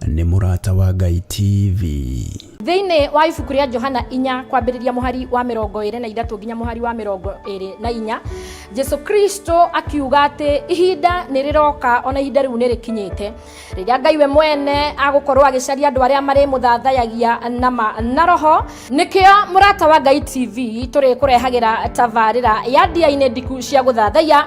Nĩ Mũrata wa Ngai TV. Thĩinĩ wa ibuku rĩa Johana inya kwambĩrĩria mũhari wa 23 nginya mũhari wa 24, Jesu Kristo akiuga atĩ ihinda nĩ rĩroka ona ihinda rĩu nĩ rĩkinyĩte rĩrĩa Ngai we mwene agũkorwo agĩcaria andũ arĩa marĩmũthathayagia na ma na roho. Nĩkĩo Mũrata wa Ngai TV tũrĩkũrehagĩra tabarĩra ya ndia-inĩ ndiku cia gũthathaiya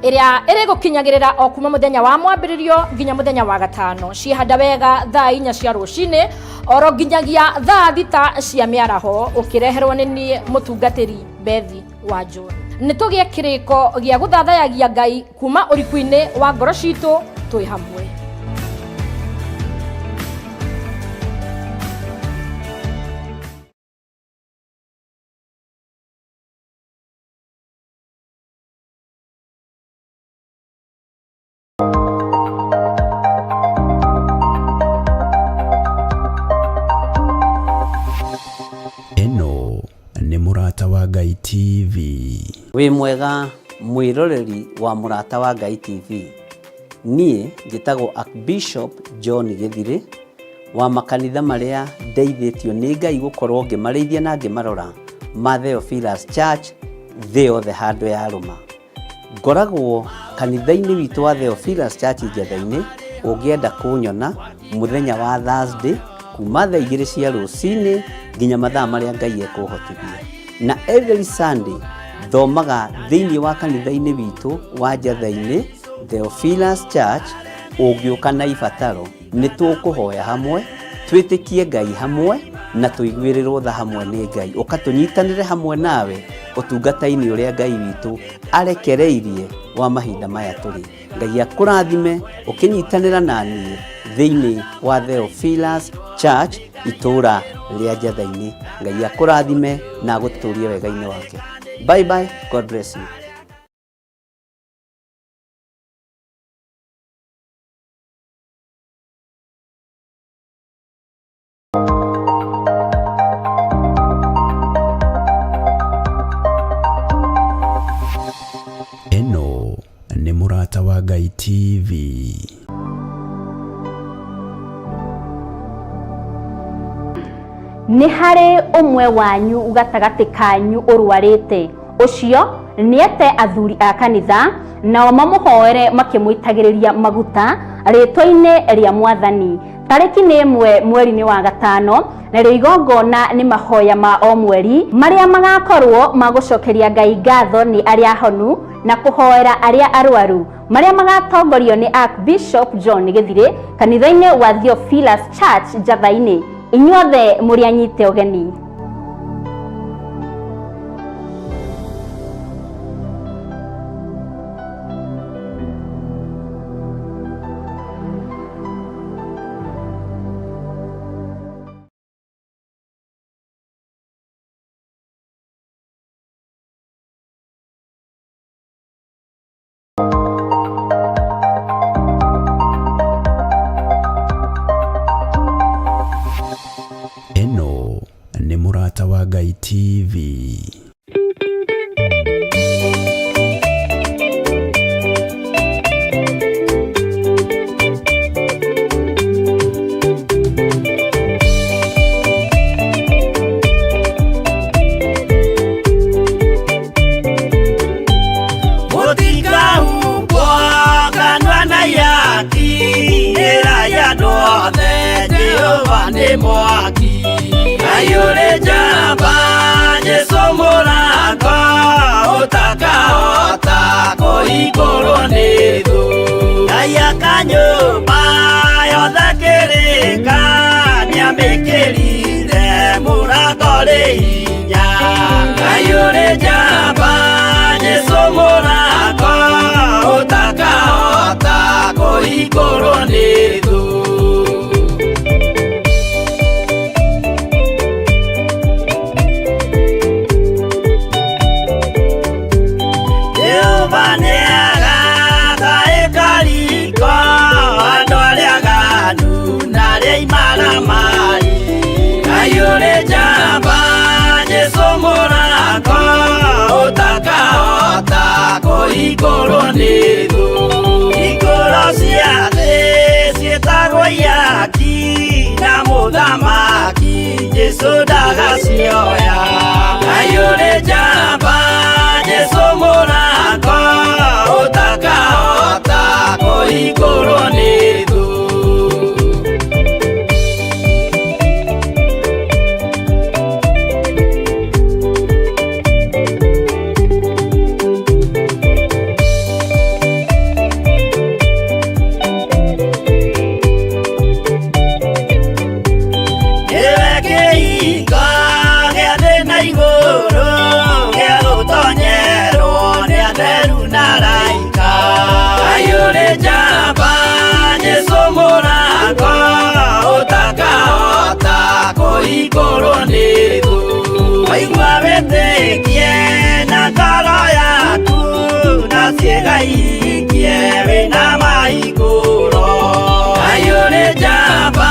ĩrĩa ĩrĩgũkinyagĩrĩra o kuma mũthenya wa mwambĩrĩrio nginya mũthenya wa gatano, ciĩhanda wega thaa 4 cia rũcinĩ oro nginyagia thaa 6 cia mĩaraho, ũkĩreherwo nĩ niĩ mũtungatĩri Bethi wa John. Nĩ tũgĩe kĩrĩko gĩa gũthathayagia Ngai kuma ũriku-inĩ wa ngoro citũ twĩ hamwe. Ĩno nĩ Mũrata wa Ngai TV. Wĩ mwega mwĩroreri wa Mũrata wa Ngai TV. Niĩ njĩtagwo Archbishop John Gĩthirĩ wa makanitha marĩa ndeithĩtio nĩ Ngai gũkorwo ngĩmarĩithia na ngĩmarora ma Theophilus Church thĩ yothe handũ yarũma. Ngoragwo kanitha-inĩ witũ wa Theophilus Church Njetha-inĩ, ũngĩenda kũnyona mũthenya wa Thursday kuma thaa 2 cia rũcinĩ nginya mathaa marĩa Ngai ekũhotithia. Na every Sunday thomaga thĩinĩ wa kanitha-inĩ witũ wa Njetha-inĩ Theophilus Church, ũngĩũka na ibataro nĩ tũkũhoya hamwe, twĩtĩkie Ngai hamwe na tũiguĩrĩrwo tha hamwe nĩ Ngai. Ũka tũnyitanĩre hamwe nawe ũtungata-inĩ ũrĩa Ngai witũ arekereirie wa mahinda maya tũrĩ. Ngai akũrathime ũkĩnyitanĩra na niĩ thĩinĩ wa Theophilus Church itũũra rĩa Njetha-inĩ. Ngai akũrathime na agũtũrie wega-inĩ wake. Bye bye, God bless you. Ĩno nĩ Mũrata wa Ngai TV. Nĩ harĩ ũmwe wanyu gatagatĩ kanyu ũrwarĩte? Ũcio nĩete athuri a kanitha, nao mamũhoere makĩmũitagĩrĩria maguta rĩĩtwa-inĩ rĩa Mwathani. Tarĩki nĩ 1 mweri-inĩ wa gatano, narĩo igongona nĩ mahoya ma o mweri marĩa magakorwo ma gũcokeria Ngai ngatho nĩ arĩa ahonu na kũhoera arĩa arwaru, marĩa magatongorio nĩ Archbishop John Gĩthirĩ kanitha-inĩ wa Theophilus Church Njatha-inĩ. Inyuothe mũrĩ anyite ũgeni. Ĩno nĩ Mũrata wa Ngai TV. Mũtikahumbwo kanua na ihaki, ĩrai andũ othe Jehova nĩ mwaki. Ngai ũrĩ njamba, Jesũ mũrango, ũtakahota kũhingũrwo nĩ thũ. Ngai aka nyũmba yothe kĩrĩka, nĩamĩkĩrire mũrango rĩ hinya. Ngai ũrĩ njamba, Jesũ mũrango, ũtakahota kũhingũrwo nĩ thũ. Jehova nĩagaka ĩkariko andũ arĩa aganu na arĩa imaramari. Ngai ũrĩ njamba, Jesũ mũrango, ũtakahota kũhingũrwo nĩ thũ. Hingũro cia thĩ ciĩtagwo ihaki, Jesu ndagacioya. Ngai ũrĩ njamba, Jesu mũrango ũtakahota kũhingũrwo nĩ thũ. Nĩwe kĩhingo gĩa thĩ na igũrũ, gĩa gũtonyerwo nĩ atheru na araika. Ngai ũrĩ njamba, Jesũ mũrango ũtakahota kũhingũrwo nĩ thũ. Waigua wĩtĩkie na ngoro yaku, na ciĩga ihingie wĩna mahingũro. Ngai ũrĩ njamba,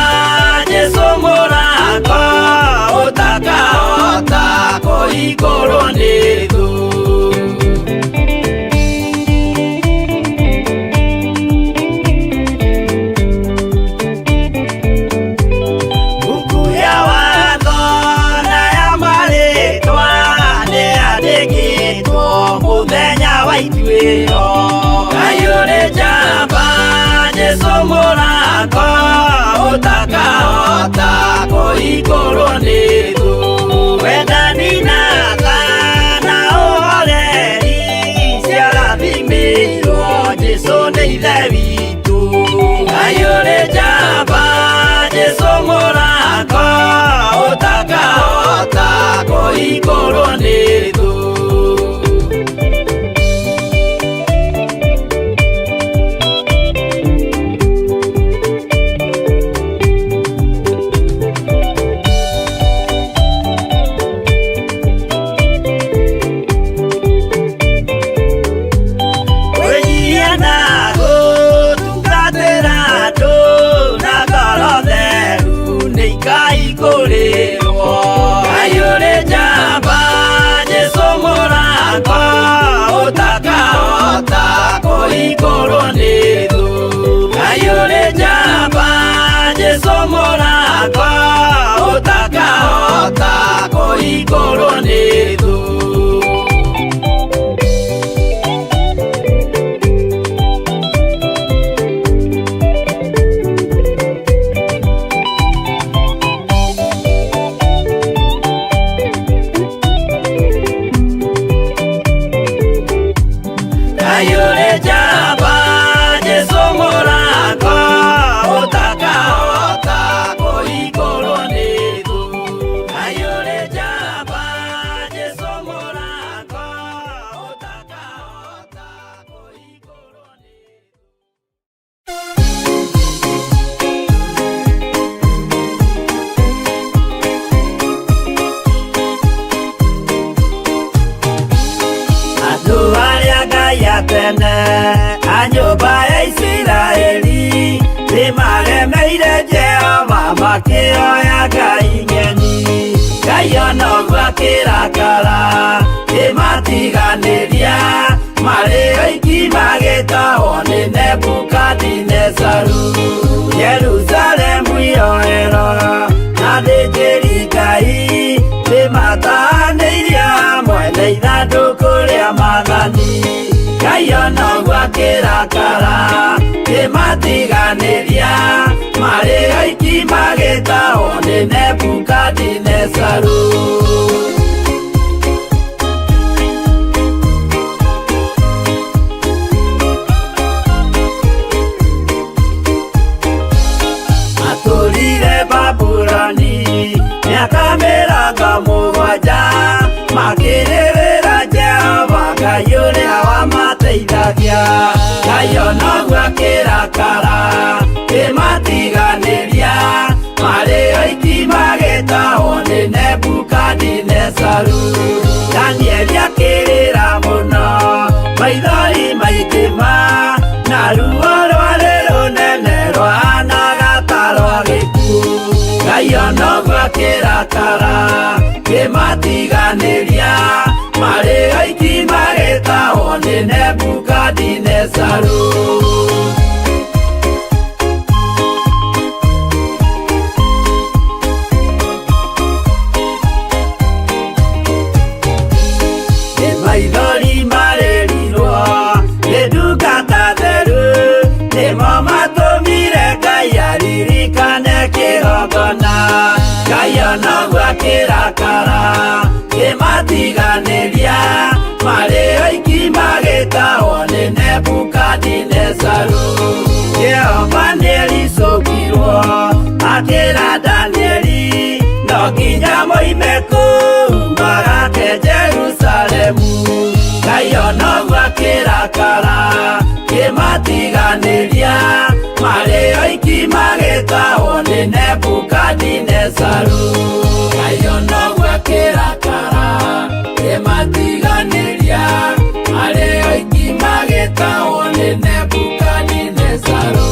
Jesũ mũrango ũtakahota kũhingũrwo nĩ thũ. Mbuku ya watho na ya marĩtwa nĩyandĩkĩtwo mũthenya wa ituĩro. Ngai ũrĩ njamba, Jesũ mũrango ũtakahota kũhingũrwo nĩ thũ. Wendani na tha na ũhoreri ciarathimĩirwo Jesũ nĩ Ithe witũ. Ngai ũrĩ njamba, Jesũ mũrango ũtakahota kũhingũrwo nĩ thũ. Kwĩnyihia na gũtungatĩra andũ na ngoro theru nĩ ikahingũrĩrwo. Ngai ũrĩ njamba, Jesũ mũrango ũtakahota kũhingũrwo nĩ thũ. Ngai ũrĩ njamba, Jesũ mũrango ũtakahota kũhingũrwo nĩ thũ. Ngai ũrĩ njamba, Jesũ mũrango ũtakahota kũhingũrwo nĩ thũ. Ngai ũrĩ njamba, Jesũ mũrango ũtakahota kũhingũrwo nĩ thũ. Andũ arĩa Ngai a tene a nyũmba ya Isiraeli nĩmaremeire Jehova makĩoya ngai ng'eni. Ngai ona ũguo akĩrakara kĩmatiganĩria marĩ oiki magĩtahwo nĩ Nebukadinezaru. Jerusalemu yoerwo na athĩnjĩri Ngai nĩmatahanĩirio hamwe na ithandũkũ rĩa maathani. Ngai ona ũguo akĩrakara kĩmatiganĩria marĩ oiki magĩtahwo nĩ Nebukadinezaru. Matũrire Babuloni mĩaka mĩrongo mũgwanja makĩrĩrĩra Jehova Ngai ũrĩa wamateithagia. Ngai ona ũguo akĩrakara kĩmatiganĩria marĩ oiki magĩtahwo nĩ Nebukadinezaru. Danieli akĩrĩra mũno maithori maingĩ ma na ruo rwarĩ rũnene rwahanaga ta rwa gĩkuũ. Ngai ona ũguo akĩrakara kĩmatiganĩria marĩ oiki magĩtahwo nĩ Nebukadinezaru. akĩrakara kĩmatiganĩria marĩ oiki magĩtahwo nĩ Nebukadinezaru. Jehova nĩericũkirwo akĩra Danieli no nginya moime kũu magake Jerusalemu. Ngai ona ũguo akĩrakara kĩmatiganĩria marĩ oiki magĩtahwo nĩ Nebukadinezaru. Ngai ona ũguo akĩrakara kĩmatiganĩria marĩ oiki magĩtahwo nĩ Nebukadinezaru.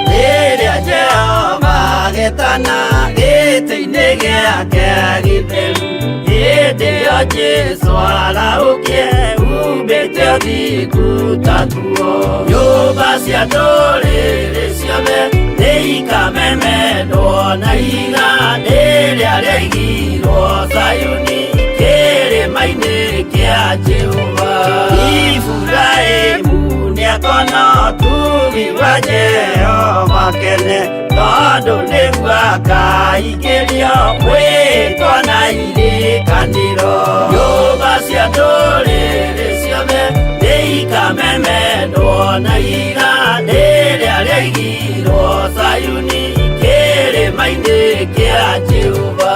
Rĩrĩa Jehova agetana gĩtĩ-inĩ gĩake gĩtheru, hĩndĩ ĩyo Jesũ arahũkie umbĩte ũthingu ta nguo. Nyũmba cia ndũrĩrĩ ciothe nĩikamemendwo na ihiga rĩrĩa rĩaigirwo Zayuni kĩrĩma-inĩ kĩa Jehova. Iburahĩmu nĩakona ũtugi wa Jehova kene, tondũ nĩguo akaingĩrio mwĩtwa na irĩkanĩro. Nyũmba cia ndũrĩrĩ ciothe nĩikamemendwo na ihiga rĩrĩa rĩaigirwo Zayuni kĩrĩma-inĩ kĩa Jehova.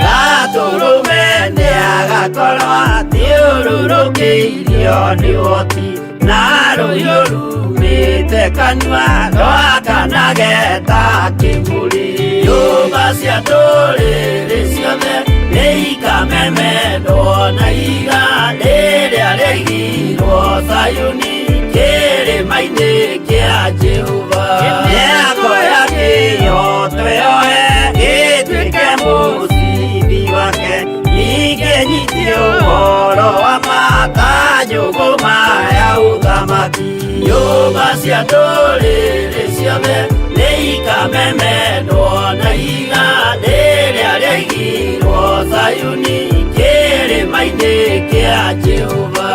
Gatũrũme nĩagakorwo athiũrũrũkĩirio nĩ ũhoti na rũhiũ rumĩte kanua rwakanage ta kĩmũrĩ. Nyũmba cia ndũrĩrĩ ciothe nĩikamemendwo na ihiga rĩrĩa rĩaigirwo Zayuni kĩrĩma-inĩ kĩa Jehova. Nĩakoya kĩhooto yoe gĩtuĩke mũcibi wake, ningĩ nyite ũhoro wa ma ta njũgũma ya ũthamaki. Nyũmba cia ndũrĩrĩ ciothe nĩikamemendwo na ihiga rĩrĩa rĩaigirwo Zayuni kĩrĩma-inĩ kĩa Jehova.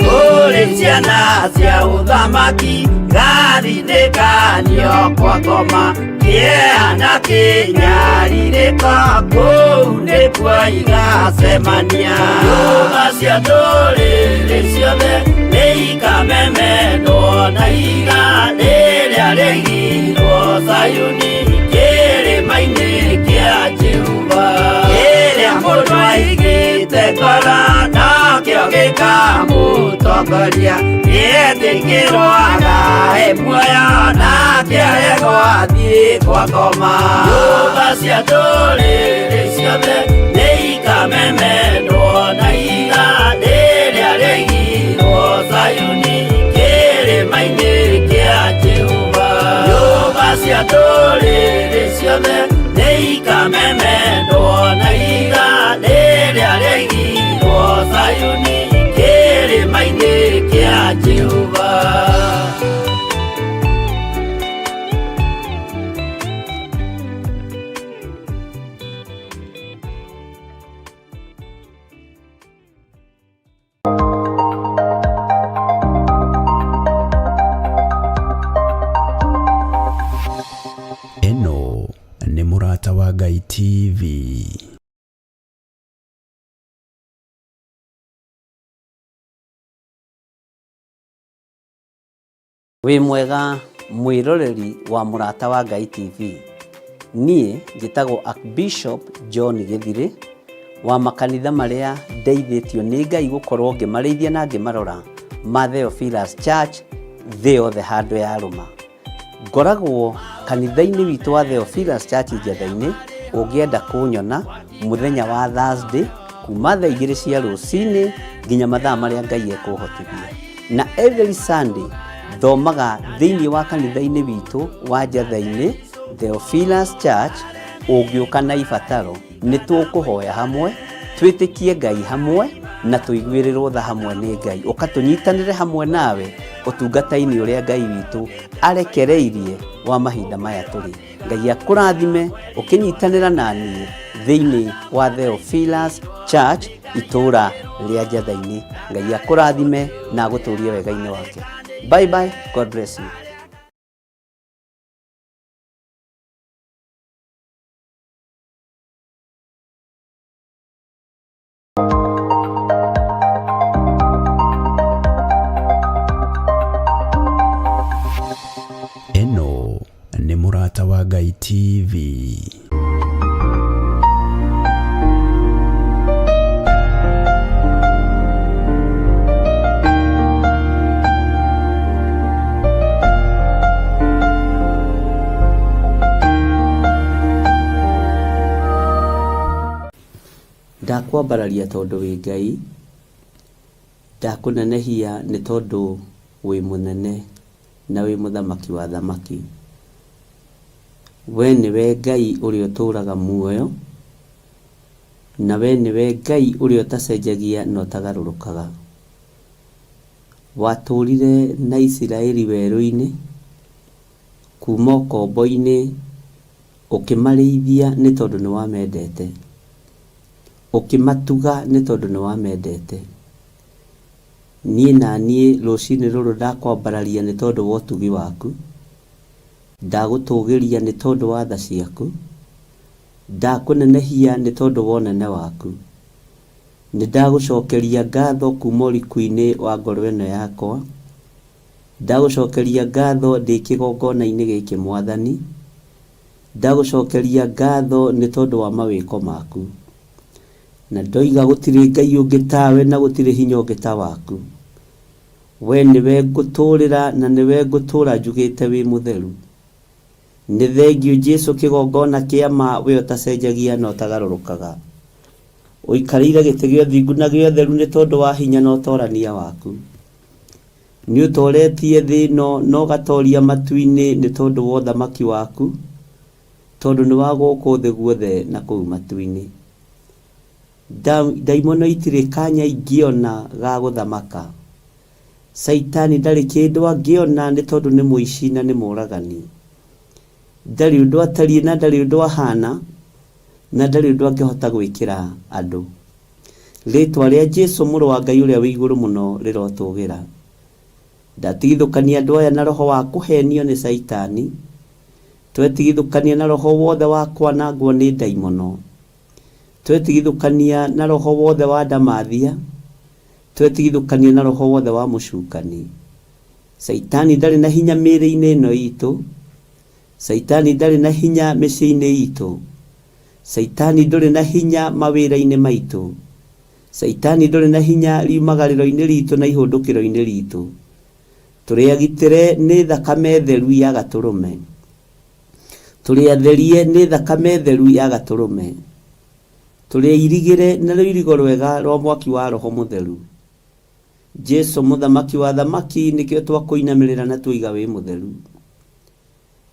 Kũrĩ ciana cia ũthamaki gathinĩkanio kwa ngoma kĩeha na kĩnyarirĩko kũu nĩkuo igacemania. Nyũmba cia ndũrĩrĩ ciothe nĩikamemendwo na ihiga rĩrĩa rĩaigirwo Zayuni kĩrĩma-inĩ kĩa Jehova. Kĩrĩa mũndũ aigĩte ngoro nokĩo gĩkamũtongoria, nĩetĩkĩrwo agae muoyo nake aregwo athiĩ kwa ngoma. Nyũmba cia ndũrĩrĩ ciothe nĩikamemendwo na ihiga rĩrĩa rĩaigirwo Zayuni kĩrĩma-inĩ kĩa Jehova. Nyũmba cia ndũrĩrĩ ciothe nĩikamemendwo na ihiga rĩrĩa rĩaigirwo Zayuni kĩrĩma-inĩ kĩa Jehova. Ĩno nĩ Mũrata wa Ngai TV. Wĩ mwega mwĩroreri wa Mũrata wa Ngai TV. Niĩ njĩtagwo Archbishop John Gĩthirĩ wa makanitha marĩa ndeithĩtio nĩ Ngai gũkorwo ngĩmarĩithia na ngĩmarora ma Theophilus Church thĩ yothe handũ yarũma. Ngoragwo kanitha-inĩ witũ wa Theophilus Church Njetha-inĩ, ũngĩenda kũnyona mũthenya wa Thursday kuma thaa 2 cia rũcinĩ nginya mathaa marĩa Ngai ekũhotithia. Na every Sunday thomaga thĩinĩ wa kanitha-inĩ witũ wa Njatha-inĩ Theophilus Church. Ũngĩũka na ibataro nĩ tũkũhoya hamwe, twĩtĩkie Ngai hamwe na tũiguĩrĩrwo tha hamwe nĩ Ngai. Ũka tũnyitanĩre hamwe nawe ũtungata-inĩ ũrĩa Ngai witũ arekereirie wa mahinda maya tũrĩ. Ngai akũrathime ũkĩnyitanĩra na niĩ thĩinĩ wa Theophilus Church itũũra rĩa Njatha-inĩ. Ngai akũrathime na agũtũrie wega-inĩ wake. Bye bye, God bless you. Ĩno nĩ Mũrata wa Ngai TV. Ndakwambararia tondũ wĩ Ngai, ndakũnenehia nĩ tondũ wĩ mũnene na wĩ mũthamaki wa athamaki. We nĩwe Ngai ũrĩa ũtũũraga muoyo, na we nĩwe Ngai ũrĩa ũtacenjagia na ũtagarũrũkaga. Watũũrire na Isiraeli werũ-inĩ, kuuma ũkombo-inĩ Ũkĩmarĩithia nĩ tondũ nĩ wamendete, ũkĩmatuga nĩ tondũ nĩ wamendete. Niĩ na niĩ rũcinĩ rũrũ ndakwambararia nĩ tondũ wa ũtugi waku, ndagũtũgĩria nĩ tondũ wa tha ciaku, ndakũnenehia nĩ tondũ wa ũnene waku. Nĩ ndagũcokeria ngatho kuma ũriku-inĩ wa ngoro ĩno yakwa, ndagũcokeria ngatho ndĩ kĩgongona-inĩ gĩkĩ Mwathani, Ndagũcokeria ngatho nĩ tondũ wa mawĩko maku. Na ndoiga gũtirĩ Ngai ũngĩ tawe na gũtirĩ hinya ũngĩ ta waku. We nĩwe ngũtũũrĩra na nĩwe ngũtũũra njugĩte wĩ mũtheru. Nĩ thengiũ Jesu kĩgongona kĩa ma we ũtacenjagia na ũtagarũrũkaga. Ũikarĩire gĩtĩ gĩa ũthingu na gĩa ũtheru nĩ tondũ wa hinya na ũtorania waku. Nĩ ũtoretie thĩ ĩno na ũgatoria matu-inĩ nĩ tondũ wa ũthamaki waku, tondũ nĩ wa gũkũ thĩ guothe na kũu matu-inĩ. Ndaimono itirĩ kanya ingĩona ga gũthamaka. Caitani ndarĩ kĩndũ angĩona nĩ tondũ nĩ mũici na nĩ mũragani. Ndarĩ ũndũ atariĩ na ndarĩ ũndũ ahana na ndarĩ ũndũ angĩhota gwĩkĩra andũ. Rĩĩtwa rĩa Jesu Mũrũ wa Ngai ũrĩa wĩ igũrũ mũno rĩrotũgĩra. Ndatigithũkania andũ aya na roho wa kũhenio nĩ Caitani. Twetigithũkania na roho wothe wa kwanangwo nĩ ndaimono. Twetigithũkania na roho wothe wa ndamathia. Twetigithũkania na roho wothe wa mũcukani. Caitani ndarĩ na hinya mĩĩrĩ-inĩ ĩno itũ. Caitani ndarĩ na hinya mĩciĩ-inĩ itũ. Caitani ndũrĩ na hinya mawĩra-inĩ maitũ. Caitani ndũrĩ na hinya riumagarĩro-inĩ ritũ na ihũndũkĩro-inĩ ritũ. Tũrĩ agitĩre nĩ thakame theru ya Gatũrũme. Tũrĩ atherie nĩ thakame theru ya Gatũrũme. Tũrĩ airigĩre na rũirigo rwega rwa mwaki wa Roho Mũtheru. Jesu Mũthamaki wa athamaki nĩkĩo twakũinamĩrĩra na tuoiga wĩ mũtheru.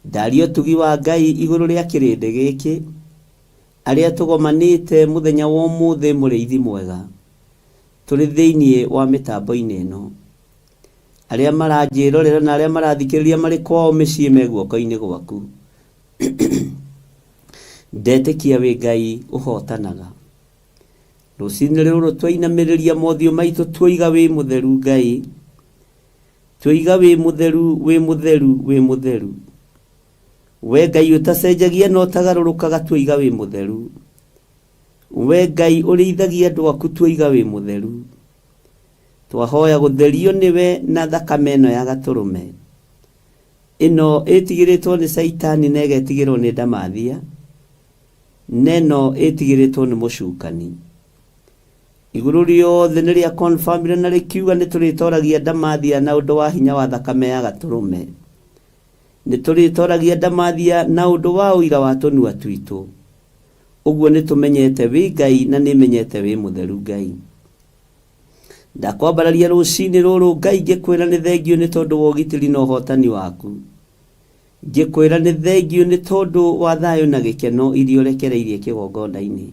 Ndaria ũtugi wa Ngai igũrũ rĩa kĩrĩndĩ gĩkĩ, arĩa tũgomanĩte mũthenya wa ũmũthĩ mũrĩithi mwega, tũrĩ thĩinĩ wa mĩtambo-inĩ ĩno. Arĩa maranjĩrorera na arĩa marathikĩrĩria marĩ kwao mĩciĩ me guoko-inĩ gwaku. Ndetĩkia wĩ Ngai ũhotanaga. Rũcinĩ rũrũ twainamĩrĩria mothiũ maitũ tuoiga wĩ mũtheru Ngai. Tuoiga wĩ mũtheru, wĩ mũtheru, wĩ mũtheru. We Ngai ũtacenjagia na ũtagarũrũkaga tuoiga wĩ mũtheru. We Ngai ũrĩithagia andũ aku tuoiga wĩ mũtheru. Twahoya gũtherio nĩwe na thakame ĩno ya gatũrũme. Ĩno ĩtigĩrĩtwo nĩ Caitani na ĩgetigĩrwo nĩ ndamathia. Na ĩno ĩtigĩrĩtwo nĩ mũcukani. Igũrũ rĩothe nĩ rĩa confirmire na rĩkiuga nĩ tũrĩtoragia ndamathia na ũndũ wa hinya wa thakame ya gatũrũme. Nĩ tũrĩtoragia ndamathia na ũndũ wa ũira wa tũnua twitũ. Ũguo nĩtũmenyete wĩ Ngai na nĩmenyete wĩ mũtheru Ngai. Ndakwambararia rũcinĩ rũrũ Ngai ngĩkwĩra nĩ thengiũ nĩ tondũ wa ũgitĩri na ũhotani waku. Ngĩkwĩra nĩ thengiũ nĩ tondũ wa thayũ na gĩkeno iria ũrekereirie kĩgongona-inĩ.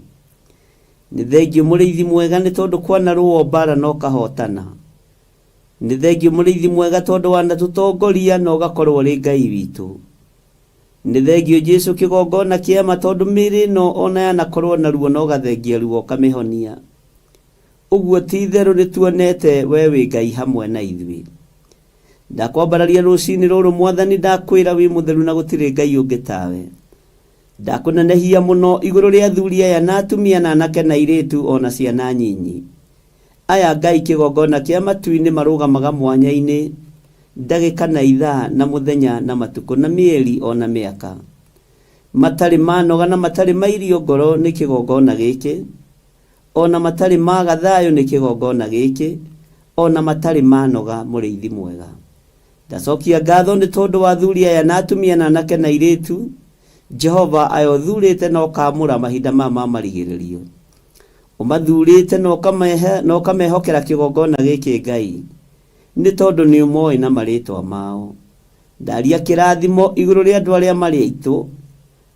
Nĩ thengiũ mũrĩithi mwega nĩ tondũ kwanarũo mbara na ũkahotana. Nĩ thengiũ mũrĩithi mwega tondũ wanatũtongoria na ũgakorwo ũrĩ Ngai witũ. Nĩ thengiũ Jesu kĩgongona kĩa ma tondũ mĩĩrĩ ĩno ona yanakorwo na ruo na ũgathengia ruo ũkamĩhonia. Ũguo ti itherũ nĩ tuonete we wĩ Ngai hamwe na ithuĩ. Ndakwambararia rũcinĩ rũrũ Mwathani ndakwĩra wĩ mũtheru na gũtirĩ Ngai ũngĩ tawe. Ndakũnenehia mũno igũrũ rĩa athuri aya na atumia na anake na airĩtu ona ciana nyinyi. Aya Ngai kĩgongona kĩa matu-inĩ marũgamaga mwanya-inĩ ndagĩka na ithaa na mũthenya na matukũ na mĩeri ona mĩaka. Matarĩ manoga na matarĩ mairio ngoro nĩ kĩgongona gĩkĩ. Ona matarĩ maga thayũ nĩ kĩgongona gĩkĩ, ona matarĩ manoga mũrĩithi mwega. Ndacokia ngatho nĩ tondũ wa athuri aya na atumia na anake na airĩtu, Jehova aya ũthurĩte na ũkaamũra mahinda maya ma marigĩrĩrio. Ũmathurĩte na ũkamehe na ũkamehokera kĩgongona gĩkĩ Ngai, nĩ tondũ nĩ ũmoĩ na marĩtwa mao. Ndaria kĩrathimo igũrũ rĩa andũ arĩa marĩ aitũ,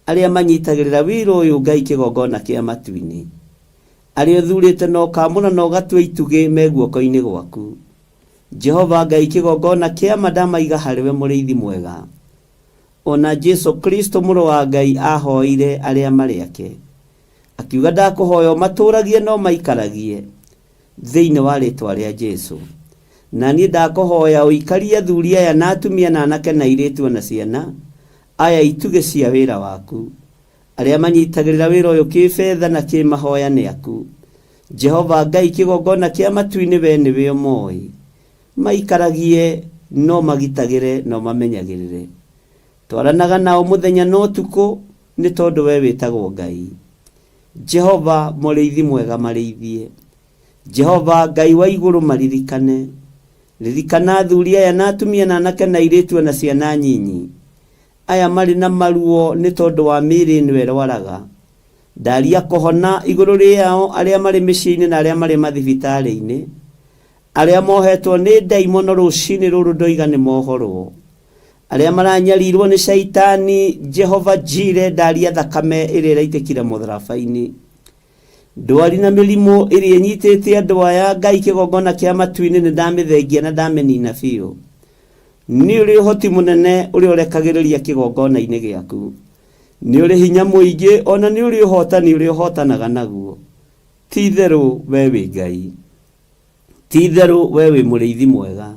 arĩa manyitagĩrĩra wĩra ũyũ Ngai kĩgongona kĩa matu-inĩ. Arĩa ũthurĩte na ũkaamũra na ũgatua itugĩ me guoko-inĩ gwaku. Jehova Ngai kĩgongona kĩa ma ndamaiga harĩwe mũrĩithi mwega. Ona Jesu Kristo mũrũ wa Ngai ahoeire arĩa marĩ ake. Akiuga ndakũhoya ũmatũragie na ũmaikaragie thĩinĩ wa rĩtwa rĩa Jesu. Na niĩ ndakũhoya ũikarie athuri aya na atumia na anake na airĩtu ona ciana aya itugĩ cia wĩra waku. Arĩa manyitagĩrĩra wĩra ũyũ kĩbetha na kĩmahoya nĩ aku. Jehova Ngai kĩgongona kĩa matu-inĩ we nĩwe ũmoĩ. Maikaragie no magitagĩre no mamenyagĩrĩre. Twaranaga nao mũthenya na ũtukũ nĩ tondũ we wĩtagwo Ngai. Jehova mũrĩithi mwega marĩithie. Jehova Ngai wa igũrũ maririkane. Ririkana athuri aya na atumia na anake na airĩtu ona ciana nyinyi. Aya marĩ na maruo nĩ tondũ wa mĩĩrĩ ĩno ĩrwaraga. Ndaria kũhona igũrũ rĩao arĩa marĩ mĩciĩ-inĩ na arĩa marĩ mathibitarĩ-inĩ. Arĩa mohetwo nĩ ndaimono rũcinĩ rũrũ ndoiga nĩ mohorwo. Arĩa maranyarirwo nĩ caitani Jehova Jire ndaria thakame ĩrĩa ĩraitĩkire mũtharaba-inĩ. Ndwari na mĩrimũ ĩrĩa ĩnyitĩte andũ aya Ngai kĩgongona kĩa matu-inĩ nĩ ndamĩthengia na ndamĩnina biũ. Nĩ ũrĩ ũhoti mũnene ũrĩa ũrekagĩrĩria kĩgongona-inĩ gĩaku. Nĩ ũrĩ hinya mũingĩ ona nĩ ũrĩ ũhotani ũrĩa ũhotanaga naguo. Ti itherũ we wĩ Ngai. Ti itherũ we wĩ mũrĩithi mwega.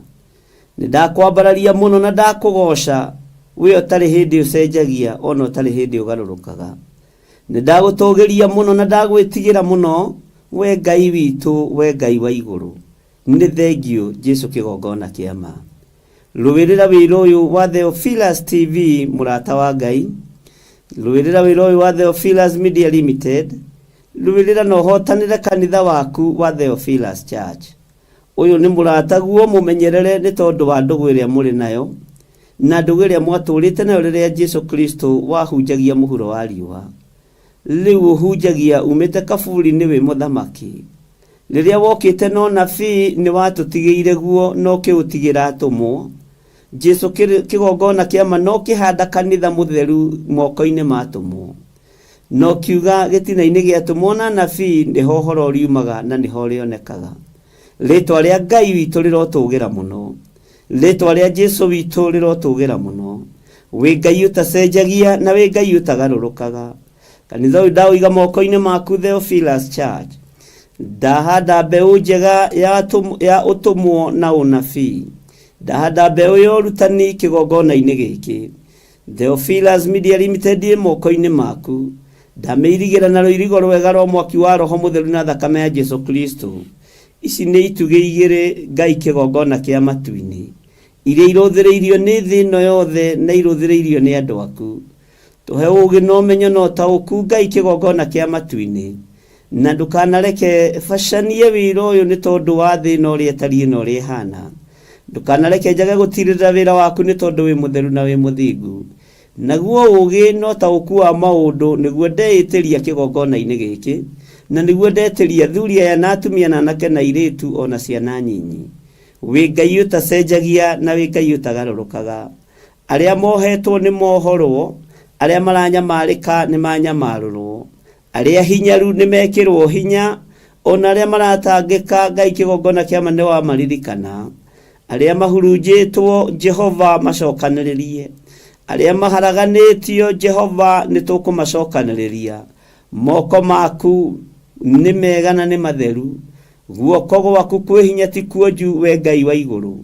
Nĩ ndakwambararia mũno na ndakũgoca, we ũtarĩ hĩndĩ ũcenjagia ona ũtarĩ hĩndĩ ũgarũrũkaga. Nĩ ndagũtũgĩria mũno na ndagwĩtigĩra mũno, we Ngai witũ, we Ngai wa igũrũ. Nĩ thengiũ Jesu kĩgongona kĩa ma. Rũĩrĩra wĩra ũyũ wa Theophilus TV mũrata wa Ngai. Rũĩrĩra wĩra ũyũ wa Theophilus Media Limited. Rũĩrĩra na ũhotanĩre kanitha waku wa Theophilus Church. Ũyũ nĩ mũrataguo mũmenyerere nĩ tondũ wa ndũgũ ĩrĩa mũrĩ nayo na ndũgũ ĩrĩa mwatũrĩte nayo rĩrĩa Jesu Kristo wahunjagia mũhuro wa riũa. Rĩu ũhunjagia umĩte kaburi-inĩ wĩ mũthamaki. Rĩrĩa wokĩte na ũnabii nĩ watũtigĩire guo na ũkĩũtigĩra atũmwo. Jesu kĩgongona kĩa ma na ũkĩhanda kanitha mũtheru moko-inĩ ma atũmwo. Na ũkiuga gĩtina-inĩ gĩa atũmwo na anabii nĩho ũhoro ũriumaga na nĩho ũrĩonekaga. Rĩtwa rĩa Ngai witũ rĩrotũgĩra mũno. Rĩtwa rĩa Jesu witũ rĩrotũgĩra mũno. Wĩ Ngai ũtacenjagia na wĩ Ngai ũtagarũrũkaga. Kanitha ũyũ ndaũiga moko-inĩ maku Theophilus Church. Ndahanda mbeũ njega ya, ya ũtũmwo na ũnabii. Ndahanda mbeũ ya ũrutani kĩgongona-inĩ gĩkĩ. Theophilus Media Limited ĩ moko-inĩ maku. Ndamĩirigĩra na rũirigo rwega rwa mwaki wa Roho Mũtheru na thakame ya Jesu Kristo. Ici nĩ itugĩ igĩrĩ Ngai kĩgongona kĩa matu-inĩ, iria irũthĩrĩirio nĩ thĩ ĩno yothe na irũthĩrĩirio nĩ andũ aku. Tũhe ũũgĩ na ũmenyo na ũtaũku Ngai kĩgongona kĩa matu-inĩ, na ndũkanareke bacanie wĩra ũyũ nĩ tondũ wa thĩ ĩno ũrĩa ĩtariĩ na ũrĩa ĩhana. Ndũkanareke njage gũtirĩrĩra wĩra waku nĩ tondũ wĩ mũtheru na wĩ mũthingu. Naguo ũũgĩ na ũtaũku wa maũndũ nĩguo ndeĩtĩria kĩgongona-inĩ gĩkĩ, na nĩguo ndetĩria athuri aya na atumia na anake na airĩtu o na ciana nyinyi. Wĩ Ngai ũtacenjagia na wĩ Ngai ũtagarũrũkaga. Arĩa mohetwo nĩ mohorwo, arĩa maranyamarĩka nĩ manyamarũrwo, arĩa hinyaru nĩ mekĩrwo hinya, o na arĩa maratangĩka Ngai kĩgongona kĩa ma nĩ wamaririkana. Arĩa mahurunjĩtwo Jehova macokanĩrĩrie, arĩa maharaganĩtio Jehova nĩ tũkũmacokanĩrĩria. Moko maku nĩ mega na nĩ matheru, guoko gwaku kwĩ hinya ti kuonju, we Ngai wa igũrũ.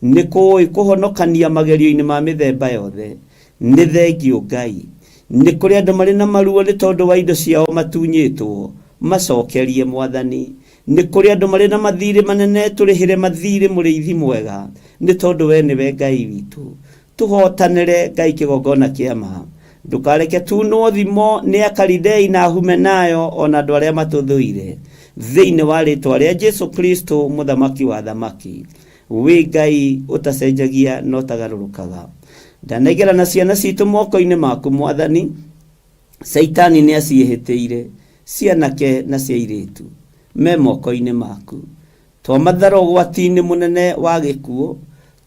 Nĩ kũũĩ kũhonokania magerio-inĩ ma mĩthemba yothe. Nĩ thengiũ Ngai. Nĩ kũrĩ andũ marĩ na maruo nĩ tondũ wa indo ciao matunyĩtwo, macokerie Mwathani. Nĩ kũrĩ andũ marĩ na mathiirĩ manene, tũrĩhĩre mathiirĩ mũrĩithi mwega, nĩ tondũ we nĩwe Ngai witũ. Tũhootanĩre Ngai kĩgongona kĩa ma. Ndũkareke tunwo thimo nĩ Akalidei na Ahumenayo o na andũ arĩa matũthũire. Thĩinĩ wa rĩĩtwa rĩa Jesu Kristo Mũthamaki wa athamaki. Wĩ Ngai ũtacenjagia na ũtagarũrũkaga. Ndanengerana ciana citũ moko-inĩ maku Mwathani. Caitani nĩ aciĩhĩtĩire, cianake na cia airĩtu. Me moko-inĩ maku. Twamathara ũgwati-inĩ mũnene wa gĩkuũ,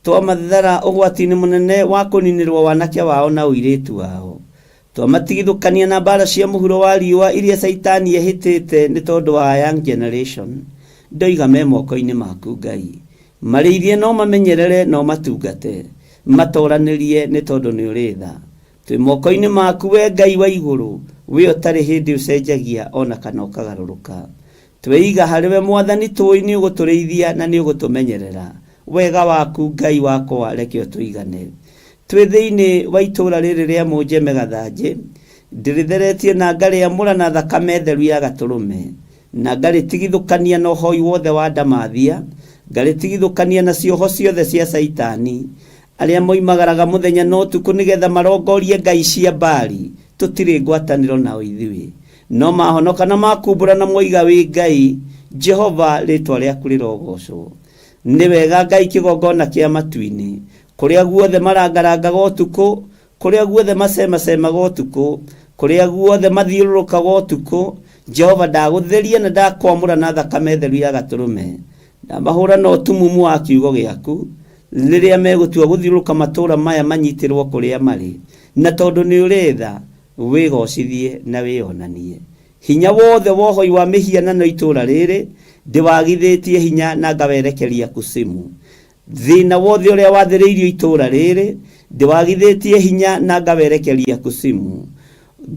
twamathara ũgwati-inĩ mũnene wa kũninĩrwo wanake wao na ũirĩtu wao. Twamatigithũkania na mbara cia mũhuro wa riũa iria Caitani ehĩtĩte nĩ tondũ wa young generation. Ndoiga me moko-inĩ maku Ngai. Marĩithie na ũmamenyerere na ũmatungate. Matoranĩrie nĩ tondũ nĩ ũrĩ tha. Twĩ moko-inĩ maku we Ngai wa igũrũ, we ũtarĩ hĩndĩ ũcenjagia o na kana ũkagarũrũka. Tweiga harĩ we Mwathani tũĩ nĩ ũgũtũrĩithia na nĩ ũgũtũmenyerera. Wega waku Ngai wakwa reke ũtũigane. Twĩ thĩinĩ wa itũũra rĩrĩ rĩa Mũnjeme Gathanjĩ, ndĩrĩtheretie na ngarĩamũra na thakame theru ya Gatũrũme, na ngarĩtigithũkania na ũhoi wothe wa ndamathia, ngarĩtigithũkania na cioho ciothe cia Caitani, Arĩa moimagaraga mũthenya na ũtukũ nĩgeetha marongorie ngai cia Baali, tũtirĩ ngwatanĩro nao ithuĩ. No mahonoka na makumbũra na moiga, Wĩ Ngai, Jehova, rĩĩtwa rĩaku rĩrogoocwo. Nĩ wega Ngai kĩgongona kĩa matu-inĩ, kũrĩa guothe marangarangaga ũtukũ, kũrĩa guothe macemacemaga ũtukũ, kũrĩa guothe mathiũrũrũkaga ũtukũ, Jehova ndagũtheria na ndakwamũra na thakame theru ya Gatũrũme. Ndamahũra na ũtumumu wa kiugo gĩaku, rĩrĩa megũtua gũthiũrũrũka matũũra maya manyitĩrwo kũrĩa marĩ. Na tondũ nĩ ũrĩ tha, wĩgocithie na wĩonanie. Hinya wothe wa ũhoi wa mĩhianano itũũra rĩrĩ, ndĩwagithĩtie hinya na ngawerekeria Kusimu. Thĩna wothe ũrĩa wathĩrĩirio itũũra rĩrĩ, ndĩwagithĩtie hinya na ngawerekeria Kusimu.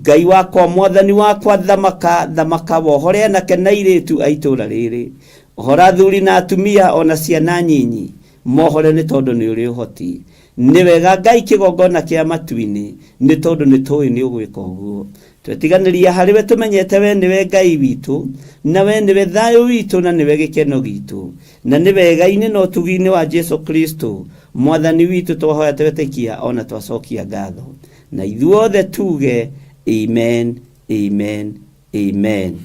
Ngai wakwa, Mwathani wakwa, thamaka, thamaka, wohore anake na airĩtu a itũũra rĩrĩ. Ohora athuri na atumia o na ciana nyinyi, mohore nĩ tondũ nĩ ũrĩ ũhoti. Nĩ wega Ngai kĩgongona kĩa matu-inĩ, nĩ tondũ nĩ tũĩ nĩ ũgwĩka ũguo. Twetiganĩria harĩ we tũmenyete we nĩwe Ngai witũ, na we nĩwe thayũ witũ na nĩwe gĩkeno gitũ. Na nĩ wega-inĩ na ũtugi-inĩ wa Jesu Kristo, Mwathani witũ twahoya twetĩkia o na twacokia ngatho. Na ithuothe tuge amen, amen, amen.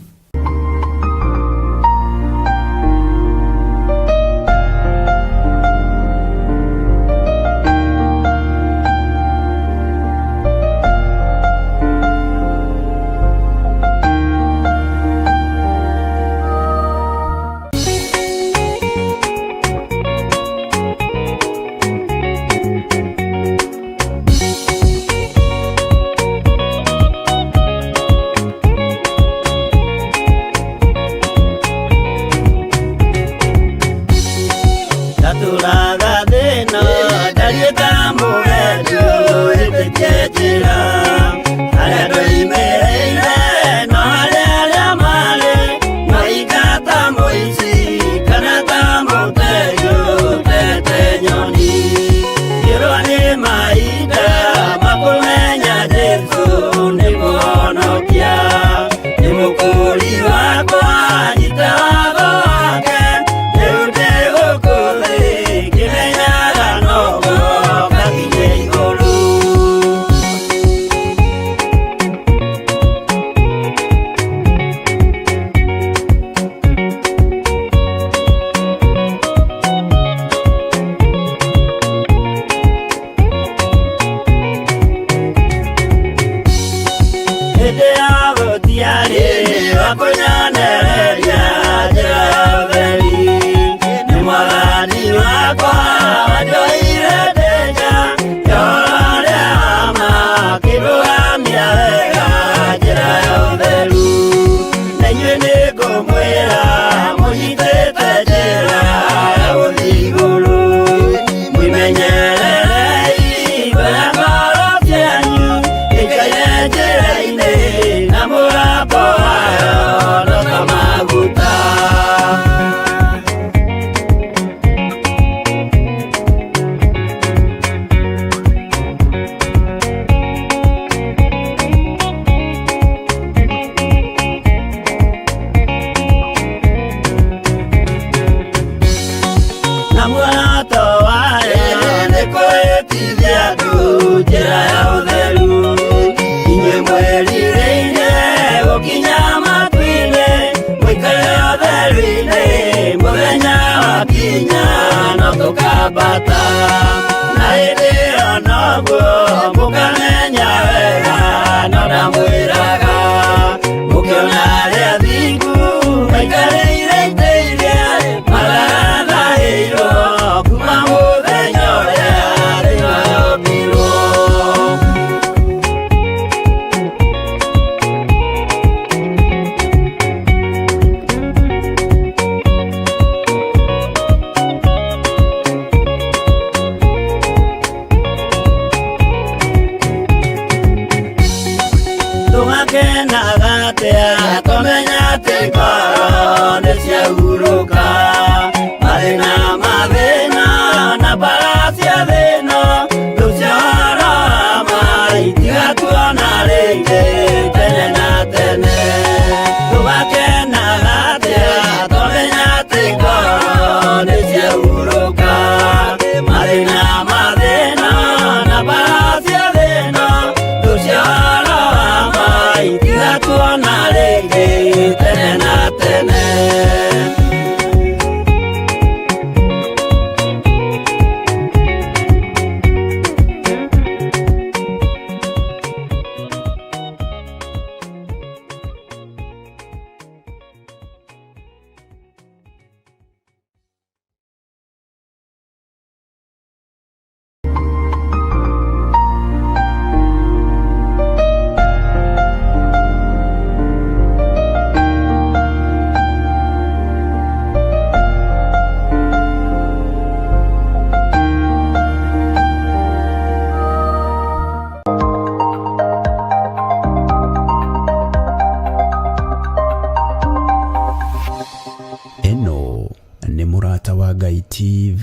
Ngai TV.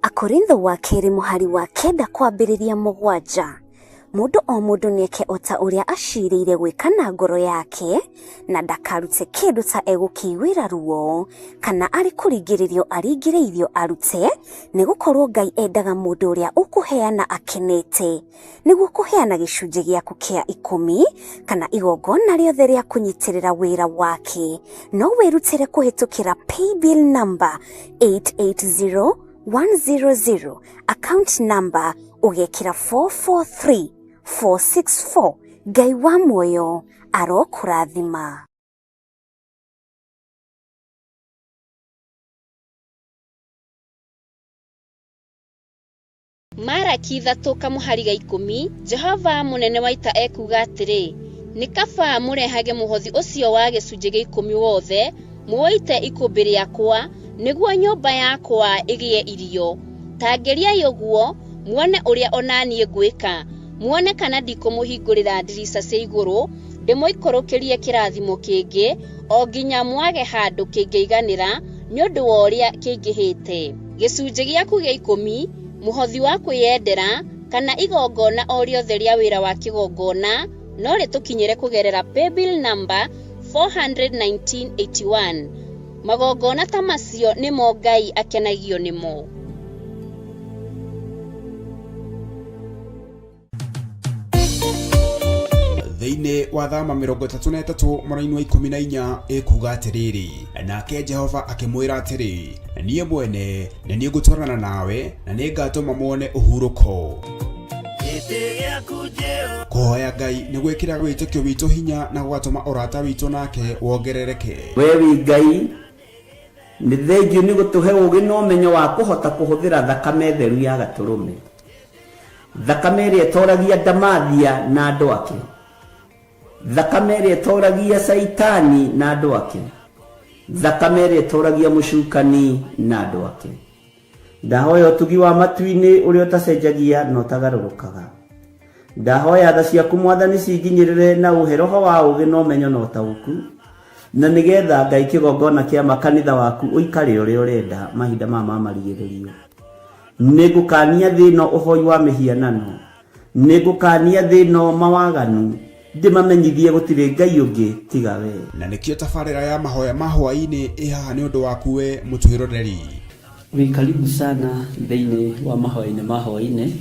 Akorintho wa kerĩ mũhari wa 9 kwambĩrĩria 7. Mũndũ o mũndũ nĩeke o ta ũrĩa acirĩire gwĩka na ngoro yake, na ndakarute kĩndũ ta egũkĩiguĩra ruo, kana arĩ kũringĩrĩrio aringĩrĩirio arute, nĩgũkorwo Ngai endaga mũndũ ũrĩa ũkũheana akenete. Nĩguo kũheana gĩcunjĩ gĩaku kĩa 10 kana igongona rĩothe rĩa kũnyitĩrĩra wĩra wake, no wĩrutĩre kũhĩtũkĩra paybill number 880100, account number ũgekĩra 443464. Ngai wa muoyo arokũrathima. Maraki 3 kamũhari ga 10, Jehova mũnene wa ita ekuuga atĩrĩ, nĩ kaba mũrehage mũhothi ũcio wa gĩcunjĩ gĩa 10 wothe, mũũite ikũmbĩ rĩakwa, nĩguo nyũmba yakwa ĩgĩe irio. Ta ngeriai ũguo, muone ũrĩa ona niĩ ngwĩka, muone kana ndikũmũhingũrĩra ndirica cia igũrũ, ndĩmũikũrũkĩrie kĩrathimo kĩngĩ, o nginya mwage handũ kĩngĩiganĩra, nĩ ũndũ wa ũrĩa kĩingĩhĩte. Gĩcunjĩ gĩaku gĩa 10, mũhothi wa kwĩyendera, kana igongona o rĩothe rĩa wĩra wa kĩgongona, no rĩtũkinyĩre kũgerera paybill number 41981. Magongona ta macio nĩmo Ngai akenagio nĩmo. Thĩinĩ wa Thama 33 mũraini wa 14 ĩkuga atĩrĩrĩ, nake Jehova akĩmwĩra atĩrĩ, niĩ mwene nĩ niĩ ngũtwarana nawe na nĩngatũma muone ũhurũko. Kũhoya Ngai nĩ gwĩkĩra wĩtĩkio witũ hinya na gũgatũma ũrata witũ nake wongerereke. We wĩ Ngai, nĩ thengiũ nĩ gũtũhe ũũgĩ na ũmenyo wa kũhota kũhũthĩra thakame theru ya gatũrũme, thakame ĩrĩa ĩtoragia ndamathia na andũ ake, thakame ĩrĩa ĩtoragia Caitani na andũ ake, thakame ĩrĩa ĩtoragia mũcukani na andũ ake. Ndahoya ũtugi wa matu-inĩ ũrĩa ũtacenjagia na ũtagarũrũkaga. Ndahoya tha ciaku Mwathani cinginyĩrĩre na ũhe roho wa ũũgĩ na ũmenyo na ũtaũku, na nĩgetha Ngai kĩgongona kĩa makanitha waku ũikare ũrĩa ũrenda mahinda maya ma marigĩrĩrio. Nĩngũkania thĩ ĩno ũhoi wa mĩhianano, nĩngũkania thĩ ĩno mawaganu, ndĩmamenyithie gũtirĩ Ngai ũngĩ tiga we. Na nĩkĩo tabarĩra ya mahoya ma hwaĩ-inĩ ĩ haha nĩ ũndũ waku we mũtwĩroreri. Wĩ karibu sana thĩinĩ wa mahoya-inĩ ma hwaĩ-inĩ,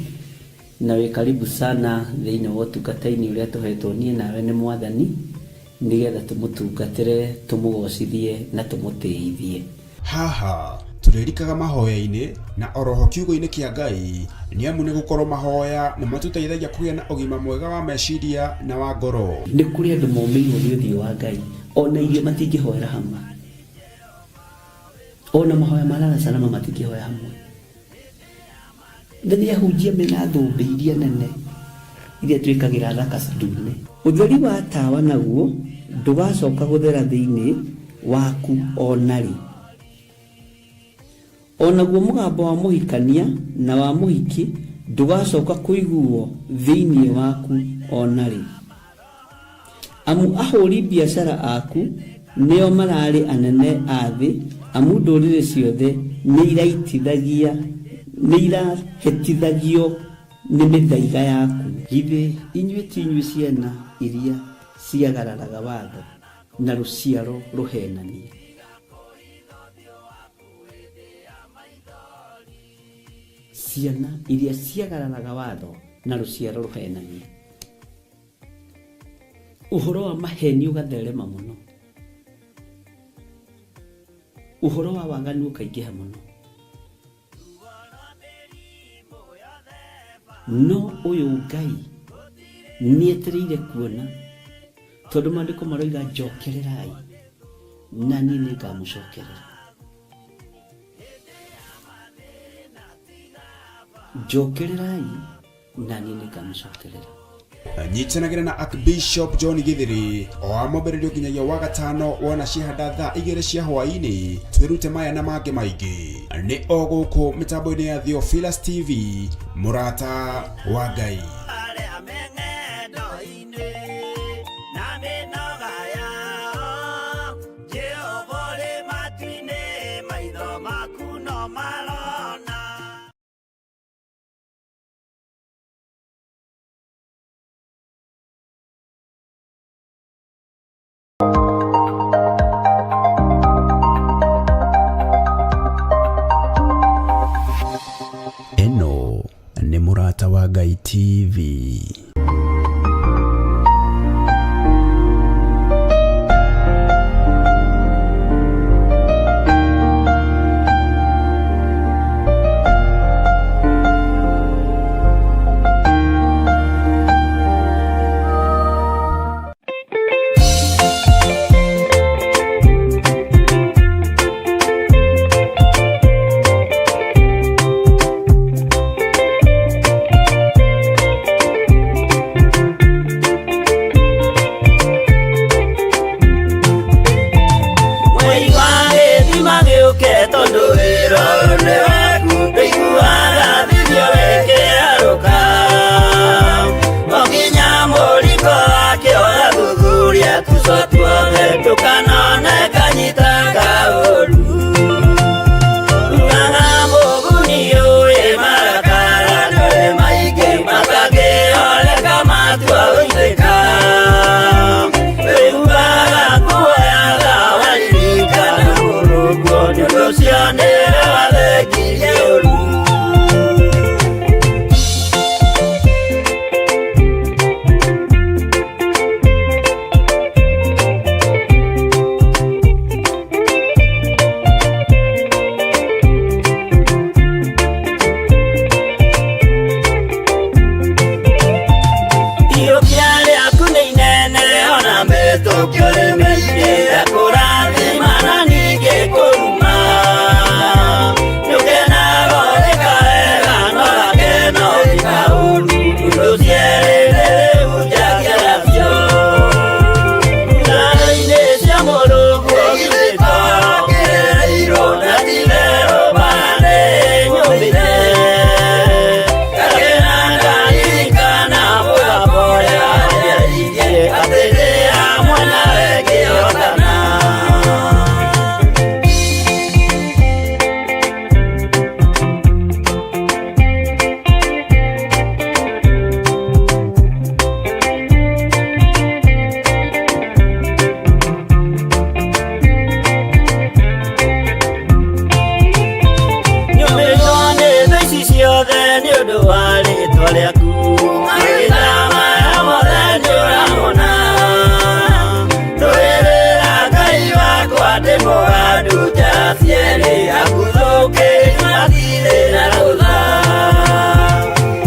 na wĩ karibu sana thĩinĩ wa ũtungata-inĩ ũrĩa tũhetwo niĩ nawe nĩ Mwathani, nĩgetha tũmũtungatĩre, tũmũgocithie na tũmũtĩithie. Haha tũrĩrikaga mahoya-inĩ na oroho kiugo-inĩ kĩa Ngai, nĩ amu nĩ gũkorwo mahoya nĩ matũteithagia kũgĩa na ũgima mwega wa meciria na wa ngoro. Nĩ kũrĩ andũ momĩirwo nĩ ũthiũ wa Ngai, ona irio matingĩhoera hamwe, ona mahoya ma lala salama matingĩhoya hamwe. Na nĩ ahunjia mena thũmbĩ iria nene iria twĩkagĩra thaka ndune. Ũtheri wa tawa naguo ndũgacoka gũthera thĩinĩ waku ona rĩ. Onaguo mũgambo wa mũhikania na wa mũhiki ndũgacoka kũiguo thĩinĩ waku ona rĩ. Amu ahũri biacara aku nĩo mararĩ anene a thĩ, amu ndũrĩrĩ ciothe nĩ irahĩtithagio nĩ mĩthaiga yaku. Githĩ inyuĩ ti inyuĩ ciana iria ciagararaga watho na rũciaro rũhenanie? Ciana iria ciagararaga watho na rũciaro rũhenanie. Ũhoro wa maheni ũgatherema mũno, ũhoro wa waganu ũkaingĩha mũno, no ũyũ Ngai nĩetereire kuona, tondũ maandĩko maroiga njokererai na niĩ nĩngamũcokerera. Njokererai na niĩ nĩngamũcokerera. Nyitanagĩra na Archbishop John Githiri o wa mwambĩrĩrio nginyagia wa gatano wona ciahanda thaa 2 cia hwaĩ-inĩ, twĩrute maya na mangĩ maingĩ. Nĩ o gũkũ mĩtambo-inĩ ya Theophilus TV, mũrata wa Ngai. Arĩa me ng'endo-inĩ na mĩnoga yao, Jehova ũrĩ matu-inĩ, maitho maku no Githĩ to kĩrĩirwo na ti-itherũ mbaara nĩnyũmĩte. Ngakena ndaririkana mũgambo ũrĩa wanjarĩirie atĩ ndĩ hamwe nawe ngĩhotana. Nyũmĩtwo nĩ thũ ici ciothe nĩ ũndũ wa rĩtwa rĩaku. Mathĩna maya mothe nĩũramona. Ndũĩrĩra Ngai wakwa ndĩ mũgandu njara cierĩ akuthũkĩri matirĩ na rũtha.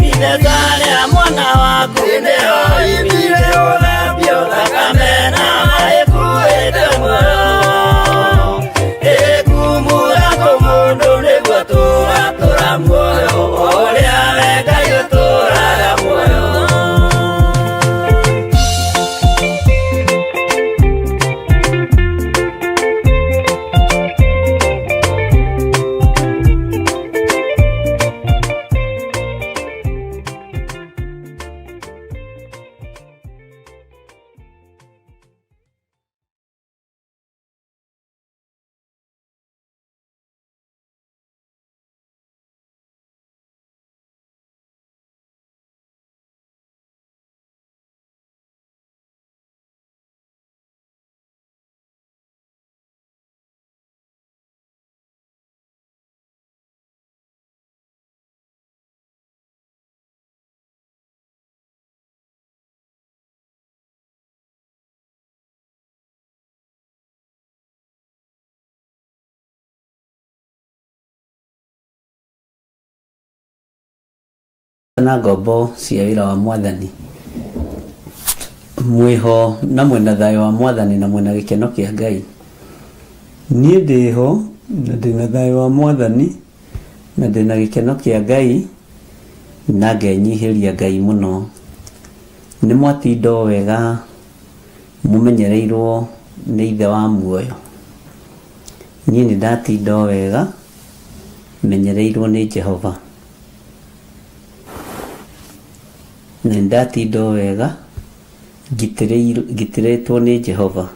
Itheta rĩa mwana waku nĩrĩo imbire gũthambio thakame na maĩ kuĩte muoyo. Ĩkumura kũmũndũ nĩguo tũgatũra muoyo o ũrĩa we Ngai ũtũraga muoyo. Na ngombo cia wĩra wa mwathani mwĩho na mwĩna thayũ wa mwathani na mwĩna gĩkeno kĩa Ngai. Niĩ ndĩho na ndĩna thayũ wa mwathani na ndĩna gĩkeno kĩa Ngai na ngenyihĩria Ngai mũno. Nĩ mwatinda o wega mũmenyereirwo nĩ ithe wa muoyo. Niĩ nĩ ndatinda o wega menyereirwo nĩ Jehova. Na nĩ ndatinda o wega ngitĩrĩtwo nĩ Jehova.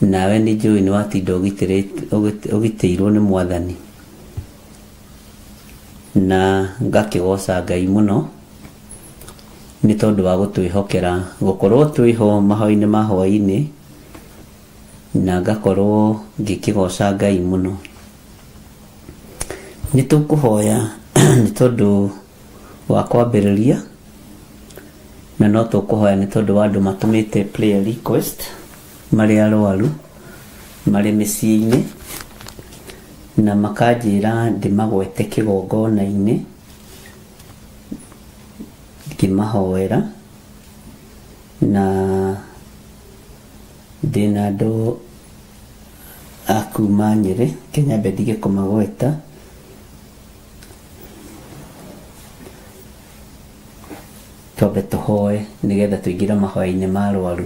Nawe nĩ njũĩ nĩ watinda ũgitĩirwo nĩ mwathani. Na ngakĩgoca Ngai mũno nĩ tondũ wa gũtwĩhokera gũkorwo twĩho mahoya-inĩ ma hwaĩ-inĩ na ngakorwo ngĩkĩgoca Ngai mũno. Nĩ tũkũhoya nĩ tondũ wa kwambĩrĩria na no tũkũhoya nĩ tondũ wa andũ matũmĩte prayer request marĩ arwaru marĩ mĩciĩ-inĩ na makanjĩra ndĩmagwete kĩgongona-inĩ ngĩmahoera na ndĩna andũ a kuma Nyĩrĩ, reke nyambe ndige kũmagweta. Twambe tũhoe nĩgetha tũingĩre mahoya-inĩ ma arwaru.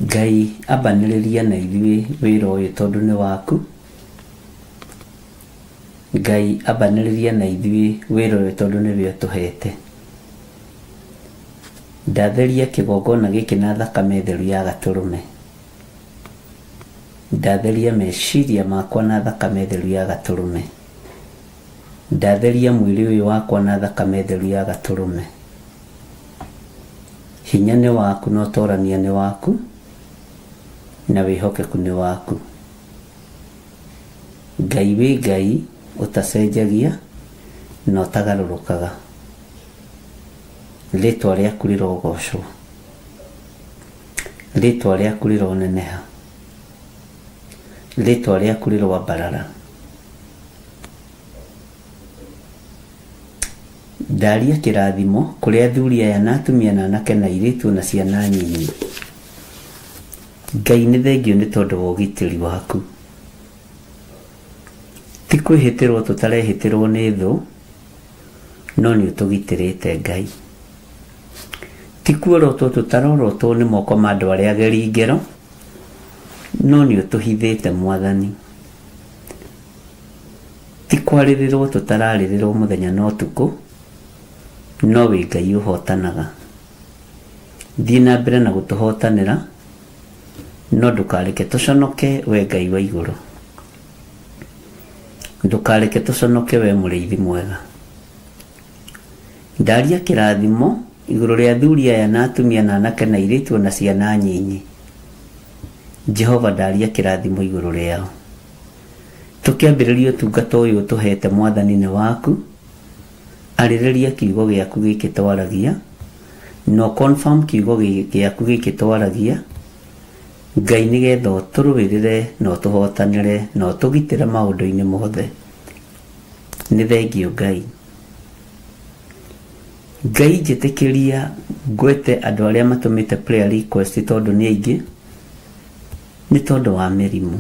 Ngai ambanĩrĩria na ithuĩ wĩra ũyũ tondũ nĩ waku. Ngai ambanĩrĩria na ithuĩ wĩra ũyũ tondũ nĩwe ũtũhete. Ndatheria kĩgongona gĩkĩ na thakame theru ya gatũrũme. Ndatheria meciria makwa na thakame theru ya gatũrũme. Ndatheria mwĩrĩ ũyũ wakwa na thakame theru ya gatũrũme. Hinya nĩ waku na ũtorania nĩ waku na wĩhokeku nĩ waku. Ngai wĩ Ngai ũtacenjagia na ũtagarũrũkaga. Rĩtwa rĩaku rĩrogocwo. Rĩtwa rĩaku rĩroneneha. Rĩtwa rĩaku rĩroambarara. Ndaria kĩrathimo kũrĩ athuri aya na atumia na anake na airĩtu na ciana nyinyi. Ngai nĩ thengio nĩ tondũ wa ũgitĩri waku. Ti kwĩhĩtĩrwo tũtarehĩtĩrwo nĩ thũ, no nĩ ũtũgitĩrĩte Ngai. Ti Ti kuorotwo tũtarorotwo nĩ moko ma andũ arĩa ageri ngero, no nĩ ũtũhithĩte Mwathani. Ti kwarĩrĩrwo tũtararĩrĩrwo mũthenya na ũtukũ, no wĩ Ngai ũhotanaga. Thiĩ na mbere na gũtũhotanĩra, no ndũkareke tũconoke we Ngai wa igũrũ. Ndũkareke tũconoke we mũrĩithi mwega. Ndaria kĩrathimo igũrũ rĩa athuri aya na atumia na anake na airĩtu ona ciana nyinyi. Jehova ndaria kĩrathimo igũrũ rĩao. Tũkĩambĩrĩria ũtungata ũyũ ũtũhete Mwathani nĩ waku, arĩrĩria kiugo gĩaku gĩkĩ twaragia, na confirm kiugo gĩaku gĩkĩ twaragia, Ngai nĩgetha ũtũrũĩrĩre na ũtũhotanĩre na ũtũgitĩre maũndũ-inĩ mothe. Nĩ thengiũ Ngai. Ngai njĩtĩkĩria ngwete andũ arĩa matũmĩte prayer request tondũ nĩ aingĩ, nĩ tondũ wa mĩrimũ.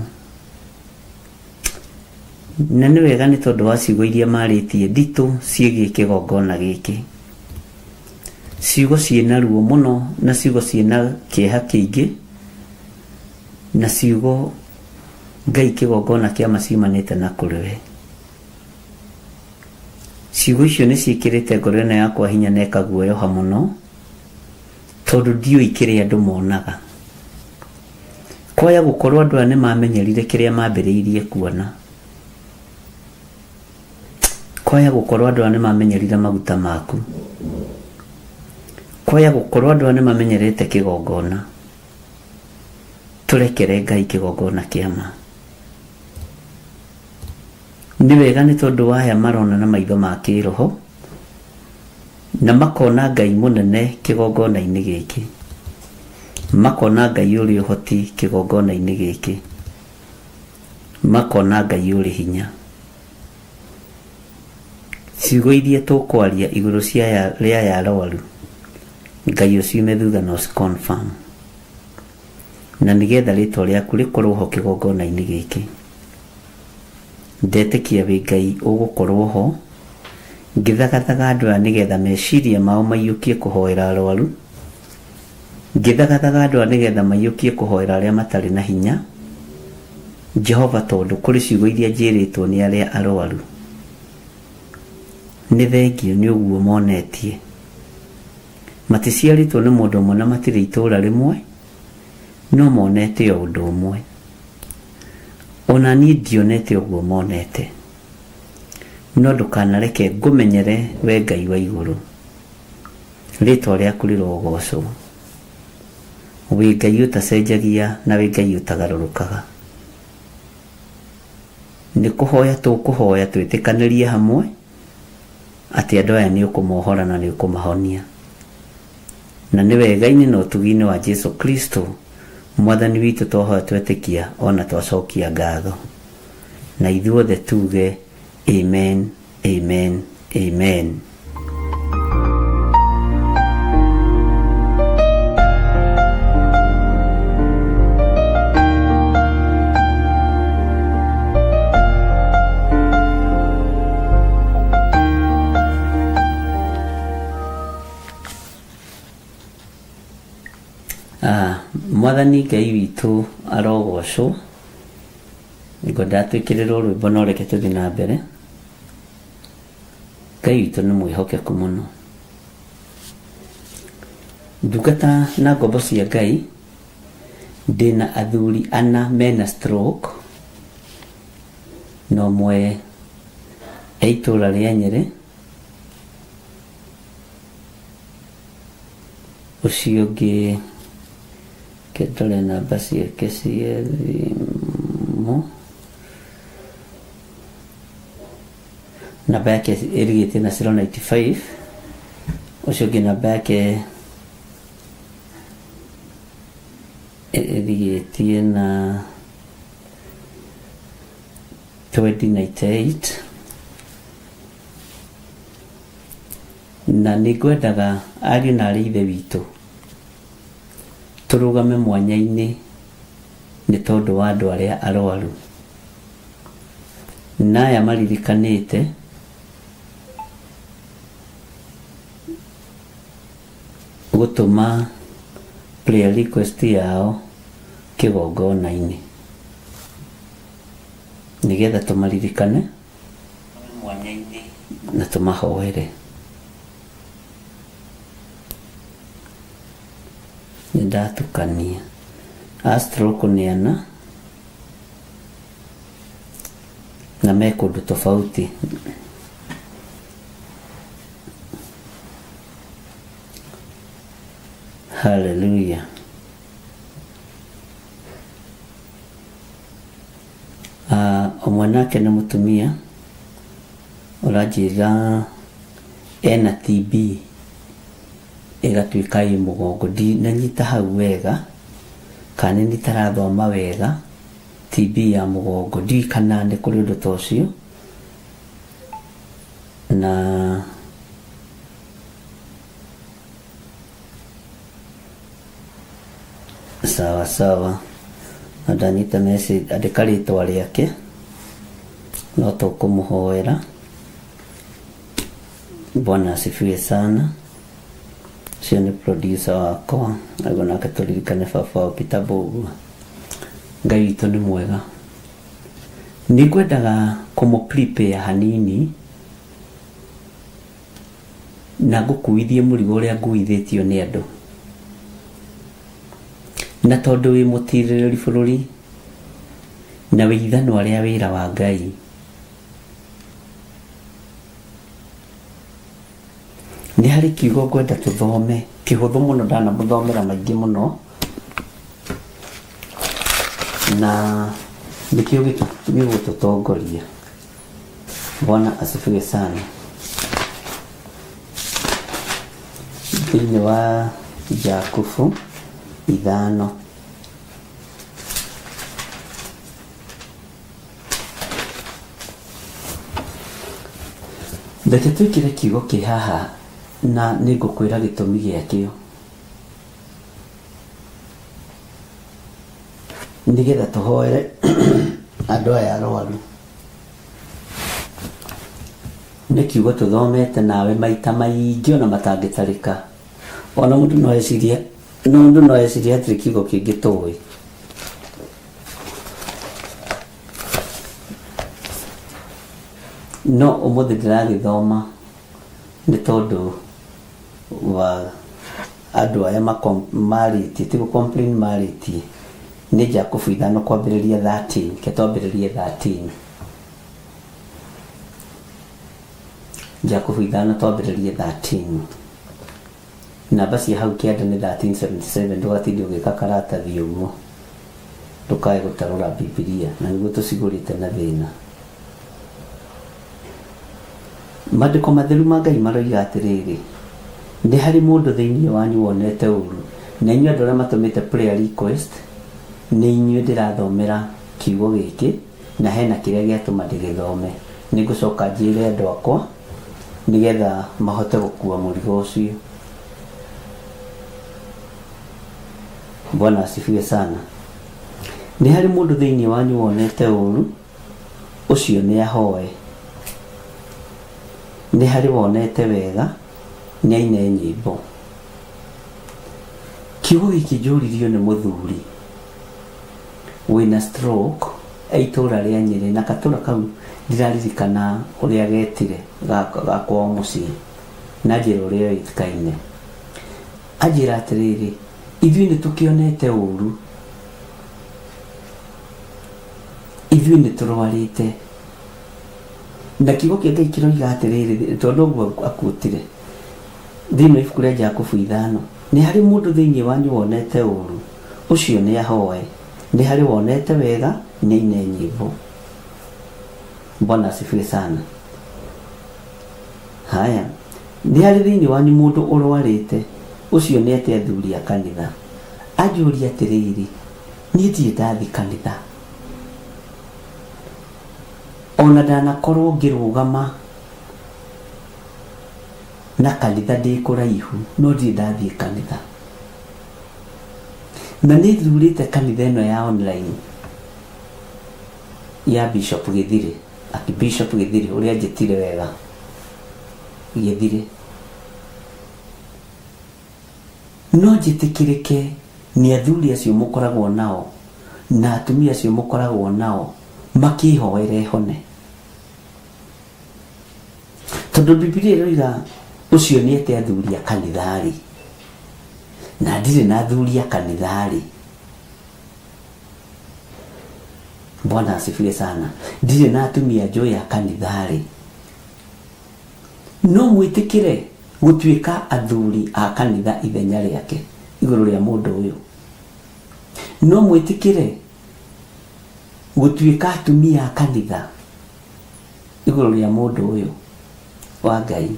Na nĩ wega nĩ tondũ wa ciugo iria marĩtie nditũ ciĩgiĩ kĩgongona gĩkĩ. Ciugo ciĩna ruo mũno na ciugo ciĩna kĩeha kĩingĩ na ciugo Ngai kĩgongona kĩa ma ciumanĩte na kũrĩ we. Ciugo icio nĩ ciĩkĩrĩte ngoro ĩno yakwa hinya na ĩkaguoyoha mũno tondũ ndiũĩ kĩrĩa andũ monaga. Kwaya gũkorwo andũ aya nĩ mamenyerire kĩrĩa mambĩrĩirie kuona. Kwaya gũkorwo andũ aya nĩ mamenyerire maguta maku. Kwaya gũkorwo andũ aya nĩ mamenyerete kĩgongona. Tũrekere Ngai kĩgongona kĩa ma. Nĩ wega nĩ tondũ wa aya marona na maitho ma kĩroho na makona Ngai mũnene kĩgongona-inĩ gĩkĩ. Makona Ngai ũrĩ ũhoti kĩgongona-inĩ gĩkĩ. Makona Ngai ũrĩ hinya. Ciugo iria tũkwaria igũrũ cia rĩa aya arwaru, Ngai ũciume thutha na ũci confirm. Na nĩgetha rĩtwa rĩaku rĩkorwo ho kĩgongona-inĩ gĩkĩ. Ndetĩkia wĩ Ngai ũgũkorwo ho, ngĩthagathaga andũ aya nĩgetha meciria mao maiyũkie kũhoera arwaru, ngĩthagathaga andũ aya nĩgetha maiyũkie kũhoera arĩa matarĩ na hinya, Jehova tondũ kũrĩ ciugo iria njĩrĩtwo nĩ arĩa arwaru. Nĩ thengiũ nĩ ũguo monetie. Maticiarĩtwo nĩ mũndũ ũmwe na matirĩ itũũra rĩmwe, no monete o ũndũ ũmwe. Ona niĩ ndionete ũguo monete. No ndũkanareke ngũmenyere we Ngai wa igũrũ. Rĩtwa rĩaku rĩrogocwo. Wĩ Ngai ũtacenjagia na wĩ Ngai ũtagarũrũkaga. Nĩ kũhoya tũkũhoya twĩtĩkanĩrie hamwe atĩ andũ aya nĩ ũkũmohora na nĩ ũkũmahonia. Na nĩ wega-inĩ na ũtugi-inĩ wa Jesu Kristo Mwathani witũ twahoya twetĩkia ona twacokia ngatho. Na ithuothe tuge amen, amen, amen. Ah, Mwathani Ngai witũ arogocwo. Ngwenda twĩkĩrĩrwo rwĩmbo no reke tũthiĩ na mbere. Ngai witũ nĩ mwĩhokeku mũno. Ndungata na ngombo cia Ngai, ndĩna athuri ana mena stroke, na ũmwe e itũra rĩa Nyĩrĩ, ũcio ũngĩ reke ndore namba ciake cia thimũ namba yake ĩrigĩtie na 095 ũcio ũngĩ namba yake ĩrigĩtie na 2098 Na nĩ ngwendaga ariũ na aarĩ a Ithe witũ tũrũgame mwanya-inĩ nĩ tondũ wa andũ arĩa arwaru. Na aya maririkanĩte Gũtũma prayer request yao kĩgongona-inĩ nĩgetha tũmaririkane na tũmahoere. Nĩ ndatukania a stroke nĩ ana na me kũndũ tofauti. Haleluya. Ũmwe nake nĩ mũtumia ũranjĩra ena TB ĩgatuĩka ĩ mũgongo. Ndinanyita hau wega kana nĩ itarathoma wega TB ya mũgongo, ndiũĩ kana nĩ kũrĩ ũndũ ta ũcio. Na sawa sawa, na ndanyita message, andĩka rĩtwa rĩake no tũkũmũhoera. Bwana asifiwe sana. Ũcio nĩ producer wakwa, naguo nake tũririkane baba wao Peter Mbũgua. Ngai witũ nĩ mwega. Nĩ ngwendaga kũmũ prepare hanini na ngũkuithie mũrigo ũrĩa nguithĩtio nĩ andũ. Na tondũ wĩ mũtirĩrĩri bũrũri na wĩ ithanwa rĩa wĩra wa Ngai, nĩ harĩ kiugo ngwenda tũthome kĩhũthũ mũno, ndanamũthomera maingĩ mũno, na nĩkĩo gĩgũtũtongoria. Bwana asifiwe sana. Thĩinĩ wa Jakubu 5 reke twĩkĩre kiugo kĩ haha na nĩ ngũkwĩra gĩtũmi gĩakĩo nĩgetha tũhoere andũ aya arwaru. Nĩ kiugo tũthomete nawe maita maingĩ ona matangĩtarĩka. Ona mũndũ no ecirie, mũndũ no ecirie hatirĩ kiugo kĩngĩ tũĩ. No ũmũthĩ ndĩragĩthoma nĩ tondũ wa andũ aya marĩtie, ti gũ complain marĩtie. Nĩ Jakubu 5 kwambĩrĩria 13, reke twambĩrĩrie 13. Jakubu 5 twambĩrĩrie 13. Namba cia hau kĩanda nĩ 1377, ndũgatinde ũgĩka karatathi ũguo, ndũkae gũtarũra Bibilia, na nĩguo tũcigũrĩte na thĩna. Maandĩko matheru ma Ngai maroiga atĩrĩrĩ, nĩ harĩ mũndũ thĩinĩ wanyu wonete ũru, na inyuĩ andũ arĩa matũmĩte prayer request, nĩ inyuĩ ndĩrathomera kiugo gĩkĩ, na hena kĩrĩa gĩatũma ndĩgĩthome. Nĩ ngũcoka njĩre andũ akwa nĩgetha mahote gũkua mũrigo ũcio. Bwana asifiwe sana. Nĩ harĩ mũndũ thĩinĩ wanyu wonete ũru, ũcio nĩ ahoe. Nĩ harĩ wonete wega, nĩ aine nyĩmbo. Kiugo gĩkĩ njũririo nĩ mũthuri wĩna stroke e itũra rĩa Nyĩrĩ, na katũra kau ndiraririkana ũrĩa getire ga kwao mũciĩ, na njĩra ũrĩa oĩkaine. Anjĩra atĩrĩrĩ, ithuĩ nĩ tũkĩonete ũru, ithuĩ nĩ tũrwarĩte, na kiugo kĩa Ngai kĩroiga atĩrĩrĩ, tondũ ũguo akuĩtire thĩinĩ wa ibuku rĩa Jakubu 5, nĩ harĩ mũndũ thĩinĩ wanyu wonete ũru, ũcio nĩ ahoe. Nĩ harĩ wonete wega, nĩ aine nyĩmbo. Bwana asifiwe sana. Haya, nĩ harĩ thĩinĩ wanyu mũndũ ũrwarĩte, ũcio nĩ ete athuri a kanitha. Anjũria atĩrĩrĩ, niĩ ndirĩ ndathiĩ kanitha, ona ndanakorwo ngĩrũgama na kanitha ndĩ kũraihu, no ndirĩ ndathiĩ kanitha. Na nĩ thurĩte kanitha ĩno ya online ya Bishop Gĩthirĩ, Archbishop Gĩthirĩ, ũrĩa anjĩtire wega, Gĩthirĩ. No njĩtĩkĩrĩke nĩ athuri acio mũkoragwo nao na atumia acio mũkoragwo nao makĩhoere hone? Tondũ Bibilia ĩroiga ũcio nĩ ete athuri a kanitha-rĩ, na ndirĩ na athuri a kanitha-rĩ, Bwana asifiwe sana, ndirĩ na atumia njũĩ a kanitha-rĩ, no mwĩtĩkĩre gũtuĩka athuri a kanitha ithenya rĩake igũrũ rĩa mũndũ ũyũ? No mwĩtĩkĩre gũtuĩka atumia a kanitha igũrũ rĩa mũndũ ũyũ wa Ngai?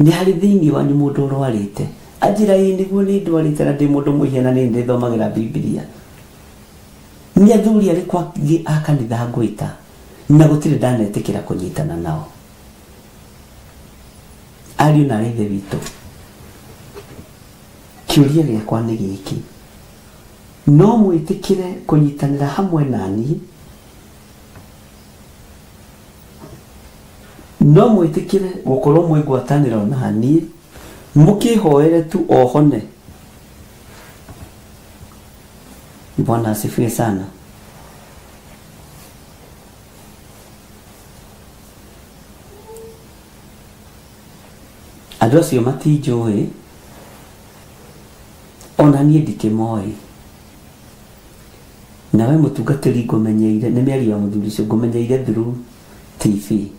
Nĩ harĩ thĩinĩ wanyu mũndũ ũrwarĩte? Anjĩra, ĩĩ nĩguo nĩ ndwarĩte na ndĩ mũndũ mwĩhia na nĩ ndĩthomagĩra Bibilia. Nĩ athuri arĩkũ angĩ a kanitha ngwĩta na gũtirĩ ndanetĩkĩra kũnyitana nao? Ariũ na aarĩ a Ithe witũ, kĩũria gĩakwa nĩ gĩkĩ, no mwĩtĩkĩre kũnyitanĩra hamwe na niĩ? No mwĩtĩkĩre gũkorwo mwĩ ngwatanĩro na niĩ, mũkĩhoere tu o hone? Bwana asifiwe sana. Andũ acio matinjũĩ, ona niĩ ndikĩmoĩ. Nawe mũtungatĩri ngũmenyeire, nĩ mĩario ya mũthuri ũcio, ngũmenyeire through TV.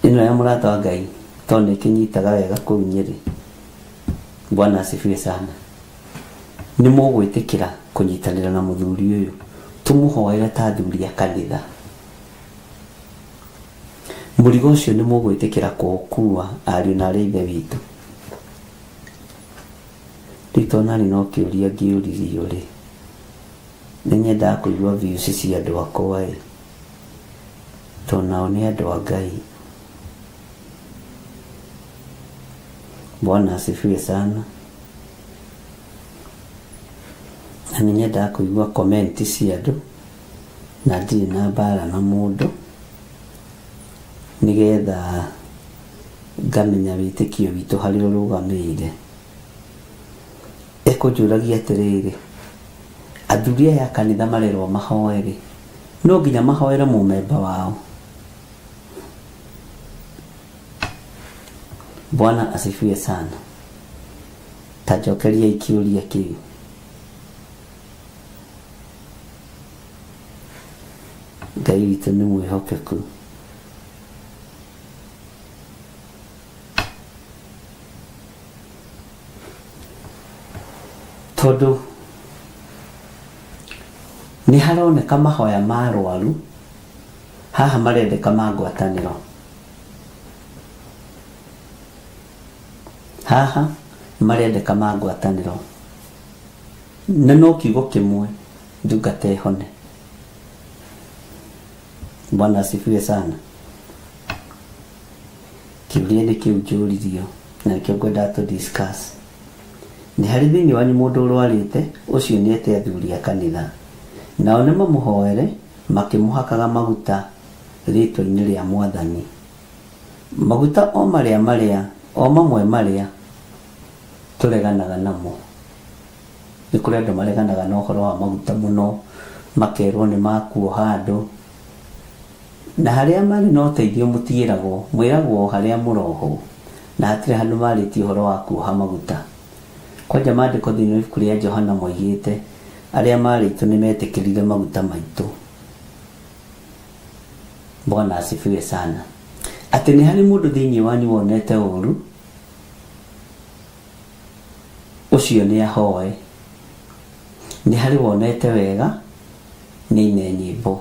Ĩno ya mũrata wa Ngai tondũ nĩ ĩkĩnyitaga wega kũu Nyĩrĩ. Bwana asifiwe sana. Nĩ mũgwĩtĩkĩra kũnyitanĩra na mũthuri ũyũ tũmũhoere ta athuri a kanitha? Mũrigo ũcio nĩ mũgwĩtĩkĩra kũũkua ariũ na aarĩ a Ithe witũ? Rĩu to nani no kĩũria ngĩũririo rĩ, nĩ nyendaga kũigua views cia andũ akwa ĩ, to nao nĩ andũ a Ngai. Bwana asifiwe sana. Na nĩ nyendaga kũigua comment cia andũ, na ndirĩ na mbara na mũndũ, nĩgetha ngamenya wĩtĩkio witũ harĩa ũrũgamĩire. Ekũnjũragia atĩrĩrĩ, athuri aya a kanitha marerwo mahoe-rĩ, no nginya mahoere mũmemba wao? Bwana asifiwe sana. Ta njokeriai kĩũria kĩu. Ngai witũ nĩ mwĩhokeku. Tondũ nĩ haroneka mahoya ma arwaru haha marendeka ma ngwatanĩro. Haha marendeka ma ngwatanĩro. Na no kiugo kĩmwe ndungata ĩhone. Bwana asifiwe sana. Kĩũria nĩ kĩu njũririo na nĩkĩo ngwendaga tũ discuss. Nĩ harĩ thĩinĩ wanyu mũndũ ũrwarĩte, ũcio nĩete athuri a kanitha, nao nĩmamũhoere makĩmũhakaga maguta rĩĩtwa-inĩ rĩa Mwathani. Maguta o marĩa marĩa, o mamwe marĩa tũreganaga namo. Nĩ kũrĩ andũ mareganaga na ũhoro wa maguta mũno, makerwo nĩ ma kuoha andũ. Na harĩa marĩ na ũteithio mũtiĩragwo, mwĩragwo o harĩa mũrohwo, na hatirĩ handũ marĩtie ũhoro wa kuoha maguta. Kwanja maandĩko thĩinĩ wa ibuku rĩa Johana moigĩte, arĩa maarĩ aitũ nĩmetĩkĩrire maguta maitũ. Bwana asifiwe sana. Atĩ nĩ harĩ mũndũ thĩinĩ wanyu wonete ũũru, ũcio nĩahoe. Nĩ harĩ wonete wega, nĩaine nyĩmbo.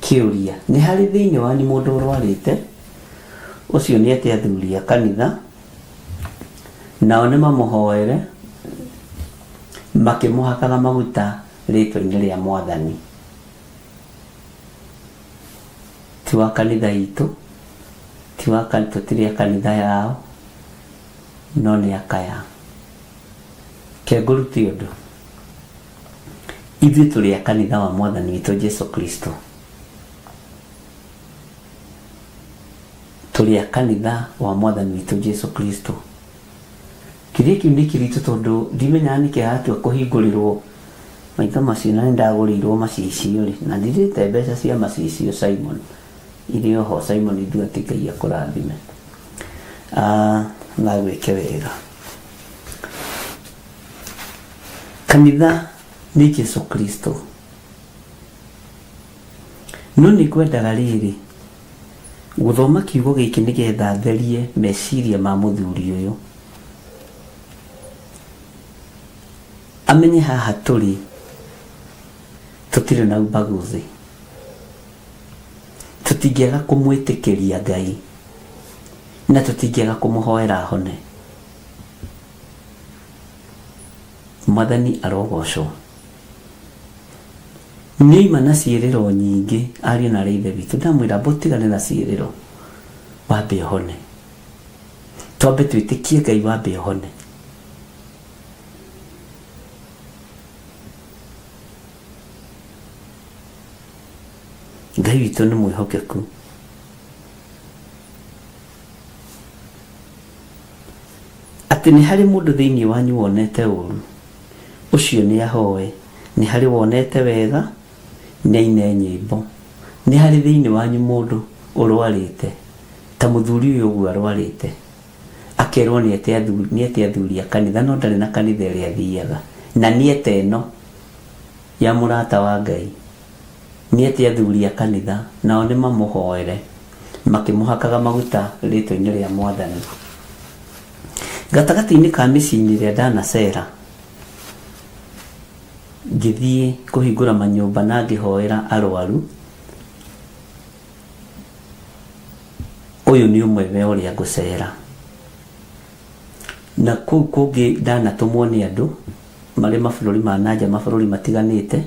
Kĩũria, Nĩ harĩ thĩinĩ wanyu mũndũ ũrwarĩte? Ũcio nĩete athuri a kanitha, nao nĩmamũhoere makĩmũhakaga maguta rĩĩtwa-inĩ rĩa Mwathani. Ti wa kanitha itũ, ti wa tũtirĩ a kanitha yao, no nĩ akaya. Ke ngũrute ũndũ. Ithuĩ tũrĩ a kanitha wa Mwathani witũ Jesu Kristo. Tũrĩ a kanitha wa Mwathani witũ Jesu Kristo. Kĩrĩa kĩu nĩ kĩritũ tondũ ndimenyaga nĩkĩ hatua kũhingũrĩrwo maitho macio na nĩndagũrĩirwo macicio rĩ, na ndirĩte mbeca cia macicio Simon irĩ oho. Simon Nduati, Ngai akũrathime. Ah, na agwĩke wega. Kanitha nĩ Jesu Kristo. No nĩ ngwendaga rĩrĩ gũthoma kiugo gĩkĩ nĩgetha therie meciria ma mũthuri ũyũ, amenye haha tũrĩ tũtirĩ na ubaguzi, tũtingĩaga kũmwĩtĩkĩria Ngai na tũtingĩaga kũmũhoera ahone. Mwathani arogocwo. Nĩoima na ciĩrĩro nyingĩ ariũ na arĩ ithe witũ, ndamwĩra mbũtigane na ciĩrĩro, wambe ũhone, twambe twĩtĩkie Ngai, wambe ũhone. Ngai witũ nĩ mwĩhokeku. Atĩ nĩ harĩ mũndũ thĩinĩ wanyu wonete ũũru, ũcio nĩ ahoe. Nĩ harĩ wonete wega, nĩ aine nyĩmbo. Nĩ harĩ thĩinĩ wanyu mũndũ ũrwarĩte, ta mũthuri ũyũ ũguo arwarĩte, akerwo nĩ ete athuri a kanitha, no ndarĩ na kanitha ĩrĩa athiaga, na nĩ ete ĩno ya mũrata wa Ngai. Nĩ ete athuri a kanitha, nao nĩ mamũhoere, makĩmũhakaga maguta rĩĩtwa-inĩ rĩa Mwathani. Gatagatĩ-inĩ ka mĩciĩ-inĩ ĩrĩa ndanacera, ngĩthiĩ kũhingũra manyũmba na ngĩhoera arwaru, ũyũ nĩ ũmwe we ũrĩa ngũcera. Na kũu kũngĩ ndanatũmwo nĩ andũ marĩ mabũrũri ma nanja, mabũrũri matiganĩte,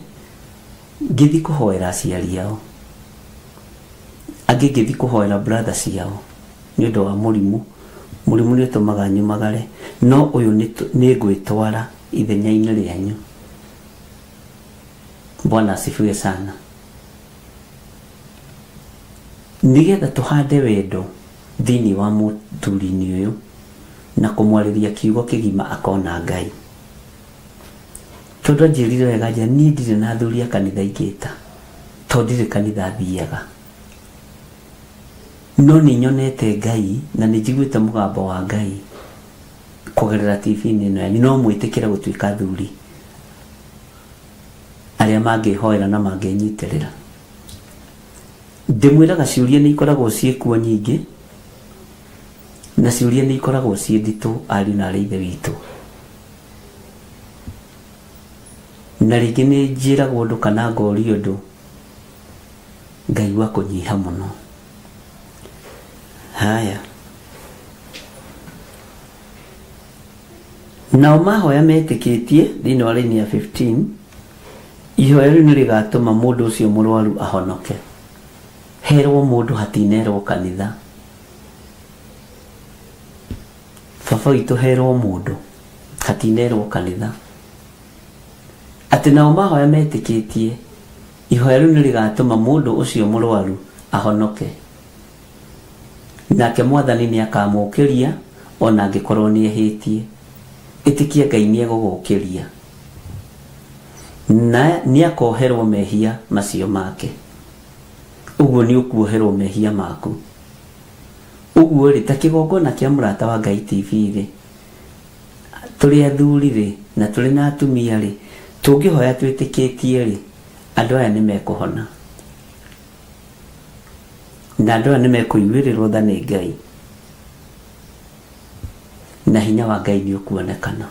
ngĩthiĩ kũhoera aciari ao. Angĩ ngĩthiĩ kũhoera brother ciao nĩ ũndũ wa mũrimũ. Mũrimũ nĩ ũtũmaga nyumagare, no ũyũ nĩ ngwĩtwara ithenya-inĩ rĩanyu. Bwana asifiwe sana. Nĩgetha tũhande wendo thĩinĩ wa mũthuri-inĩ ũyũ na kũmwarĩria kiugo kĩgima akona Ngai. Tondũ anjĩrire wega anjĩra niĩ ndirĩ na athuri a kanitha ingĩta, tondũ ndirĩ kanitha thiaga. No nĩ nyonete Ngai na nĩ njiguĩte mũgambo wa Ngai kũgerera TV-inĩ ĩno yanyu. No mwĩtĩkĩre gũtuĩka athuri arĩa mangĩhoera na mangĩnyitĩrĩra. Ndĩmwĩraga ciũria nĩ ikoragwo ciĩ kuo nyingĩ, na ciũria nĩ ikoragwo ciĩ nditũ ariũ na arĩ ithe witũ. Na rĩngĩ nĩ njĩragwo ũndũ kana ngorio ũndũ ngaigua kũnyiha mũno. Haya. Nao mahoya metĩkĩtie, thĩinĩ wa raini ya 15, ihoya rĩu nĩ rĩgatũma mũndũ ũcio mũrwaru ahonoke. Herwo mũndũ hatinerwo kanitha. Baba witũ herwo mũndũ hatinerwo kanitha. Atĩ nao mahoya metĩkĩtie, ihoya rĩu nĩ rĩgatũma mũndũ ũcio mũrwaru ahonoke. Nake Mwathani nĩakamũũkĩria o na angĩkorwo nĩehĩtie. Ĩtĩkia Ngai nĩegũgũũkĩria. Na nĩakoherwo mehia macio make. Ũguo nĩũkuoherwo mehia maku. Ũguo-rĩ, ta kĩgongona kĩa Mũrata wa Ngai TV-rĩ, tũrĩ athuri-rĩ, na tũrĩ na atumia-rĩ, tũngĩhoya twĩtĩkĩtie-rĩ, andũ aya nĩmekũhona. Na andũ aya nĩmekũiguĩrĩrwo tha nĩ Ngai, na hinya wa Ngai nĩũkuonekana.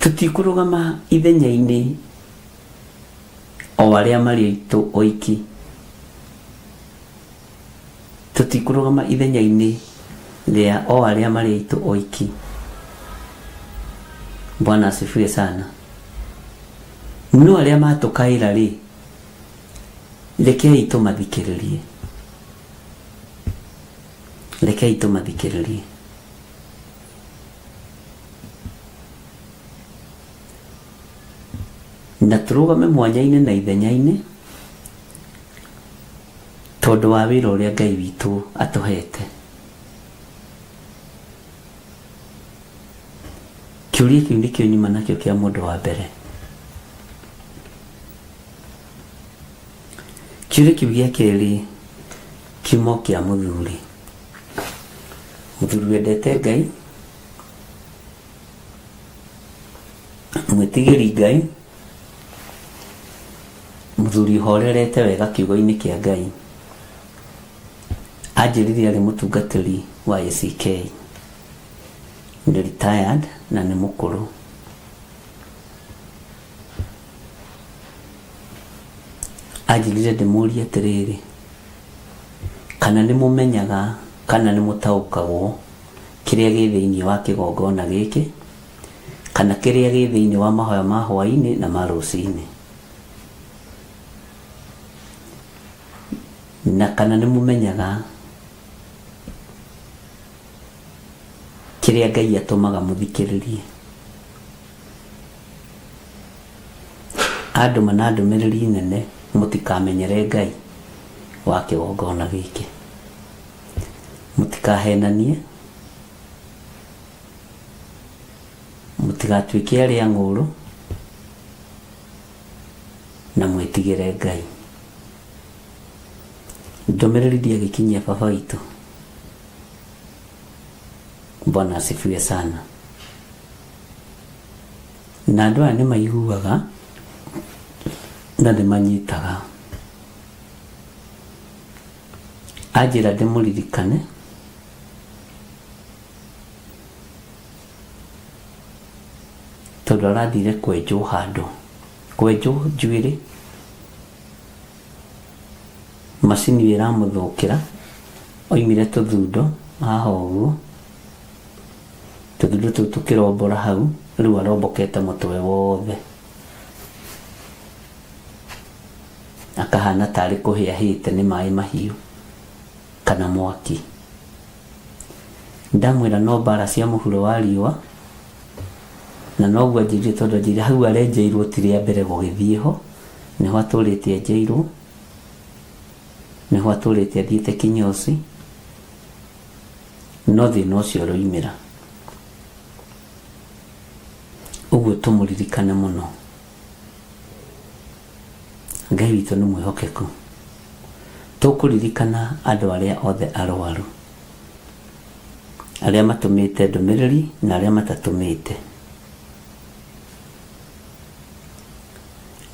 Tũtikũrũgama ithenya-inĩ o arĩa marĩ aitũ oiki. Tũtikũrũgama ithenya-inĩ rĩa o arĩa marĩ aitũ oiki. Bwana asifiwe sana. No arĩa matũkaĩra rĩ, rekei tũmathikĩrĩrie. Rekei tũmathikĩrĩrie. Na tũrũgame mwanya-inĩ na ithenya-inĩ. Tondũ wa wĩra ũrĩa Ngai witũ atũhete. Kĩũria kĩu nĩkĩo nyuma nakĩo kĩa mũndũ wa mbere. Kĩũria kĩu gĩa kerĩ kiuma o kĩa mũthuri. Mũthuri wendete Ngai, mwĩtigĩri Ngai, mũthuri ũhorerete wega kiugo-inĩ kĩa Ngai. Anjĩrire arĩ mũtungatĩri wa ACK. Nĩ retired na nĩ mũkũrũ. Anjĩrire ndĩmũrie atĩrĩrĩ, kana nĩ mũmenyaga kana nĩ mũtaũkagwo kĩrĩa gĩ thĩinĩ wa kĩgongona gĩkĩ, kana kĩrĩa gĩ thĩinĩ wa mahoya ma hwainĩ na ma rũcinĩ. Na kana nĩ mũmenyaga kĩrĩa Ngai atũmaga mũthikĩrĩrie. Andũma na ndũmĩrĩri nene mũtikamenyere Ngai wa kĩgongona gĩkĩ. Mũtikahenanie, mũtigatuĩke arĩa ng'ũũrũ, na mwĩtigĩre Ngai. Ndũmĩrĩri ndiagĩkinyia baba witũ. Bwana asifiwe sana. Na andũ aya nĩ maiguaga na nĩ manyitaga. Anjĩra ndĩmũririkane tondũ arathire kwenjwo handũ, kwenjwo njuĩrĩ, macini ĩramũthũkĩra, oimire tũthundo haha ũguo, tũthundo tũu tũkĩrombora hau, rĩu arombokete mũtwe wothe. Akahana tarĩ kũhĩa ahĩte nĩ maĩ mahiũ kana mwaki. Ndamwĩra no mbara cia mũhuro wa riũa, na noguo anjĩrire tondũ anjĩrire hau arenjeirwo ti rĩa mbere gũgĩthiĩ ho, nĩho atũrĩte enjeirwo, nĩho atũrĩte athiĩte kinyozi, no thĩna ũcio ũroimĩra. Ũguo tũmũririkane mũno. Ngai witũ nĩ mwĩhokeku. Tũkũririkana andũ arĩa othe arwaru, arĩa matũmĩte ndũmĩrĩri na arĩa matatũmĩte.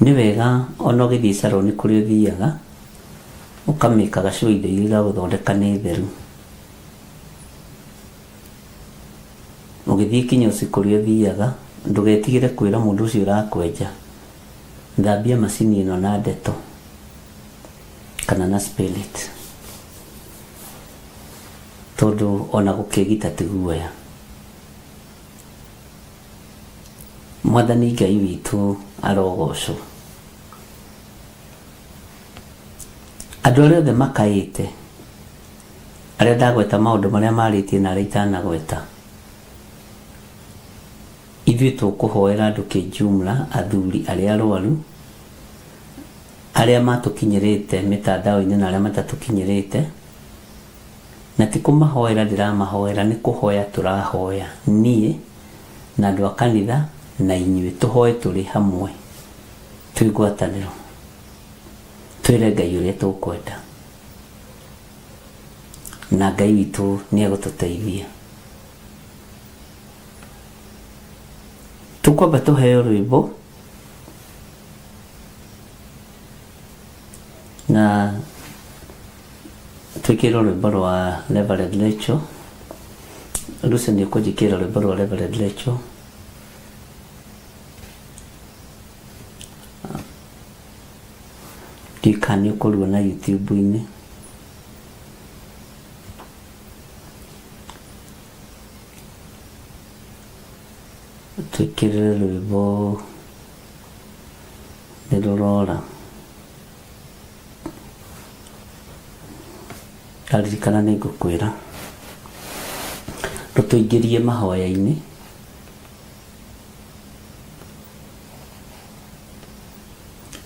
Nĩ wega ona ũgĩthiĩ caroni kũrĩa ũthiaga, ũkamĩkaga sure indo iria iragũthondeka nĩ theru. Ũgĩthiĩ kinyozi kũrĩa ũthiaga, ndũgetigĩre kwĩra mũndũ ũcio ũrakwenja, thambia macini ĩno na ndeto kana na spirit, tondũ ona gũkĩgita ti guoya. Mwathani Ngai witũ arogocwo. Andũ arĩa othe makaĩte, arĩa ndagweta maũndũ marĩa marĩtie na arĩa itanagweta, ithuĩ tũkũhoera andũ kĩjumla, athuri arĩa arwaru, arĩa matũkinyĩrĩte mĩtandao-inĩ na arĩa matatũkinyĩrĩte, na ti kũmahoera ndĩramahoera, nĩ kũhoya tũrahoya, niĩ na andũ a kanitha na inyuĩ, tũhoe tũrĩ hamwe, twĩ ngwatanĩro, twĩre Ngai ũrĩa tũkwenda, na Ngai witũ nĩ egũtũteithia. Tũkwamba tũheo rwĩmbo na twĩkĩrwo rwĩmbo rwa Reverend Rachel. Lucy nĩ ũkũnjĩkĩra rwĩmbo rwa Reverend Rachel. Ndiũĩ kana nĩ ũkũruona YouTube-inĩ. Twĩkĩrĩre rwĩmbo nĩ rũrora. Ndaririkana nĩ ngũkwĩra. Rũtũingĩrie mahoya-inĩ.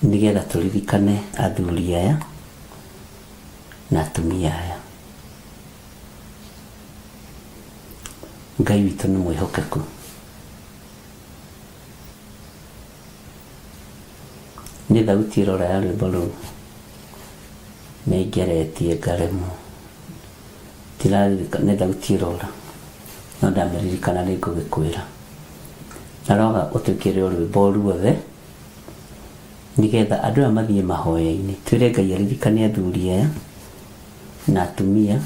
Nĩgetha tũririkane athuri aya. na atumia aya. Ngai witũ nĩ mwĩhokeku. Nĩ thauti ĩrora ya rwĩmbo rũu nĩ ngeretie ngaremwo, ndiraririkana nĩ thauti ĩrora, no ndamĩririkana nĩ ngũgĩkwĩra. Na roga ũtwĩkĩre o rwĩmbo ruothe nĩgetha andũ aya mathiĩ mahoya-inĩ, twĩre Ngai aririkane athuri aya na atumia,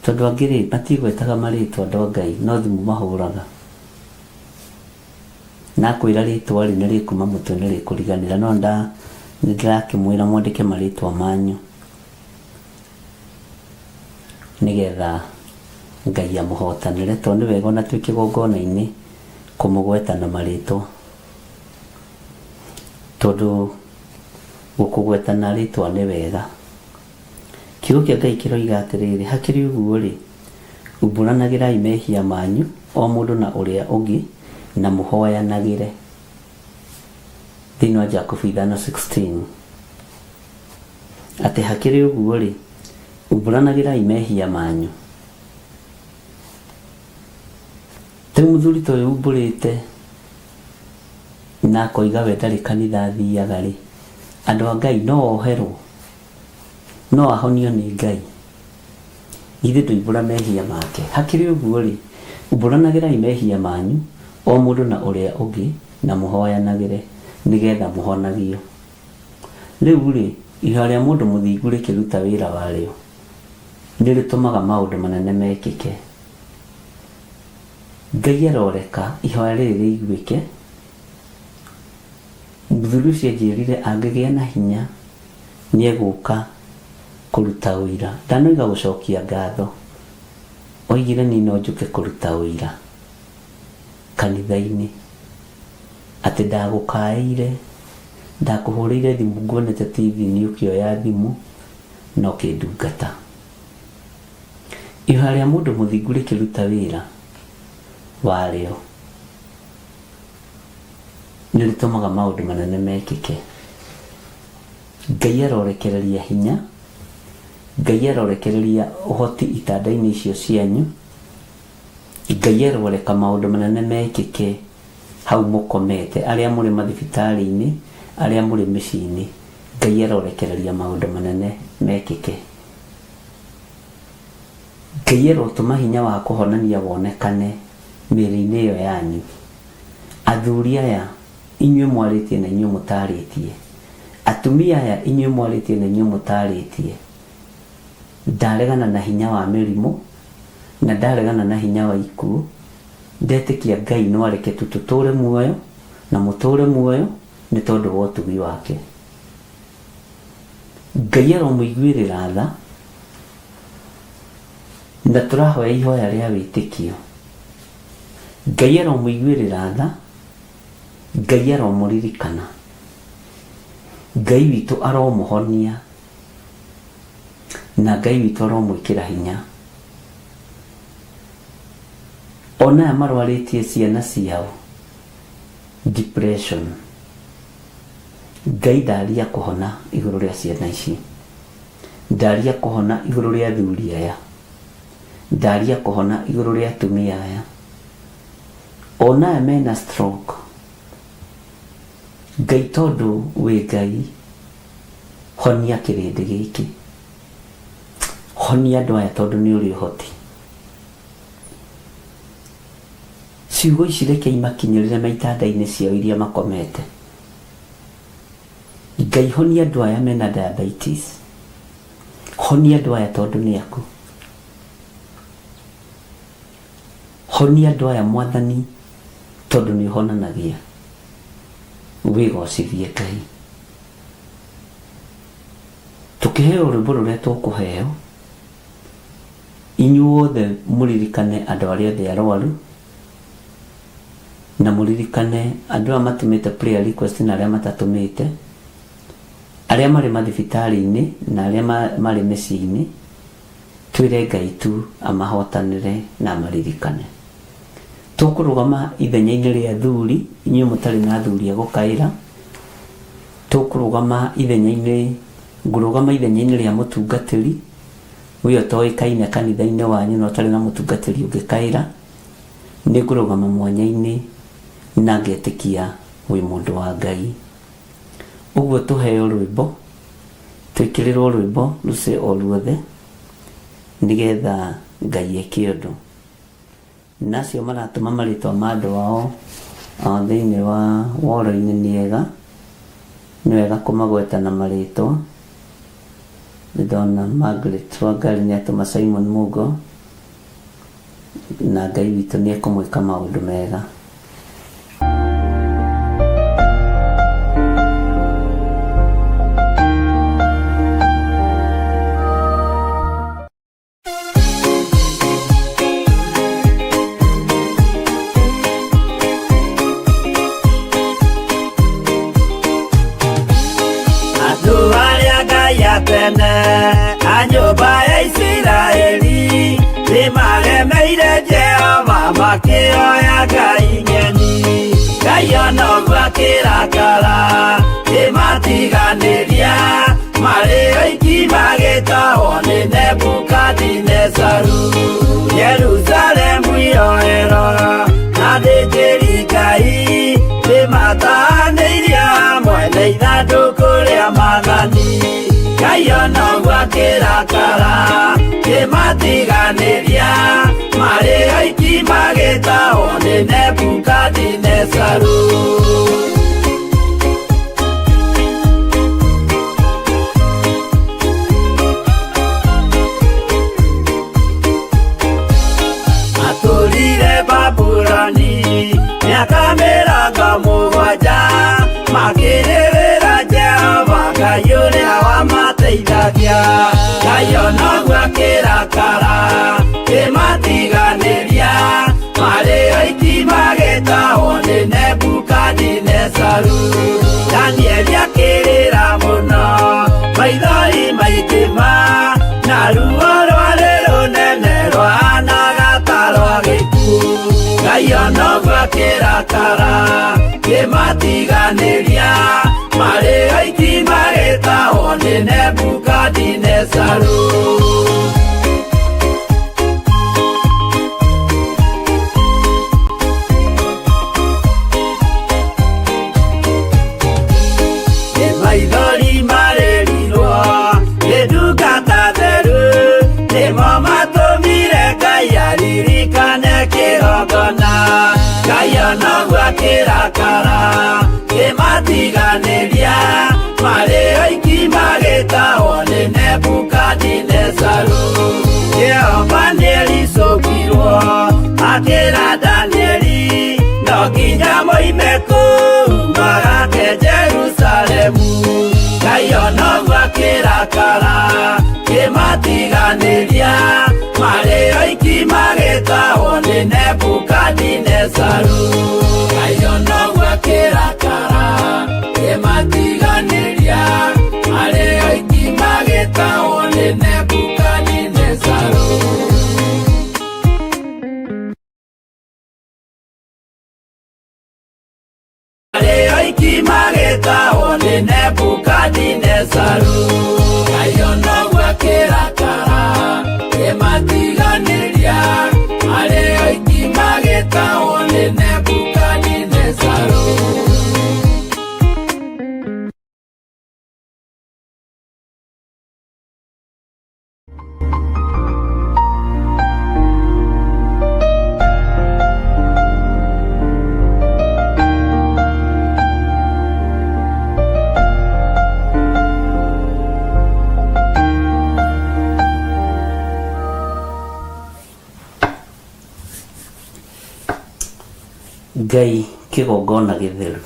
tondũ angĩ rĩ matigwetaga marĩtwa andũ a Ngai no thimũ mahũraga. Na akwĩra rĩtwa rĩ nĩ rĩkuma mũtwe nĩ rĩkũriganĩra no nda nĩ ndĩrakĩmwĩra mwandĩke marĩtwa manyu nĩgetha Ngai amũhotanĩre tondũ nĩ wega ona twĩ kĩgongona-inĩ kũmũgweta na marĩtwa tondũ gũkũgweta na rĩtwa nĩ wega. Kiugo kĩa Ngai kĩroiga atĩrĩrĩ, hakĩrĩ ũguo-rĩ, umbũranagĩrai mehia manyu o mũndũ na ũrĩa ũngĩ na mũhoyanagĩre. Thĩinĩ wa Jakubu 5:16 atĩ hakĩrĩ ũguo-rĩ, umbũranagĩrai mehia manyu. Rĩu mũthuri ta ũyũ umbũrĩte na akoiga we ndarĩ kanitha athiaga-rĩ, andũ a Ngai no oherwo? No ahonio nĩ Ngai? Githĩ ndoimbũra mehia make? Hakĩrĩ ũguo-rĩ, umbũranagĩrai mehia manyu o mũndũ na ũrĩa ũngĩ na mũhoyanagĩre, nĩ getha mũhonagio. Rĩu-rĩ, ihoya rĩa mũndũ mũthingu rĩkĩruta wĩra warĩo, nĩrĩtũmaga maũndũ manene mekĩke. Ngai aroreka ihoya rĩrĩ rĩiguĩke. Mũthuri ũcio anjĩrire angĩgĩa na hinya nĩegũka kũruta ũira. Ndanoiga gũcokia ngatho, oigire niĩ no njũke kũruta ũira kanitha-inĩ atĩ ndagũkaĩire, ndakũhũrĩire thimũ nguonete TV-inĩ ũkĩoya thimũ na ũkĩndungata. Ihoya rĩa mũndũ mũthingu rĩkĩruta wĩra warĩo nĩ rĩtũmaga maũndũ manene mekĩke. Ngai arorekereria hinya, Ngai arorekereria ũhoti itanda-inĩ icio cianyu, Ngai aroreka maũndũ manene mekĩke hau mũkomete, arĩa mũrĩ mathibitarĩ-inĩ, arĩa mũrĩ mĩciĩ-inĩ, Ngai arorekereria maũndũ manene mekĩke. Ngai arotũma hinya wa kũhonania wonekane mĩĩrĩ-inĩ ĩyo yanyu. Athuri aya, inyuĩ mwarĩtie na inyuĩ mũtarĩtie, atumia aya, inyuĩ mwarĩtie na inyuĩ mũtarĩtie, ndaregana na hinya wa mĩrimũ, na ndaregana na hinya wa ikuũ, ndetĩkia Ngai no areke tu tũtũre muoyo, na mũtũre muoyo, nĩ tondũ wa ũtugi wake. Ngai aromũiguĩrĩra tha, na tũrahoya ihoya rĩa wĩtĩkio. Ngai aromũiguĩrĩra tha, Ngai aromũririkana, Ngai witũ aromũhonia, na Ngai witũ aromwĩkĩra hinya. Ona aya marwarĩtie ciana ciao depression. Ngai ndaria kũhona igũrũ rĩa ciana ici, ndaria kũhona igũrũ rĩa athuri aya, ndaria kũhona igũrũ rĩa atumia aya. Ona aya mena stroke, Ngai tondũ wĩ Ngai, honia kĩrĩndĩ gĩkĩ, honia andũ aya tondũ nĩ ũrĩ ũhoti. Ciugo ici reke imakinyĩrĩre me itanda-inĩ ciao iria makomete. Ngai honia andũ aya mena diabetes. Honia andũ aya tondũ nĩ aku. Honia andũ aya Mwathani tondũ nĩ ũhonanagia. Wĩgocithie Ngai. Tũkĩheo rwĩmbo rũrĩa tũkũheo, Inyuothe mũririkane andũ arĩa othe arwaru, na mũririkane andũ aya matũmĩte prayer request na arĩa matatũmĩte, arĩa marĩ mathibitarĩ-inĩ na arĩa marĩ mĩciĩ-inĩ, twĩre Ngai tu amahotanĩre na amaririkane. Tũkũrũgama ithenya-inĩ rĩa athuri, inyuĩ mũtarĩ na athuri a gũkaĩra, tũkũrũgama ithenya-inĩ Ngũrũgama ithenya-inĩ rĩa mũtungatĩri ũyũ ũtoĩkaine kanitha-inĩ wanyu na ũtarĩ na mũtungatĩri ũngĩkaĩra. Nĩ ngũrũgama mwanya-inĩ na ngetĩkia wĩ mũndũ wa Ngai. Ũguo tũheo rwĩmbo, twĩkĩrĩrwo rwĩmbo rũce o ruothe nĩgetha Ngai eke ũndũ. Na acio maratũma marĩtwa ma andũ ao thĩinĩ wa woro-inĩ nĩ ega, nĩ wega kũmagweta na marĩtwa. Nĩ ndona Margaret Wangari nĩ atũma Simon Mugo, na Ngai witũ nĩ ekũmwĩka maũndũ mega. Andũ arĩa Ngai atene a nyũmba ya Isiraeli nĩmaremeire Jehova makĩoya ngai ng'eni. Ngai ona ũguo akĩrakara kĩmatiganĩria marĩ oiki magĩtahwo nĩ Nebukadinezaru. Jerusalemu yoerwo na athĩnjĩri Ngai nĩmatahanĩirie hamwe na ithandũkũ rĩa maathani. Ngai ona ũguo akĩrakara kĩmatiganĩria marĩ oiki magĩtahwo nĩ Nebukadinezaru. Matũrire Babuloni mĩaka mĩrongo mũgwanja makĩrĩrĩra Jehova Ngai ũrĩa wamateithagia. Ngai ona ũguo akĩrakara kĩmatiganĩria marĩ oiki magĩtahwo nĩ Nebukadinezaru. Danieli akĩrĩra mũno maithori maingĩ ma na ruo rwarĩ rũnene rwahanaga ta rwa gĩkuũ. Ngai ona ũguo akĩrakara kĩmatiganĩria marĩ oiki magĩtahwo nĩ Nebukadinezaru. Nĩ maithori marĩrirwo nĩ ndungata theru nĩmo matũmire Ngai aririkane kĩgongona. Ngai ona ũguo akĩrakara kĩmatiganĩria marĩ oiki magĩtahwo nĩ Nebukadinezaru. Jehova nĩericũkirwo akĩra Danieli no nginya moime kũu magake Jerusalemu. Ngai ona ũguo akĩrakara kĩmatiganĩria marĩ oiki magĩtahwo nĩ Nebukadinezaru. Ngai ona ũguo akĩrakara kĩmatiganĩria marĩ oiki magĩtahwo nĩ Nebukadinezaru. Marĩ oiki magĩtahwo nĩ Nebukadinezaru. Ngai ona ũguo akĩrakara kĩmatiganĩria marĩ oiki magĩtahwo nĩ Nebukadinezaru. Ngai kĩgongona gĩtheru.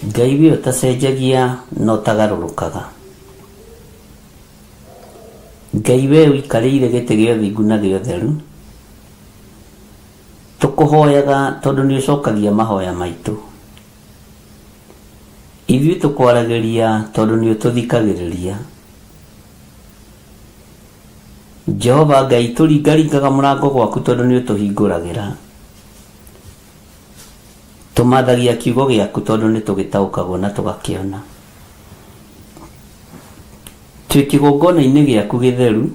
Ngai we ũtacenjagia na ũtagarũrũkaga. Ngai we ũikarĩire gĩtĩ gĩa ũthingu na gĩa ũtheru. Tũkũhoyaga tondũ nĩ ũcokagia mahoya maitũ. Ithuĩ tũkwaragĩria tondũ nĩ ũtũthikagĩrĩria. Jehova Ngai tũringaringaga mũrango gwaku tondũ nĩ ũtũhingũragĩra. Tũmathagia kiugo gĩaku tondũ nĩ tũgĩtaũkagwo na tũgakĩona. Twĩ kĩgongona-inĩ gĩaku gĩtheru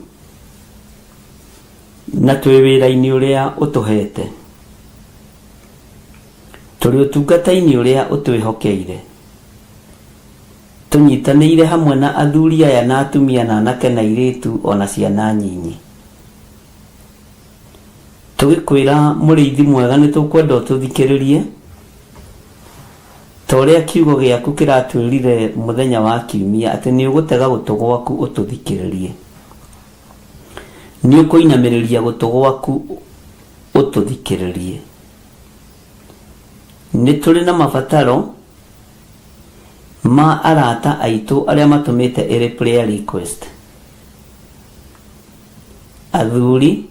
na twĩ wĩra-inĩ ũrĩa ũtũhete. Tũrĩ ũtungata-inĩ ũrĩa ũtwĩhokeire. Tũnyitanĩire hamwe na athuri aya na atumia na anake na airĩtu o na ciana nyinyi. Tũgĩkwĩra mũrĩithi mwega nĩ tũkwenda ũtũthikĩrĩrie ta ũrĩa kiugo gĩaku kĩratwĩrire mũthenya wa kiumia atĩ nĩ ũgũtega gũtũ gwaku ũtũthikĩrĩrie. Nĩ ũkũinamĩrĩria gũtũ gwaku ũtũthikĩrĩrie. Nĩ tũrĩ na mabataro ma arata aitũ arĩa matũmĩte ĩrĩ prayer request. Athuri,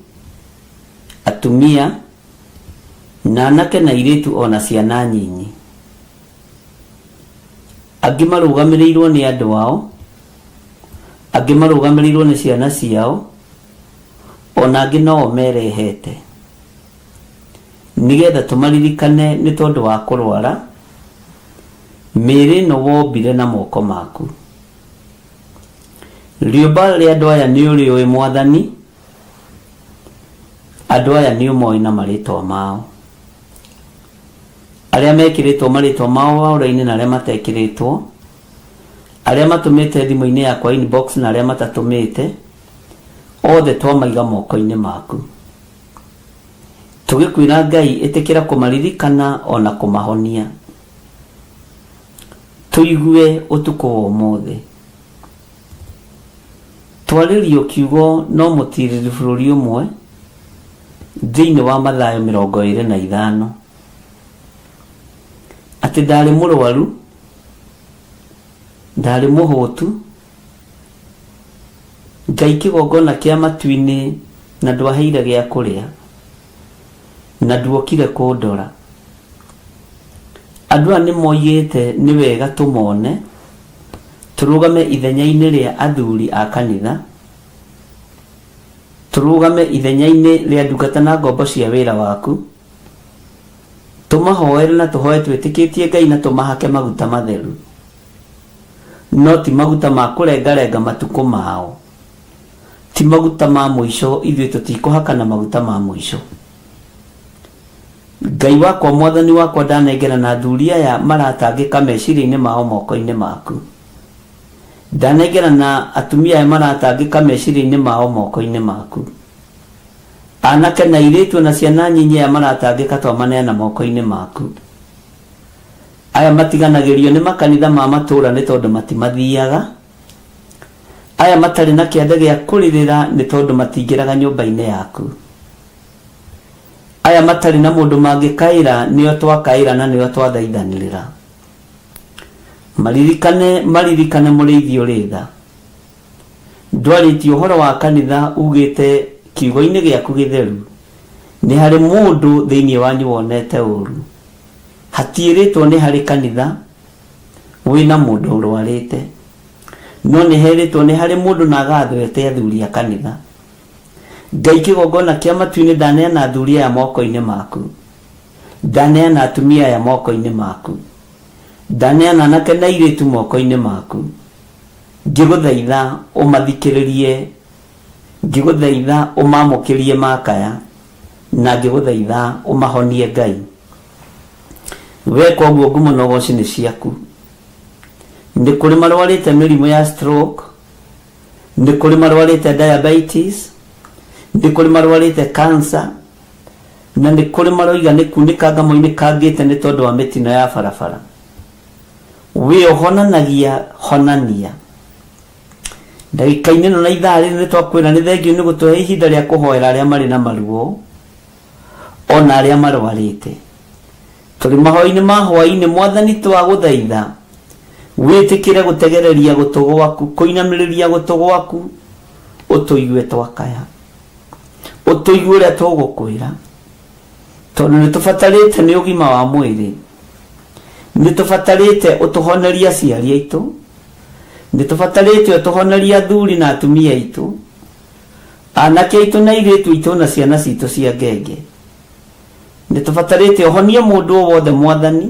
atumia, na anake na airĩtu o na ciana nyinyi. Angĩ marũgamĩrĩirwo nĩ andũ ao, angĩ marũgamĩrĩirwo nĩ ciana ciao, o na angĩ no o merehete. Nĩgetha tũmaririkane nĩ tondũ wa kũrwara, mĩĩrĩ ĩno wombire na moko maku. Rĩũmba rĩa andũ aya nĩ ũrĩũĩ Mwathani, andũ aya nĩ ũmoĩ na marĩtwa mao. Arĩa mekĩrĩtwo marĩtwa mao waũra-inĩ na arĩa matekĩrĩtwo, arĩa matũmĩte thimũ-inĩ yakwa inbox na arĩa matatũmĩte, othe twamaiga moko-inĩ maku. Tũgĩkwĩra Ngai ĩtĩkĩra kũmaririkana ona kũmahonia. Tũigue ũtukũ wa ũmũthĩ. Twarĩrio kiugo no mũtirĩrĩri bũrũri ũmwe thĩinĩ wa Mathayo 25. Atĩ ndarĩ mũrwaru, ndarĩ mũhũtu, Ngai kĩgongona kĩa matu-inĩ na ndwaheire gĩa kũrĩa, na nduokire kũndora. Andũ aya nĩmoigĩte nĩ wega tũmone, tũrũgame ithenya-inĩ rĩa athuri a kanitha, tũrũgame ithenya-inĩ rĩa ndungata na ngombo cia wĩra waku, tũmahoere na tũhoe twĩtĩkĩtie Ngai na tũmahake maguta matheru, no ti maguta ma kũrengarenga matukũ mao, ti maguta ma mũico, ithuĩ tũtikũhakana maguta ma mũico. Ngai wakwa mwathani wakwa ndanengerana athuri aya maratangĩka meciria-inĩ mao moko-inĩ maku. Ndanengerana atumia aya maratangĩka meciria-inĩ mao moko-inĩ maku. Anake na airĩtu na ciana nyinyi aya maratangĩka twamaneana moko-inĩ maku. Aya matiganagĩrio nĩ makanitha ma matũũra nĩ tondũ matimathiaga. Aya matarĩ na kĩande gĩa kũrĩrĩra nĩ tondũ matingĩraga nyũmba-inĩ yaku. Aya matarĩ na mũndũ mangĩkaĩra nĩo twakaĩra na nĩo twathaithanĩrĩra. Maririkane, maririkane mũrĩithi ũrĩ tha. Ndwarĩtie ũhoro wa kanitha ugĩte kiugo-inĩ gĩaku gĩtheru nĩ harĩ mũndũ thĩinĩ wanyu wonete ũru. Hatiĩrĩtwo nĩ harĩ kanitha wĩna mũndũ ũrwarĩte. No nĩ herĩtwo nĩ harĩ mũndũ na agathwo ete athuri a kanitha. Ngai kĩgongona kĩa matu-inĩ ndaneana athuri aya moko-inĩ maku. Ndaneana atumia aya moko-inĩ maku. Ndaneana anake na airĩtu moko-inĩ maku. Ngĩgũthaitha ũmathikĩrĩrie, ngĩgũthaitha ũmamũkĩrie makaya, na ngĩgũthaitha ũmahonie Ngai. Weka ũguo ngumo na ũgoci nĩ ciaku. Nĩ kũrĩ marwarĩte mĩrimũ ya stroke, nĩ kũrĩ marwarĩte diabetes, nĩ kũrĩ marwarĩte cancer, na nĩ kũrĩ maroiga nĩ kunĩkanga moinĩkangĩte nĩ tondũ wa mĩtino ya barabara. We ũhonanagia honania. Ndagĩka-inĩ ĩno na ithaa rĩrĩ nĩ twakwĩra nĩ thengiũ nĩ gũtũhe ihinda rĩa kũhoera arĩa marĩ na maruo ona arĩa marwarĩte. Tũrĩ mahoya-inĩ ma hwaĩ-inĩ, Mwathani twagũthaitha wĩtĩkĩre gũtegereria gũtũ gwaku, kũinamĩrĩria gũtũ gwaku, ũtũigue twakaya, ũtũigue ũrĩa tũgũkwĩra, tondũ nĩ tũbatarĩte nĩ ũgima wa mwĩrĩ, nĩ tũbatarĩte ũtũhonerie aciari aitũ, nĩ tũbatarĩte ũtũhonerie athuri na atumia aitũ, anake aitũ na airĩtu aitũ na ciana citũ cia ngenge. Nĩ tũbatarĩte ũhonie mũndũ o wothe Mwathani,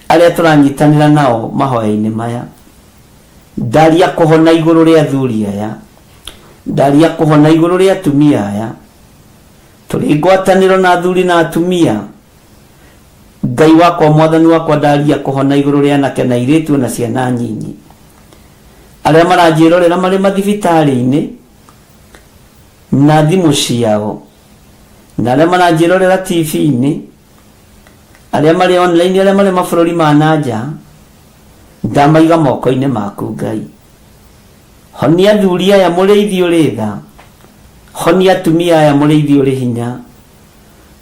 arĩa tũranyitanĩra nao mahoya-inĩ maya. Ndaria kũhona igũrũ rĩa athuri aya, ndaria kũhona igũrũ rĩa atumia aya. Tũrĩ ngwatanĩro na athuri na atumia. Ngai wakwa, Mwathani wakwa, ndaria kũhona igũrũ rĩa anake na airĩtu na ciana nyinyi arĩa maranjĩrorera marĩ mathibitarĩ-inĩ na thimũ ciao, na arĩa maranjĩrorera TV-inĩ, arĩa marĩ online, arĩa marĩ mabũrũri ma na nja, ndamaiga moko-inĩ maku Ngai. Honia athuri aya mũrĩithi ũrĩ tha, honia atumia aya mũrĩithi ũrĩ hinya,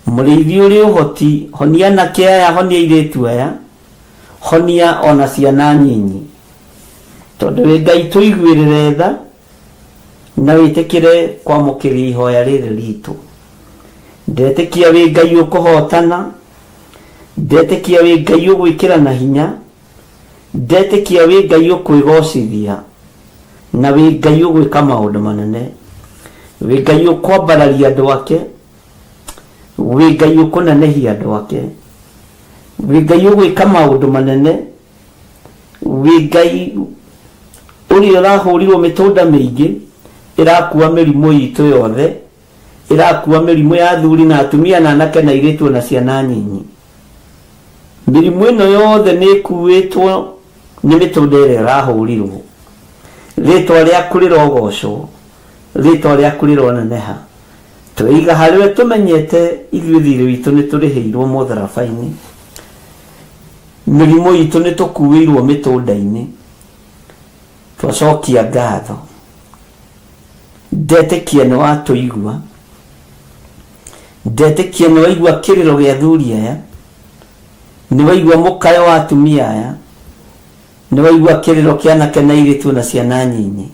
mũrĩithi ũrĩ ũhoti, honia anake aya, honia airĩtu aya, honia ona ciana nyinyi, tondũ wĩ Ngai tũiguĩrĩre tha na wĩtĩkĩre kwamũkĩria ihoya rĩrĩ ritũ. Ndetĩkia wĩ Ngai ũkũhotana, ndetĩkia wĩ Ngai ũgwĩkĩra na hinya, ndetĩkia wĩ Ngai ũkwĩgocithia, na wĩ Ngai ũgwĩka maũndũ manene, wĩ Ngai ũkwambararia andũ ake, wĩ Ngai ũkũnenehia andũ ake, wĩ Ngai ũgwĩka maũndũ manene, wĩ Ngai ũrĩa ũrahũrirwo mĩtũnda mĩingĩ ĩrakua mĩrimũ itũ yothe, ĩrakua mĩrimũ ya athuri na atumia na anake na airĩtu ona ciana nyinyi. Mĩrimũ ĩno yothe nĩ ĩkuĩtwo nĩ mĩtũnda ĩrĩa ĩrahũrirwo. Rĩtwa rĩaku rĩrogocwo, rĩtwa rĩaku rĩroneneha. Tweiga harĩwe tũmenyete ithuĩ thirĩ witũ nĩ tũrĩhĩirwo mũtharaba-inĩ. Mĩrimũ itũ nĩ tũkuĩirwo mĩtũnda-inĩ. Twacokia ngatho. Ndetĩkia nĩ watũigua, ndetĩkia nĩ waigua kĩrĩro gĩa athuri aya, nĩ waigua mũkayo wa atumia aya, nĩ waigua kĩrĩro kĩa anake na airĩtu na ciana nyinyi.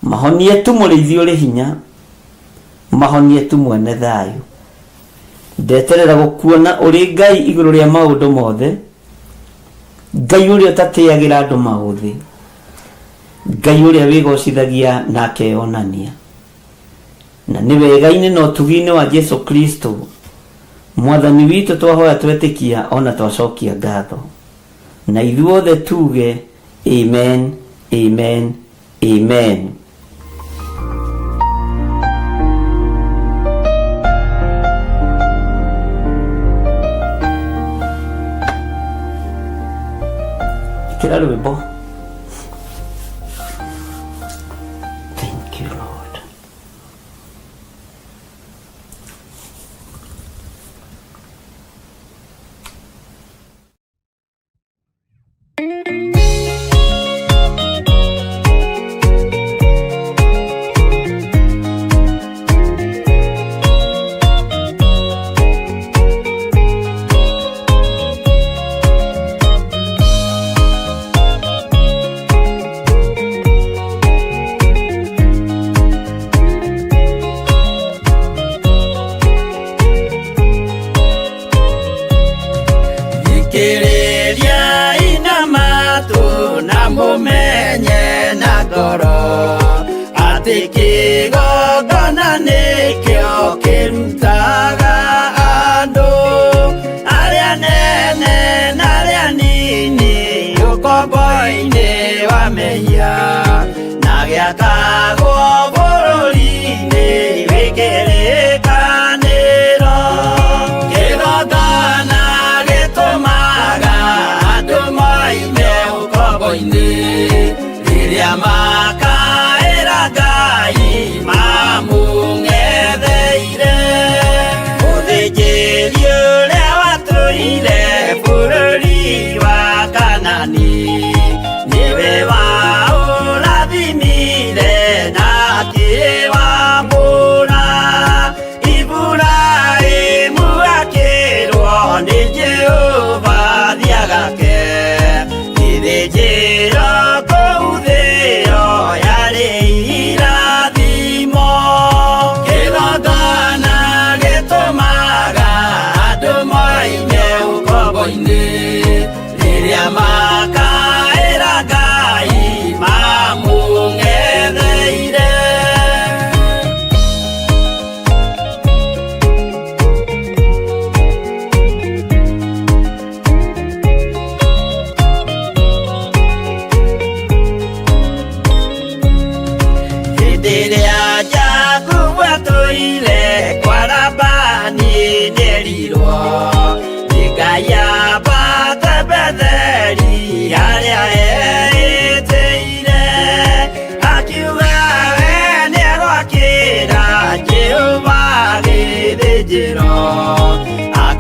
Mahonie tu mũrĩithi ũrĩ hinya, mahonie tu mwene thayũ. Ndeterera gũkuona ũrĩ Ngai igũrũ rĩa maũndũ mothe, Ngai ũrĩa ũtatĩagĩra andũ maũthĩ, Ngai ũrĩa wĩgocithagia na akeyonania. Na nĩ wega-inĩ na ũtugi-inĩ wa Jesu Kristo Mwathani witũ twahoya twetĩkia ona twacokia ngatho. Na ithuothe tuge amen, amen, amen. Ĩkĩra rwĩmbo. Thank you, Lord. Thikĩrĩria ina matũ na mũmenye na ngoro atĩ kĩgongona nĩkĩo kĩrutaga andũ arĩa nene na arĩa nini ũkombo-inĩ wa mehia na gĩakagwo bũrũri-inĩ wĩ kĩrĩkanĩro. Kĩgongona gĩtũmaga andũ moime ũkombo-inĩ rĩrĩa makaĩra Ngai mamũng'etheire. Mũthĩnjĩri ũrĩa watũire bũrũri wa Kanani nĩwe waũrathimire na akĩwamũra. Iburahĩmu akĩrwo nĩ Jehova thiagake gĩthĩnjĩro kũu thĩo yarĩ irathimo. Kĩgongona gĩtũmaga andũ moime ũkombo-inĩ rĩrĩa makaĩra Ngai mamũng'etheire.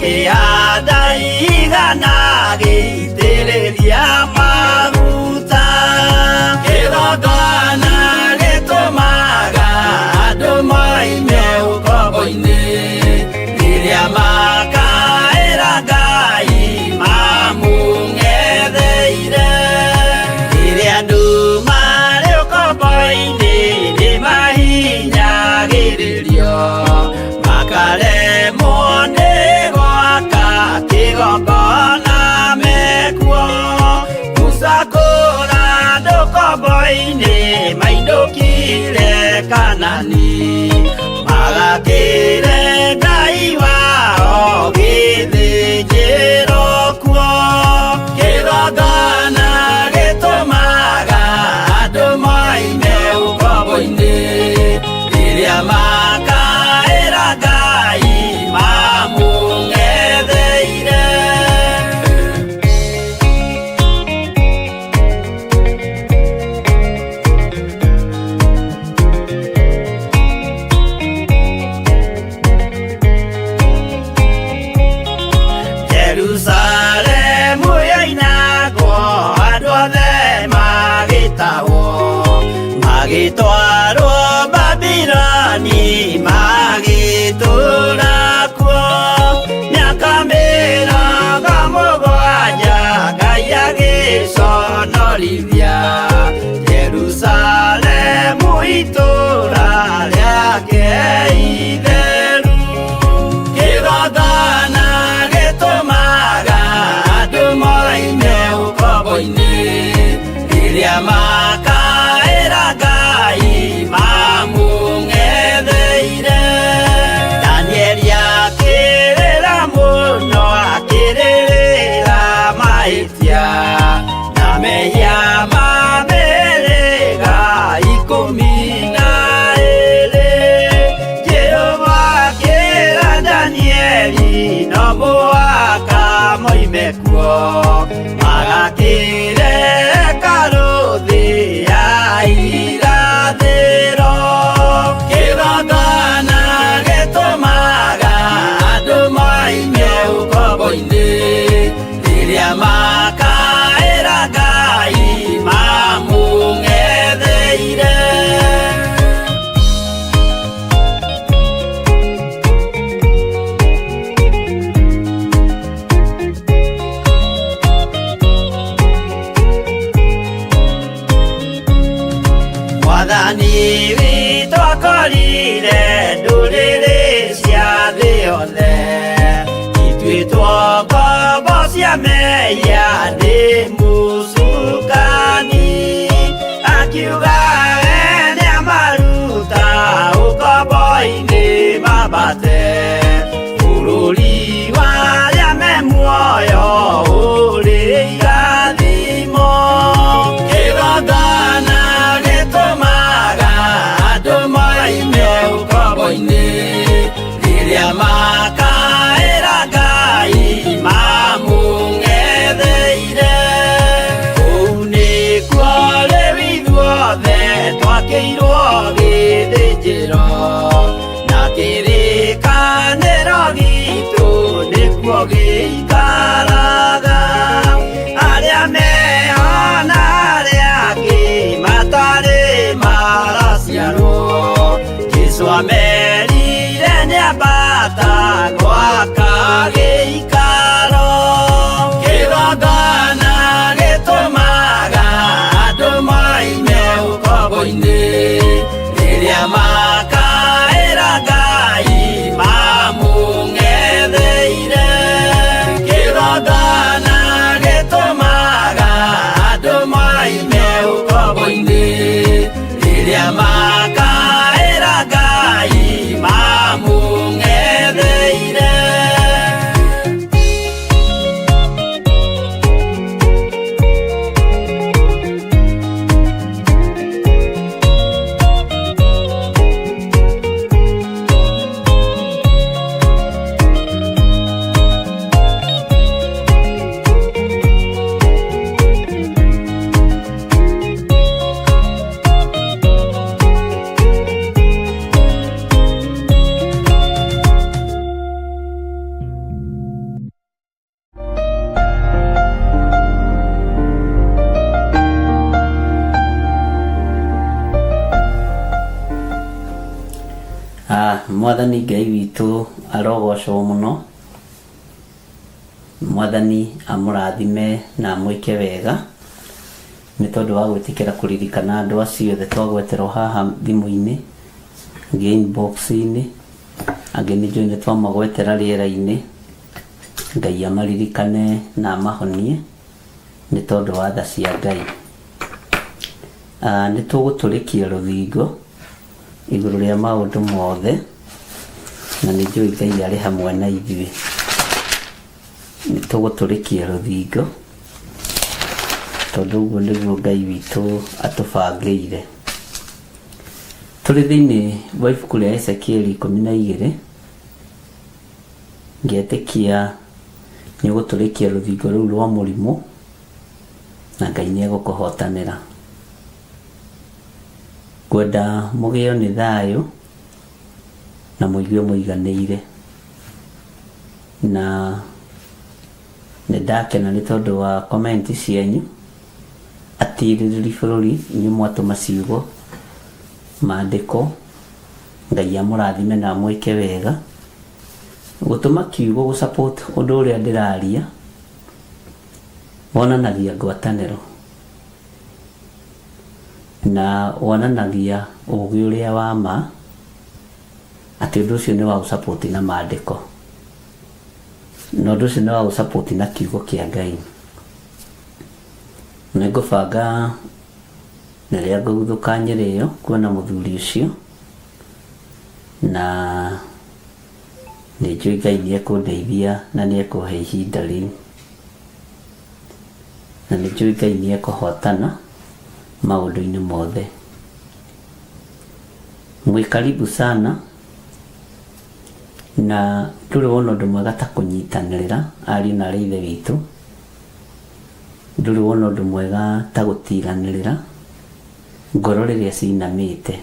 Akĩhanda igana gĩitĩrĩria maguta. Kĩgongona gĩtũmaga andũ moime ũkombo-inĩ, rĩrĩa makaĩra Ngai mamũng'etheire. Rĩrĩa andũ marĩ ũkombo-inĩ nĩmahinyagĩrĩrio, makaremwo nĩ gwaka kĩgongona mekuo. Musa kũra andũ ũkombo-inĩ mainũkire Kanani, magakĩre Ngai wao gĩthĩnjĩro kuo. Kĩgongona gĩtũmaga andũ moime ũkombo-inĩ, rĩrĩa makaĩra Ngai mamũng'etheire. Jerusalemu yoinagwo andũ othe magĩtahwo, magĩtwarwo Babiloni magĩtũũra kuo. Mĩaka 70 Ngai agĩconorithia Jerusalemu itũũra rĩake itheru. Kĩgongona gĩtũmaga andũ moime ũkombo-inĩ, rĩrĩa makaĩra Ngai mamũng'etheire. Danieli akĩrĩra mũno, akĩrĩrĩra mahĩtia na mehia ma mĩhĩrĩga 12. Jehova akĩra Danieli no mũhaka moime kuo, magakĩre hekarũ thĩ ya irathĩro. Kĩgongona gĩtũmaga andũ moime ũkombo-inĩ, rĩrĩa makaĩra Ngai mamũng'etheire. Mwathani witũ akorire ndũrĩrĩ cia thĩ yothe, ituĩtwo ngombo cia mehia nĩ mũcukani. Akiuga we nĩamaruta ũkombo-inĩ mambate bũrũri wa arĩa me muoyo ũrĩ irathimo. Kĩgongona gĩtũmaga andũ moime ũkombo-inĩ, rĩrĩa makaĩra Ngai mamũng'etheire. Mwathani Ngai witũ arogocwo mũno. Mwathani amũrathime na amwĩke wega nĩ tondũ wa gwĩtĩkĩra kũririkana andũ acio othe twagweterwo haha thimũ-inĩ, angĩ inbox-inĩ, angĩ nĩ njũĩ nĩ twamagwetera rĩera-inĩ. Ngai amaririkane na amahonie nĩ tondũ wa tha cia Ngai. Nĩ tũgũtũrĩkia rũthingo igũrũ rĩa maũndũ mothe na nĩ njũĩ Ngai arĩ hamwe na ithuĩ. Nĩ tũgũtũrĩkia rũthingo tondũ ũguo nĩguo Ngai witũ atũbangĩire. Tũrĩ thĩinĩ wa ibuku rĩa Ezekieli 12, ngetĩkia nĩ ũgũtũrĩkia rũthingo rũu rwa mũrimũ na Ngai nĩ egũkũhotanĩra. Ngwenda mũgĩo nĩ thayũ na mũigue mũiganĩire. Na nĩ ndakena nĩ tondũ wa comment cianyu, atirĩrĩri bũrũri inyuĩ mwatũma ciugo, mandĩko, Ngai amũrathime na amwĩke wega. Gũtũma kiugo gũ support ũndũ ũrĩa ndĩraria wonanagia ngwatanĩro. Na wonanagia ũgĩ ũrĩa wa ma atĩ ũndũ ũcio nĩ wa ũ support na mandĩko, na ũndũ ũcio nĩ wa ũ support na kiugo kĩa Ngai. Nĩ ngũbanga rĩrĩa ngũguthũka Nyĩrĩ ĩyo kuona mũthuri ũcio, na nĩ njũĩ Ngai nĩ ekũndeithia na nĩ ekũhe ihinda rĩu. Na nĩ njũĩ Ngai nĩ ekũhotana maũndũ-inĩ mothe. Mwĩ karibu sana, na ndũrĩ wona ũndũ mwega ta kũnyitanĩrĩra ariũ na aarĩ a Ithe witũ, ndũrĩ wona ũndũ mwega ta gũtiranĩrĩra ngoro rĩrĩa cinamĩte.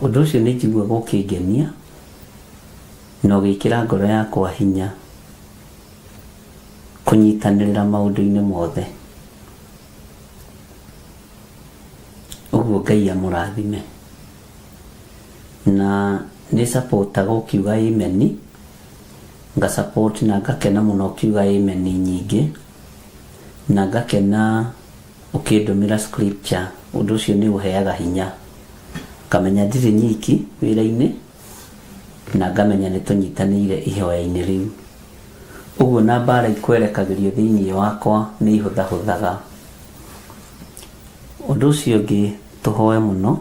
Ũndũ ũcio nĩ njiguaga ũkĩngenia na ũgĩkĩra ngoro yakwa hinya kũnyitanĩrĩra maũndũ-inĩ mothe. Ũguo Ngai amũrathime. Na nĩ supportaga ũkiuga amen, nga support na ngakena mũno ũkiuga amen nyingĩ, na ngakena ũkĩndũmĩra scripture, ũndũ ũcio nĩ ũheaga hinya. Ngamenya ndirĩ nyiki wĩra-inĩ, na ngamenya nĩ tũnyitanĩire ihoya-inĩ rĩu. Ũguo na mbara ikwerekagĩrio thĩinĩ wakwa nĩ ihũthahũthaga. Ũndũ ũcio ũngĩ tũhoe mũno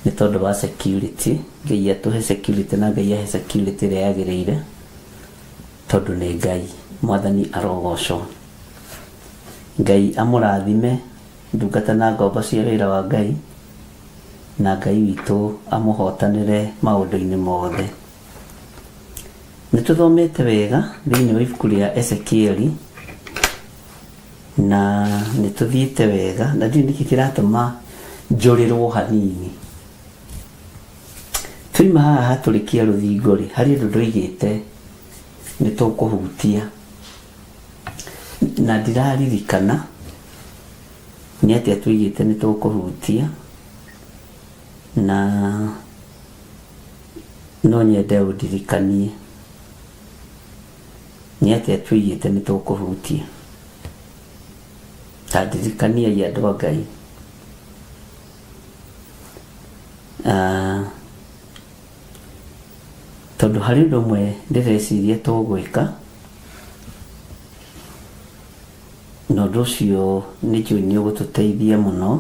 nĩ tondũ wa security, Ngai atũhe security na Ngai ahe security ĩrĩa yagĩrĩire tondũ nĩ Ngai. Mwathani arogocwo. Ngai amũrathime ndungata na ngombo cia wĩra wa Ngai, na Ngai witũ amũhotanĩre maũndũ-inĩ mothe. Nĩ tũthomete wega thĩinĩ wa ibuku rĩa Ezekieli na nĩ tũthiĩte wega na ndiũĩ nĩkĩ kĩratũma njũrĩrwo hanini. Twaima haha hatũrĩkia rũthingo rĩ, harĩ ũndũ ndoigĩte nĩ tũkũhutia na ndiraririkana nĩ atĩa tũigĩte nĩ tũkũhutia na no nyende ũndirikanie nĩ atĩa tũigĩte nĩ tũkũhutia. Ta ndirikaniai andũ a Ngai. Tondũ harĩ ũndũ ũmwe ndĩreciria tũgwĩka, na ũndũ ũcio nĩ njũĩ nĩ ũgũtũteithia mũno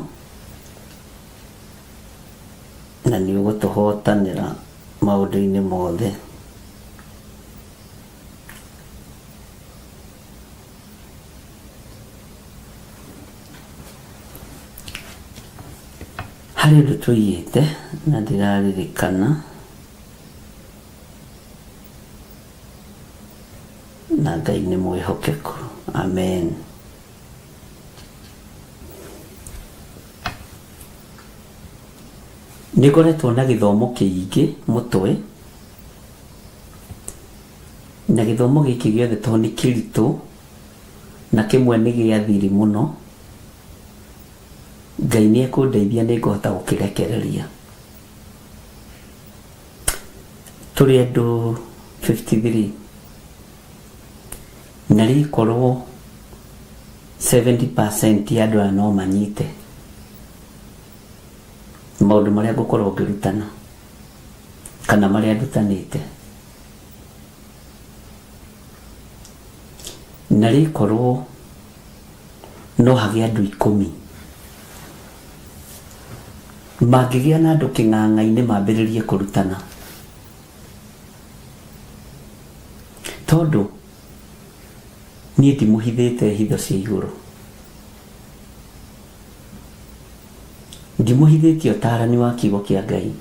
na nĩ ũgũtũhotanĩra maũndũ-inĩ mothe. Harĩ ũndũ tũigĩte na ndĩraririkana na Ngai nĩ mwĩhokeku. Amen. Nĩ ngoretwo na gĩthomo kĩingĩ mũtwe, na gĩthomo gĩkĩ gĩothe tondũ nĩ kĩritũ na kĩmwe nĩ gĩa thiri mũno, Ngai nĩ ekũndeithia nĩ ngũhota gũkĩrekereria. Tũrĩ andũ 53 na rĩkorwo 70% ya andũ aya no manyite maũndũ marĩa ngũkorwo ngĩrutana kana marĩa ndutanĩte na rĩkorwo no hagĩe andũ 10 mangĩgĩa na andũ kĩng'ang'a-inĩ mambĩrĩrie kũrutana tondũ niĩ ndimũhithĩte hitho cia igũrũ ndimũhithĩtie ũtaarani wa kiugo kĩa Ngai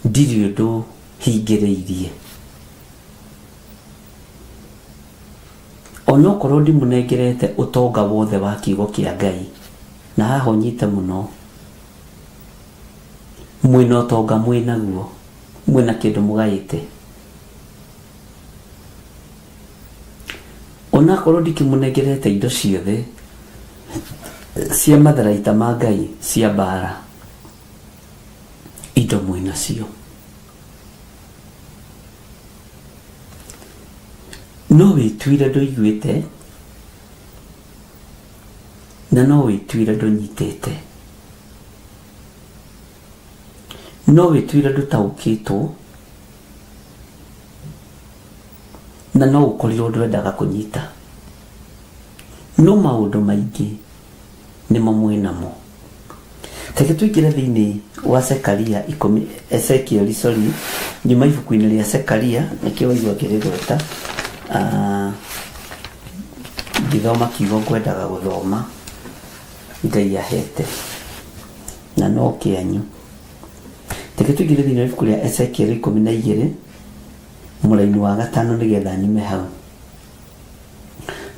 ndirĩ ũndũ hingĩrĩirie onokorwo ndimũnengerete ũtonga wothe wa kiugo kĩa Ngai na haha ũnyite mũno mwĩna ũtonga mwĩnaguo mwĩna kĩndũ mũgaĩte onakorwo ndikĩmũnengerete indo ciothe cia matharaita ma Ngai cia mbara indo mwĩnacio no wĩtuire ndũiguĩte na no wĩtuire ndũnyitĩte no wĩtuire ndũtaũkĩtwo na no ũkorirwo ndwendaga kũnyita no maũndũ maingĩ nĩmo mwĩnamo reke tũingĩre thĩinĩ wa Sekaria ikũmi Ezekiel sorry nyuma ibuku-inĩ rĩa Sekaria nĩkĩo waigua ngĩrĩgweta ngĩthoma kiugo ngwendaga gũthoma Ngai ahete na no kĩanyu reke tũingĩre thĩinĩ wa ibuku rĩa Ezekiel 12 mũraini wa 5 nĩgetha nyume hau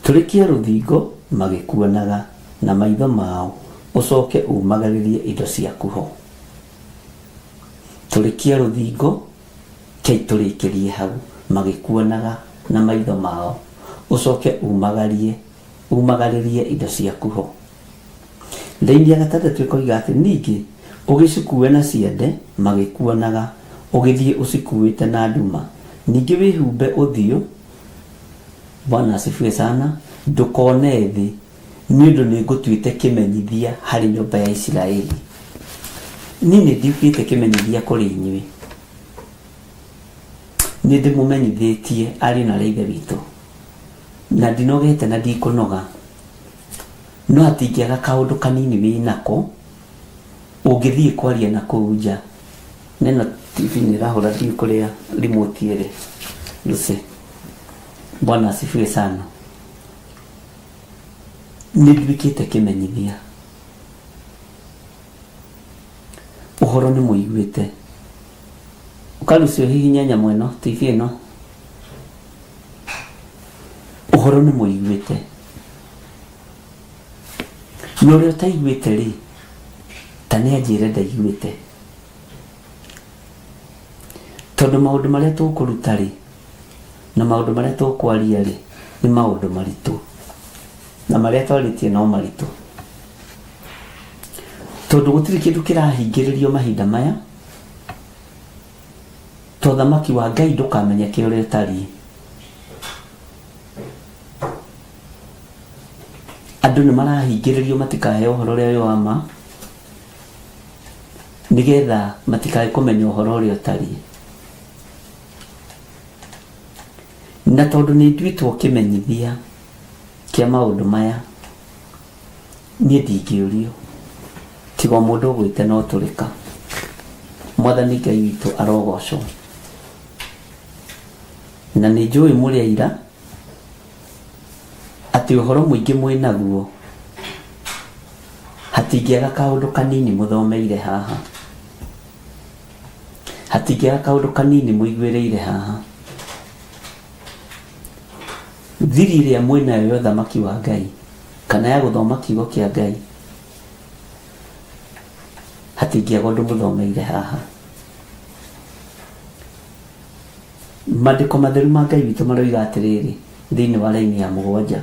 tũrĩkie rũthingo magĩkuonaga na maitho mao ũcoke umagarĩrie indo ciaku ho tũrĩkie rũthingo kei tũrĩkĩrie hau magĩkuonaga na maitho mao ũcoke umagarĩrie indo ciaku ho raini ya 6 ĩkoiga atĩ ningĩ ũgĩcikue na ciande magĩkuonaga ũgĩthiĩ ũcikuĩte na nduma ningĩ wĩhumbe ũthiũ Bwana asifiwe sana ndũkone thĩ nĩ ũndũ nĩ ngũtuĩte kĩmenyithia harĩ nyũmba ya Isiraeli niĩ nĩ ndiũkĩte kĩmenyithia kũrĩ inyuĩ nĩ ndĩmũmenyithĩtie ariũ na arĩa ithe witũ na ndinogete na ndikũnoga no hatingĩaga kaũndũ kanini wĩ nako ũngĩthiĩ kwaria na kũu nja neno TV nĩ ĩrahũra ndiũ kũrĩa remote ĩrĩ Lucy Bwana asifiwe sana nĩ nduĩkĩte kĩmenyithia ũhoro nĩ mũiguĩte ũkarucio hihinya nyamũ ĩno TV ĩno ũhoro nĩ mũiguĩte na ũrĩa ũtaiguĩte rĩ ta nĩ anjĩre ndaiguĩte tondũ maũndũ marĩa tũkũruta rĩ na maũndũ marĩa tũkwaria rĩ nĩ maũndũ maritũ na marĩa twarĩtie no maritũ tondũ gũtirĩ kĩndũ kĩrahingĩrĩrio mahinda maya to thamaki wa Ngai ndũkamenyeke ũrĩa ũtariĩ andũ nĩ marahingĩrĩrio matikaheo ũhoro ũrĩa wĩ wa ma nĩgetha matikae kũmenya ũhoro ũrĩa ũtariĩ na tondũ nĩ nduĩtwo kĩmenyithia kĩa maũndũ maya niĩ ndingĩũrio tiga mũndũ ũgwĩte no tũrĩka Mwathani Ngai witũ arogocwo na nĩ njũĩ mũrĩ aira atĩ ũhoro mũingĩ mwĩnaguo hatingĩaga kaũndũ kanini mũthomeire haha hatingĩaga kaũndũ kanini mũiguĩrĩire haha thiri ĩrĩa mwĩnayo ya ũthamaki wa Ngai kana ya gũthoma kiugo kĩa Ngai hatingĩaga ũndũ mũthomeire haha Maandĩko matheru ma Ngai witũ maroiga atĩrĩrĩ thĩinĩ wa raini ya 7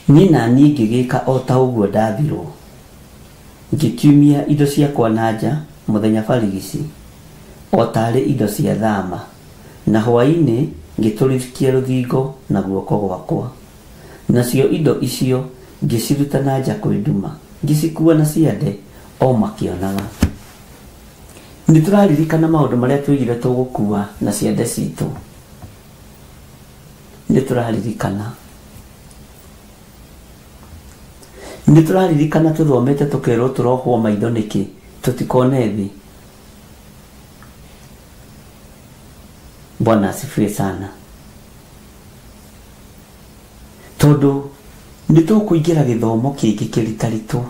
niĩ na niĩ ngĩgĩka o ta ũguo ndathirwo Ngĩkiumia indo ciakwa na nja mũthenya barigici, o taarĩ indo cia thama, na hwaĩ-inĩ ngĩtũrĩkia rũthingo na guoko gwakwa. Nacio indo icio ngĩciruta na nja kwĩ nduma, ngĩcikuua na ciande o makĩonaga. Nĩ tũraririkana maũndũ marĩa twoigire tũgũkuua na ciande citũ? Nĩ tũraririkana. Nĩ tũraririkana tũthomete tũkerwo tũrohwo maitho nĩkĩ tũtikone thĩ? Bwana asifiwe sana. Tondũ nĩ tũkũingĩra gĩthomo kĩngĩ kĩritaritũ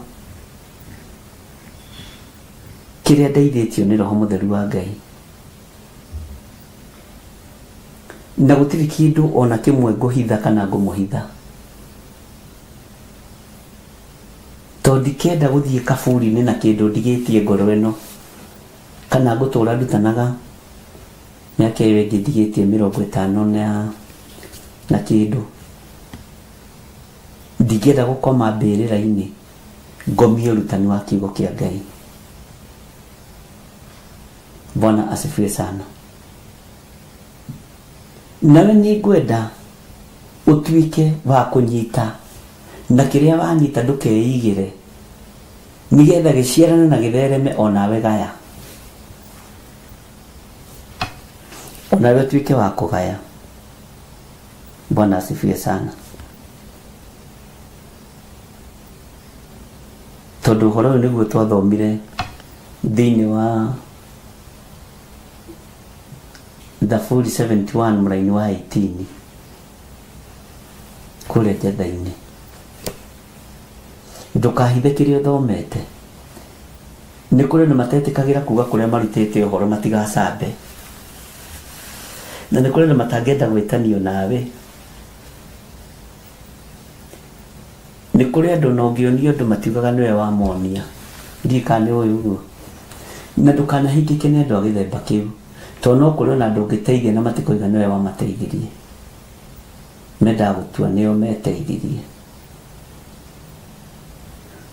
kĩrĩa ndeithĩtio nĩ Roho Mũtheru wa Ngai. Na gũtirĩ kĩndũ o na kĩmwe ngũhitha kana ngũmũhitha. Tondũ ndikenda gũthiĩ kaburi-inĩ na kĩndũ ndigĩtie ngoro ĩno, kana ngũtũra ndutanaga mĩaka ĩyo ĩngĩ ndigĩtie mĩrongo ĩtano na, na kĩndũ. Ndingĩenda gũkoma mbĩrĩra-inĩ ngomie ũrutani wa kiugo kĩa Ngai. Bwana asifiwe sana. Nawe nĩ ngwenda ũtuĩke wa kũnyita na kĩrĩa wanyita ndũkeigĩre nĩgetha gĩciarane na gĩthereme o nawe gaya o nawe ũtuĩke wa kũgaya. Bwana asifiwe sana. Tondũ ũhoro ũyũ nĩguo twathomire thĩinĩ wa Thaburi 71 mũraini wa 18 kũrĩa njatha-inĩ. Ndũkahithe kĩrĩa ũthomete. Nĩ kũrĩ andũ matetĩkagĩra kuga kũrĩa marutĩte ũhoro matigacambe. Na nĩ kũrĩ andũ matangĩenda gwĩtanio nawe. Nĩ kũrĩ andũ ona ũngĩonia ũndũ matiugaga nĩwe wamonia. Ndiũĩ kana nĩ ũĩ ũguo. Na ndũkanahingĩke nĩ andũ a gĩthemba kĩu. Tondũ no kũrĩ ona andũ ũngĩteithia na matikũiga nĩwe wamateithirie. Mendaga gũtua nĩo meteithirie.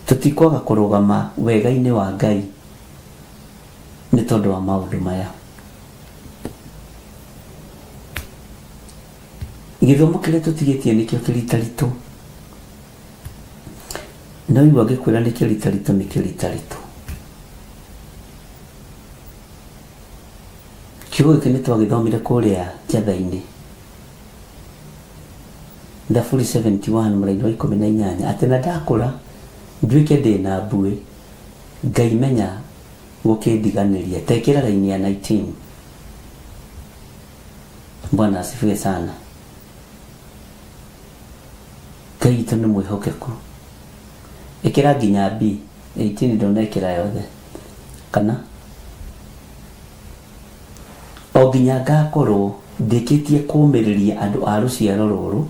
Tũtikwaga kũrũgama wega-inĩ wa Ngai nĩ tondũ wa maũndũ maya. Gĩthomo kĩrĩa tũtigĩtie nĩkĩo kĩritaritũ. Na waigua ngĩkwĩra nĩ kĩritaritũ nĩ kĩritaritũ. Kiugo gĩkĩ nĩ twagĩthomire kũrĩa njatha-inĩ. Thaburi 71 mũraini wa 18 atĩ na ndakũra nduĩke ndĩ na mbuĩ Ngai menya gũkĩndiganĩria. Ta ĩkĩra raini ya 19. Bwana asifiwe sana. Ngai witũ nĩ mwĩhokeku. Ĩkĩra nginya B 18 ndũnekĩra yothe kana o nginya ngakorwo ndĩkĩtie kũũmĩrĩria andũ a rũciaro rũrũ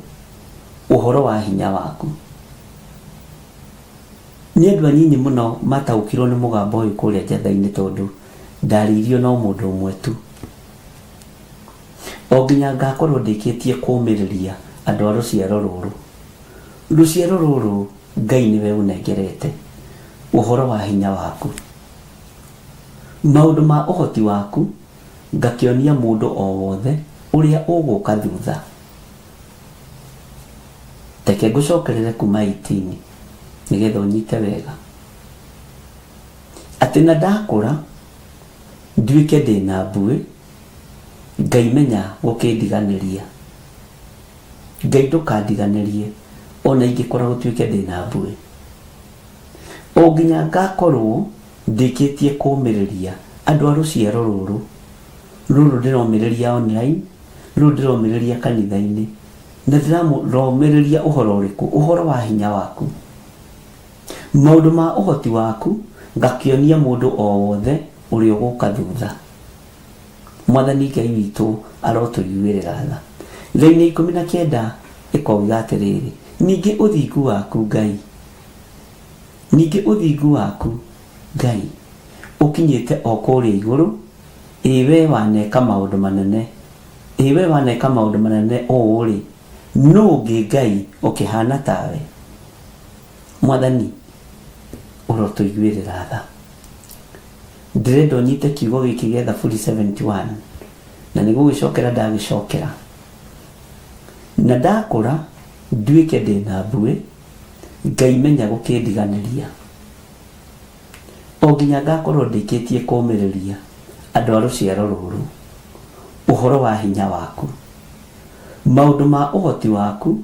ũhoro wa hinya waku. Nĩ andũ anyinyi mũno mataũkirwo nĩ mũgambo ũyũ kũrĩa njatha-inĩ tondũ ndarĩirio no mũndũ ũmwe tu. O nginya ngakorwo ndĩkĩtie kũũmĩrĩria andũ a rũciaro rũrũ. Rũciaro rũrũ Ngai nĩwe ũnengerete ũhoro wa hinya waku. Maũndũ ma ũhoti waku ngakĩonia mũndũ o wothe ũrĩa ũgũka thutha. Reke ngũcokerere kuma 18 nĩgetha ũnyite wega. Atĩ na ndakũra nduĩke ndĩ na mbuĩ, Ngai menya gũkĩndiganĩria. Ngai ndũkandiganĩrie ona ingĩkũra gũtuĩke ndĩ na mbuĩ. O nginya ngakorwo ndĩkĩtie kũmĩrĩria andũ a rũciaro rũrũ. Rũrũ ndĩromĩrĩria online, rũrũ ndĩromĩrĩria kanitha-inĩ. Na ndĩromĩrĩria ũhoro ũrĩkũ? Ũhoro wa hinya waku. Maũndũ ma ũhoti waku ngakĩonia mũndũ o wothe ũrĩa ũgũka thutha. Mwathani Ngai witũ arotũiguĩrĩra tha. Raini ya 19 ĩkoiga atĩrĩrĩ, ningĩ ũthingu waku Ngai, ningĩ ũthingu waku Ngai, ũkinyĩte o kũrĩa igũrũ, ĩ wee waneka maũndũ manene, ĩ wee waneka maũndũ manene ũũ-rĩ, nũ ũngĩ Ngai ũkĩhaana tawe? Mwathani, Ũrotũiguĩrĩra tha. Ndĩrenda ũnyite kiugo gĩkĩ gĩa Thaburi 71 na nĩ gũgĩcokera ndagĩcokera. Na ndakũra nduĩke ndĩna mbuĩ, Ngai menya gũkĩndiganĩria. O nginya ngakorwo ndĩkĩtie kũũmĩrĩria andũ a rũciaro rũrũ ũhoro wa hinya waku, maũndũ ma ũhoti waku,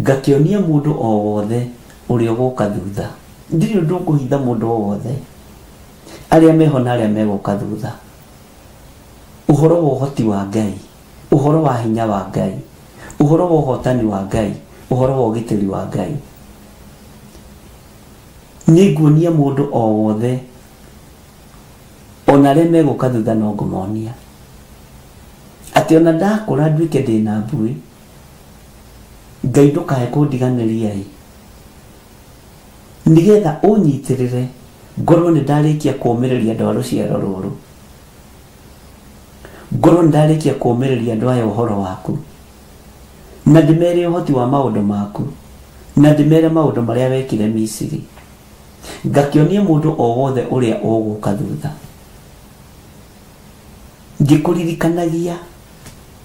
ngakĩonia mũndũ o wothe ũrĩa ũgũka thutha. Ndirĩ ũndũ ngũhitha mũndũ o wothe, arĩa meho na arĩa megũka thutha, ũhoro wa ũhoti wa Ngai, ũhoro wa hinya wa Ngai, ũhoro wa ũhotani wa Ngai, ũhoro wa ũgitĩri wa Ngai. Nĩnguonia mũndũ o wothe, o na arĩa megũka thutha no ngũmonia, atĩ o na ndakũra nduĩke ndĩ na mbuĩ, Ngai ndũkae kũndiganĩria-ĩ, nĩgetha ũnyitĩrĩre ngorwo nĩ ndarĩkia kũũmĩrĩria andũ a rũciaro rũrũ, ngorwo nĩ ndarĩkia kũũmĩrĩria andũ aya ũhoro waku, na ndĩmere ũhoti wa maũndũ maku, na ndĩmere maũndũ marĩa wekire Misiri, ngakĩonia mũndũ o wothe ũrĩa ũgũka thutha. Ngĩkũririkanagia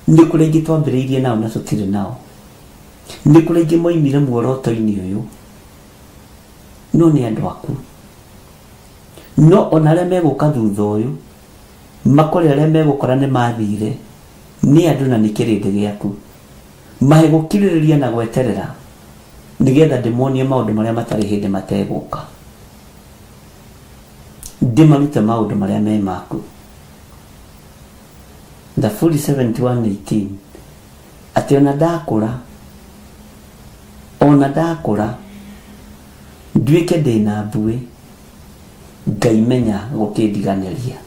nĩ kũrĩ aingĩ twambĩrĩirie nao na tũtirĩ nao, nĩ kũrĩ aingĩ moimire muoroto-inĩ ũyũ, no nĩ andũ aku. No ona arĩa megũka thutha ũyũ, makore arĩa megũkora nĩ mathire, nĩ andũ na nĩ kĩrĩndĩ gĩaku. Mahe gũkirĩrĩria na gweterera, nĩgetha ndĩmonie maũndũ marĩa matarĩ hĩndĩ mategũka. Ndĩmarute maũndũ marĩa me maku. Thaburi 71:18 atĩ ona ndakũra, ona ndakũra, nduĩke ndĩna mbuĩ, Ngai menya gũkĩndiganĩria.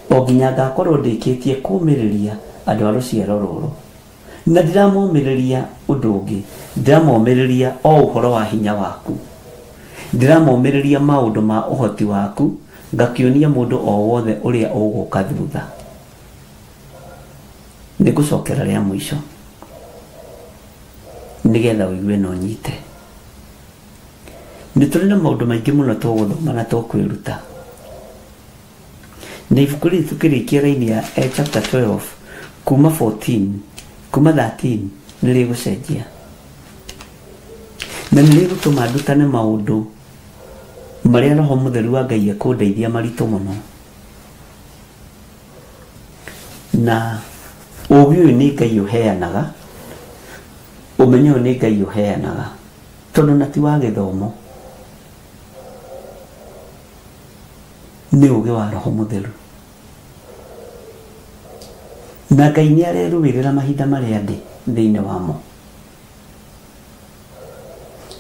O nginya ngakorwo ndĩkĩtie kũũmĩrĩria andũ a rũciaro rũrũ. Na ndiramomĩrĩria ũndũ ũngĩ, ndĩramomĩrĩria o ũhoro wa hinya waku. Ndĩramomĩrĩria maũndũ ma ũhoti waku, ngakĩonia mũndũ o wothe ũrĩa ũgũka thutha. Nĩngũcokera rĩa mũico, nĩgetha ũigue na ũnyite. Nĩ tũrĩ na maũndũ maingĩ mũno tũgũthoma na tũkwĩruta. Na ibuku rĩrĩ tũkĩrĩkia raini ya eh, chapter 12 kuma 14 kuma 13 nĩ rĩgũcenjia na nĩ rĩgũtũma ndutane maũndũ marĩa roho mũtheru wa Ngai ekũndeithia maritũ mũno na ũgĩ ũyũ nĩ Ngai ũheanaga ũmenyo ũyũ nĩ Ngai ũheanaga tondũ na ti wa gĩthomo nĩ ũgĩ wa roho mũtheru na Ngai nĩ arerũĩrĩra mahinda marĩa ndĩ thĩinĩ wamo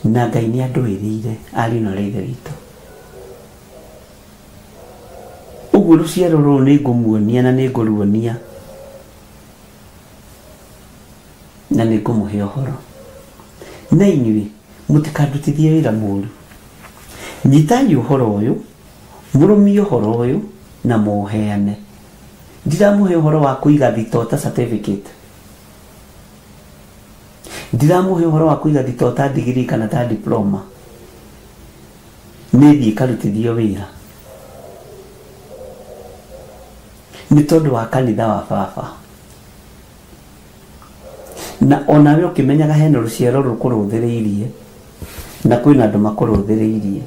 na Ngai nĩ andũĩrĩire ariũ na aarĩ a Ithe witũ ũguo rũciaro rũrũ nĩ ngũmuonia na nĩ ngũruonia na nĩ ngũmũhe ũhoro na inyuĩ mũtikandutithie wĩra mũru nyitai ũhoro ũyũ mũrũmie ũhoro ũyũ na mũũheane ndiramũhe ũhoro wa kũiga thitoo ta certificate ndiramũhe ũhoro wa kũiga thitoo ta degree kana ta diploma nĩ thiĩ karutithio wĩra nĩ tondũ wa kanitha wa baba na onawe ũkĩmenyaga hena rũciaro rũkũrũthĩrĩirie na kwĩna andũ makũrũthĩrĩirie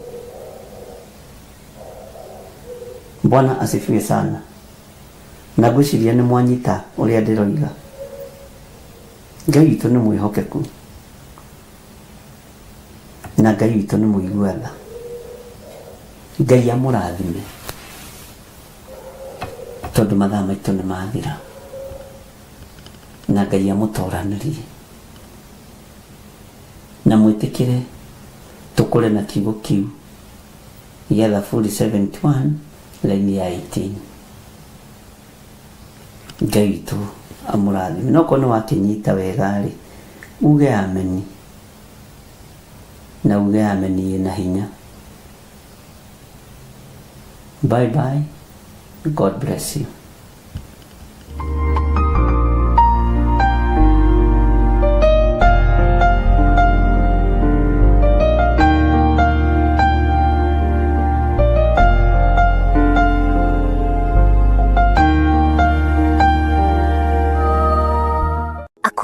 bwana asifiwe sana na ngwĩciria nĩ mwanyita ũrĩa ndĩroiga ngai witũ nĩ mwĩhokeku na ngai witũ nĩ mũigua tha ngai amũrathime tondũ mathaa maitũ nĩ mathira na ngai amũtoranĩrie na mwĩtĩkĩre tũkũre na kiugo kĩu gĩa Thaburi 71 laini ya 18 ngai witũ amũrathime no korwo nĩ wakĩnyita wega rĩ uge ameni na uge ameni ĩna hinya bye bye god bless you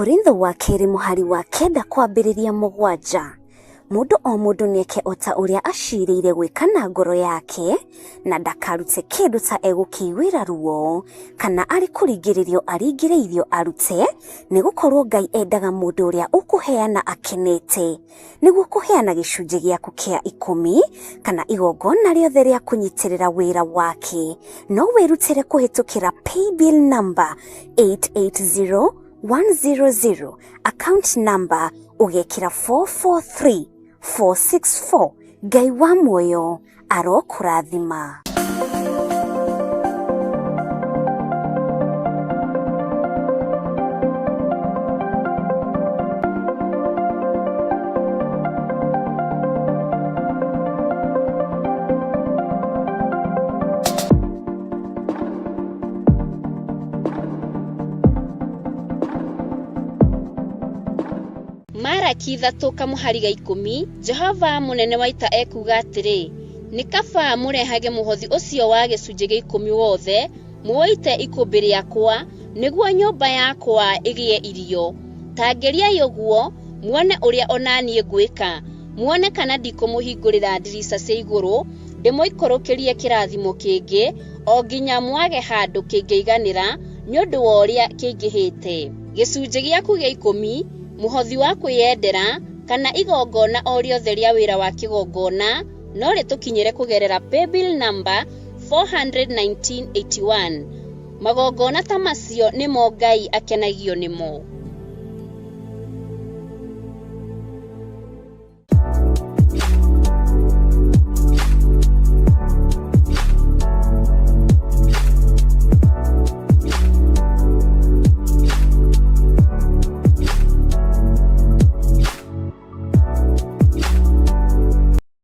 Akorintho wa kerĩ mũhari wa kenda kwambĩrĩria mũgwanja. Mũndũ o mũndũ nĩeke o ta ũrĩa acirĩire gwĩka na ngoro yake, na ndakarute kĩndũ ta egũkĩiguĩra ruo, kana arĩ kũringĩrĩrio aringĩrĩirio arute, nĩgũkorwo Ngai endaga mũndũ ũrĩa ũkũheana akenete. Nĩguo kũheana gĩcunjĩ gĩaku kĩa ikũmi, kana igongona rĩothe rĩa kũnyitĩrĩra wĩra wake, no wĩrutĩre kũhĩtũkĩra paybill number 880100, account number ũgekĩra 443464. Ngai wa muoyo arokũrathima. Maraki ithatũ kamũhari ga ikũmi, Jehova mũnene wa ita ekuuga atĩrĩ, nĩ kaba mũrehage mũhothi ũcio wa gĩcunjĩ gĩa ikũmi wothe, mũũite ikũmbĩ rĩakwa, nĩguo nyũmba yakwa ĩgĩe irio. Ta ngeriai ũguo, muone ũrĩa o na niĩ ngwĩka, muone kana ndikũmũhingũrĩra ndirica cia igũrũ, ndĩmũikũrũkĩrie kĩrathimo kĩngĩ, o nginya mwage handũ kĩngĩiganĩra nĩ ũndũ wa ũrĩa kĩingĩhĩte. Gĩcunjĩ gĩaku gĩa ikũmi, mũhothi wa kwĩyendera, kana igongona o rĩothe rĩa wĩra wa kĩgongona, no rĩtũkinyĩre kũgerera paybill number 41981. Magongona ta macio nĩmo Ngai akenagio nĩmo.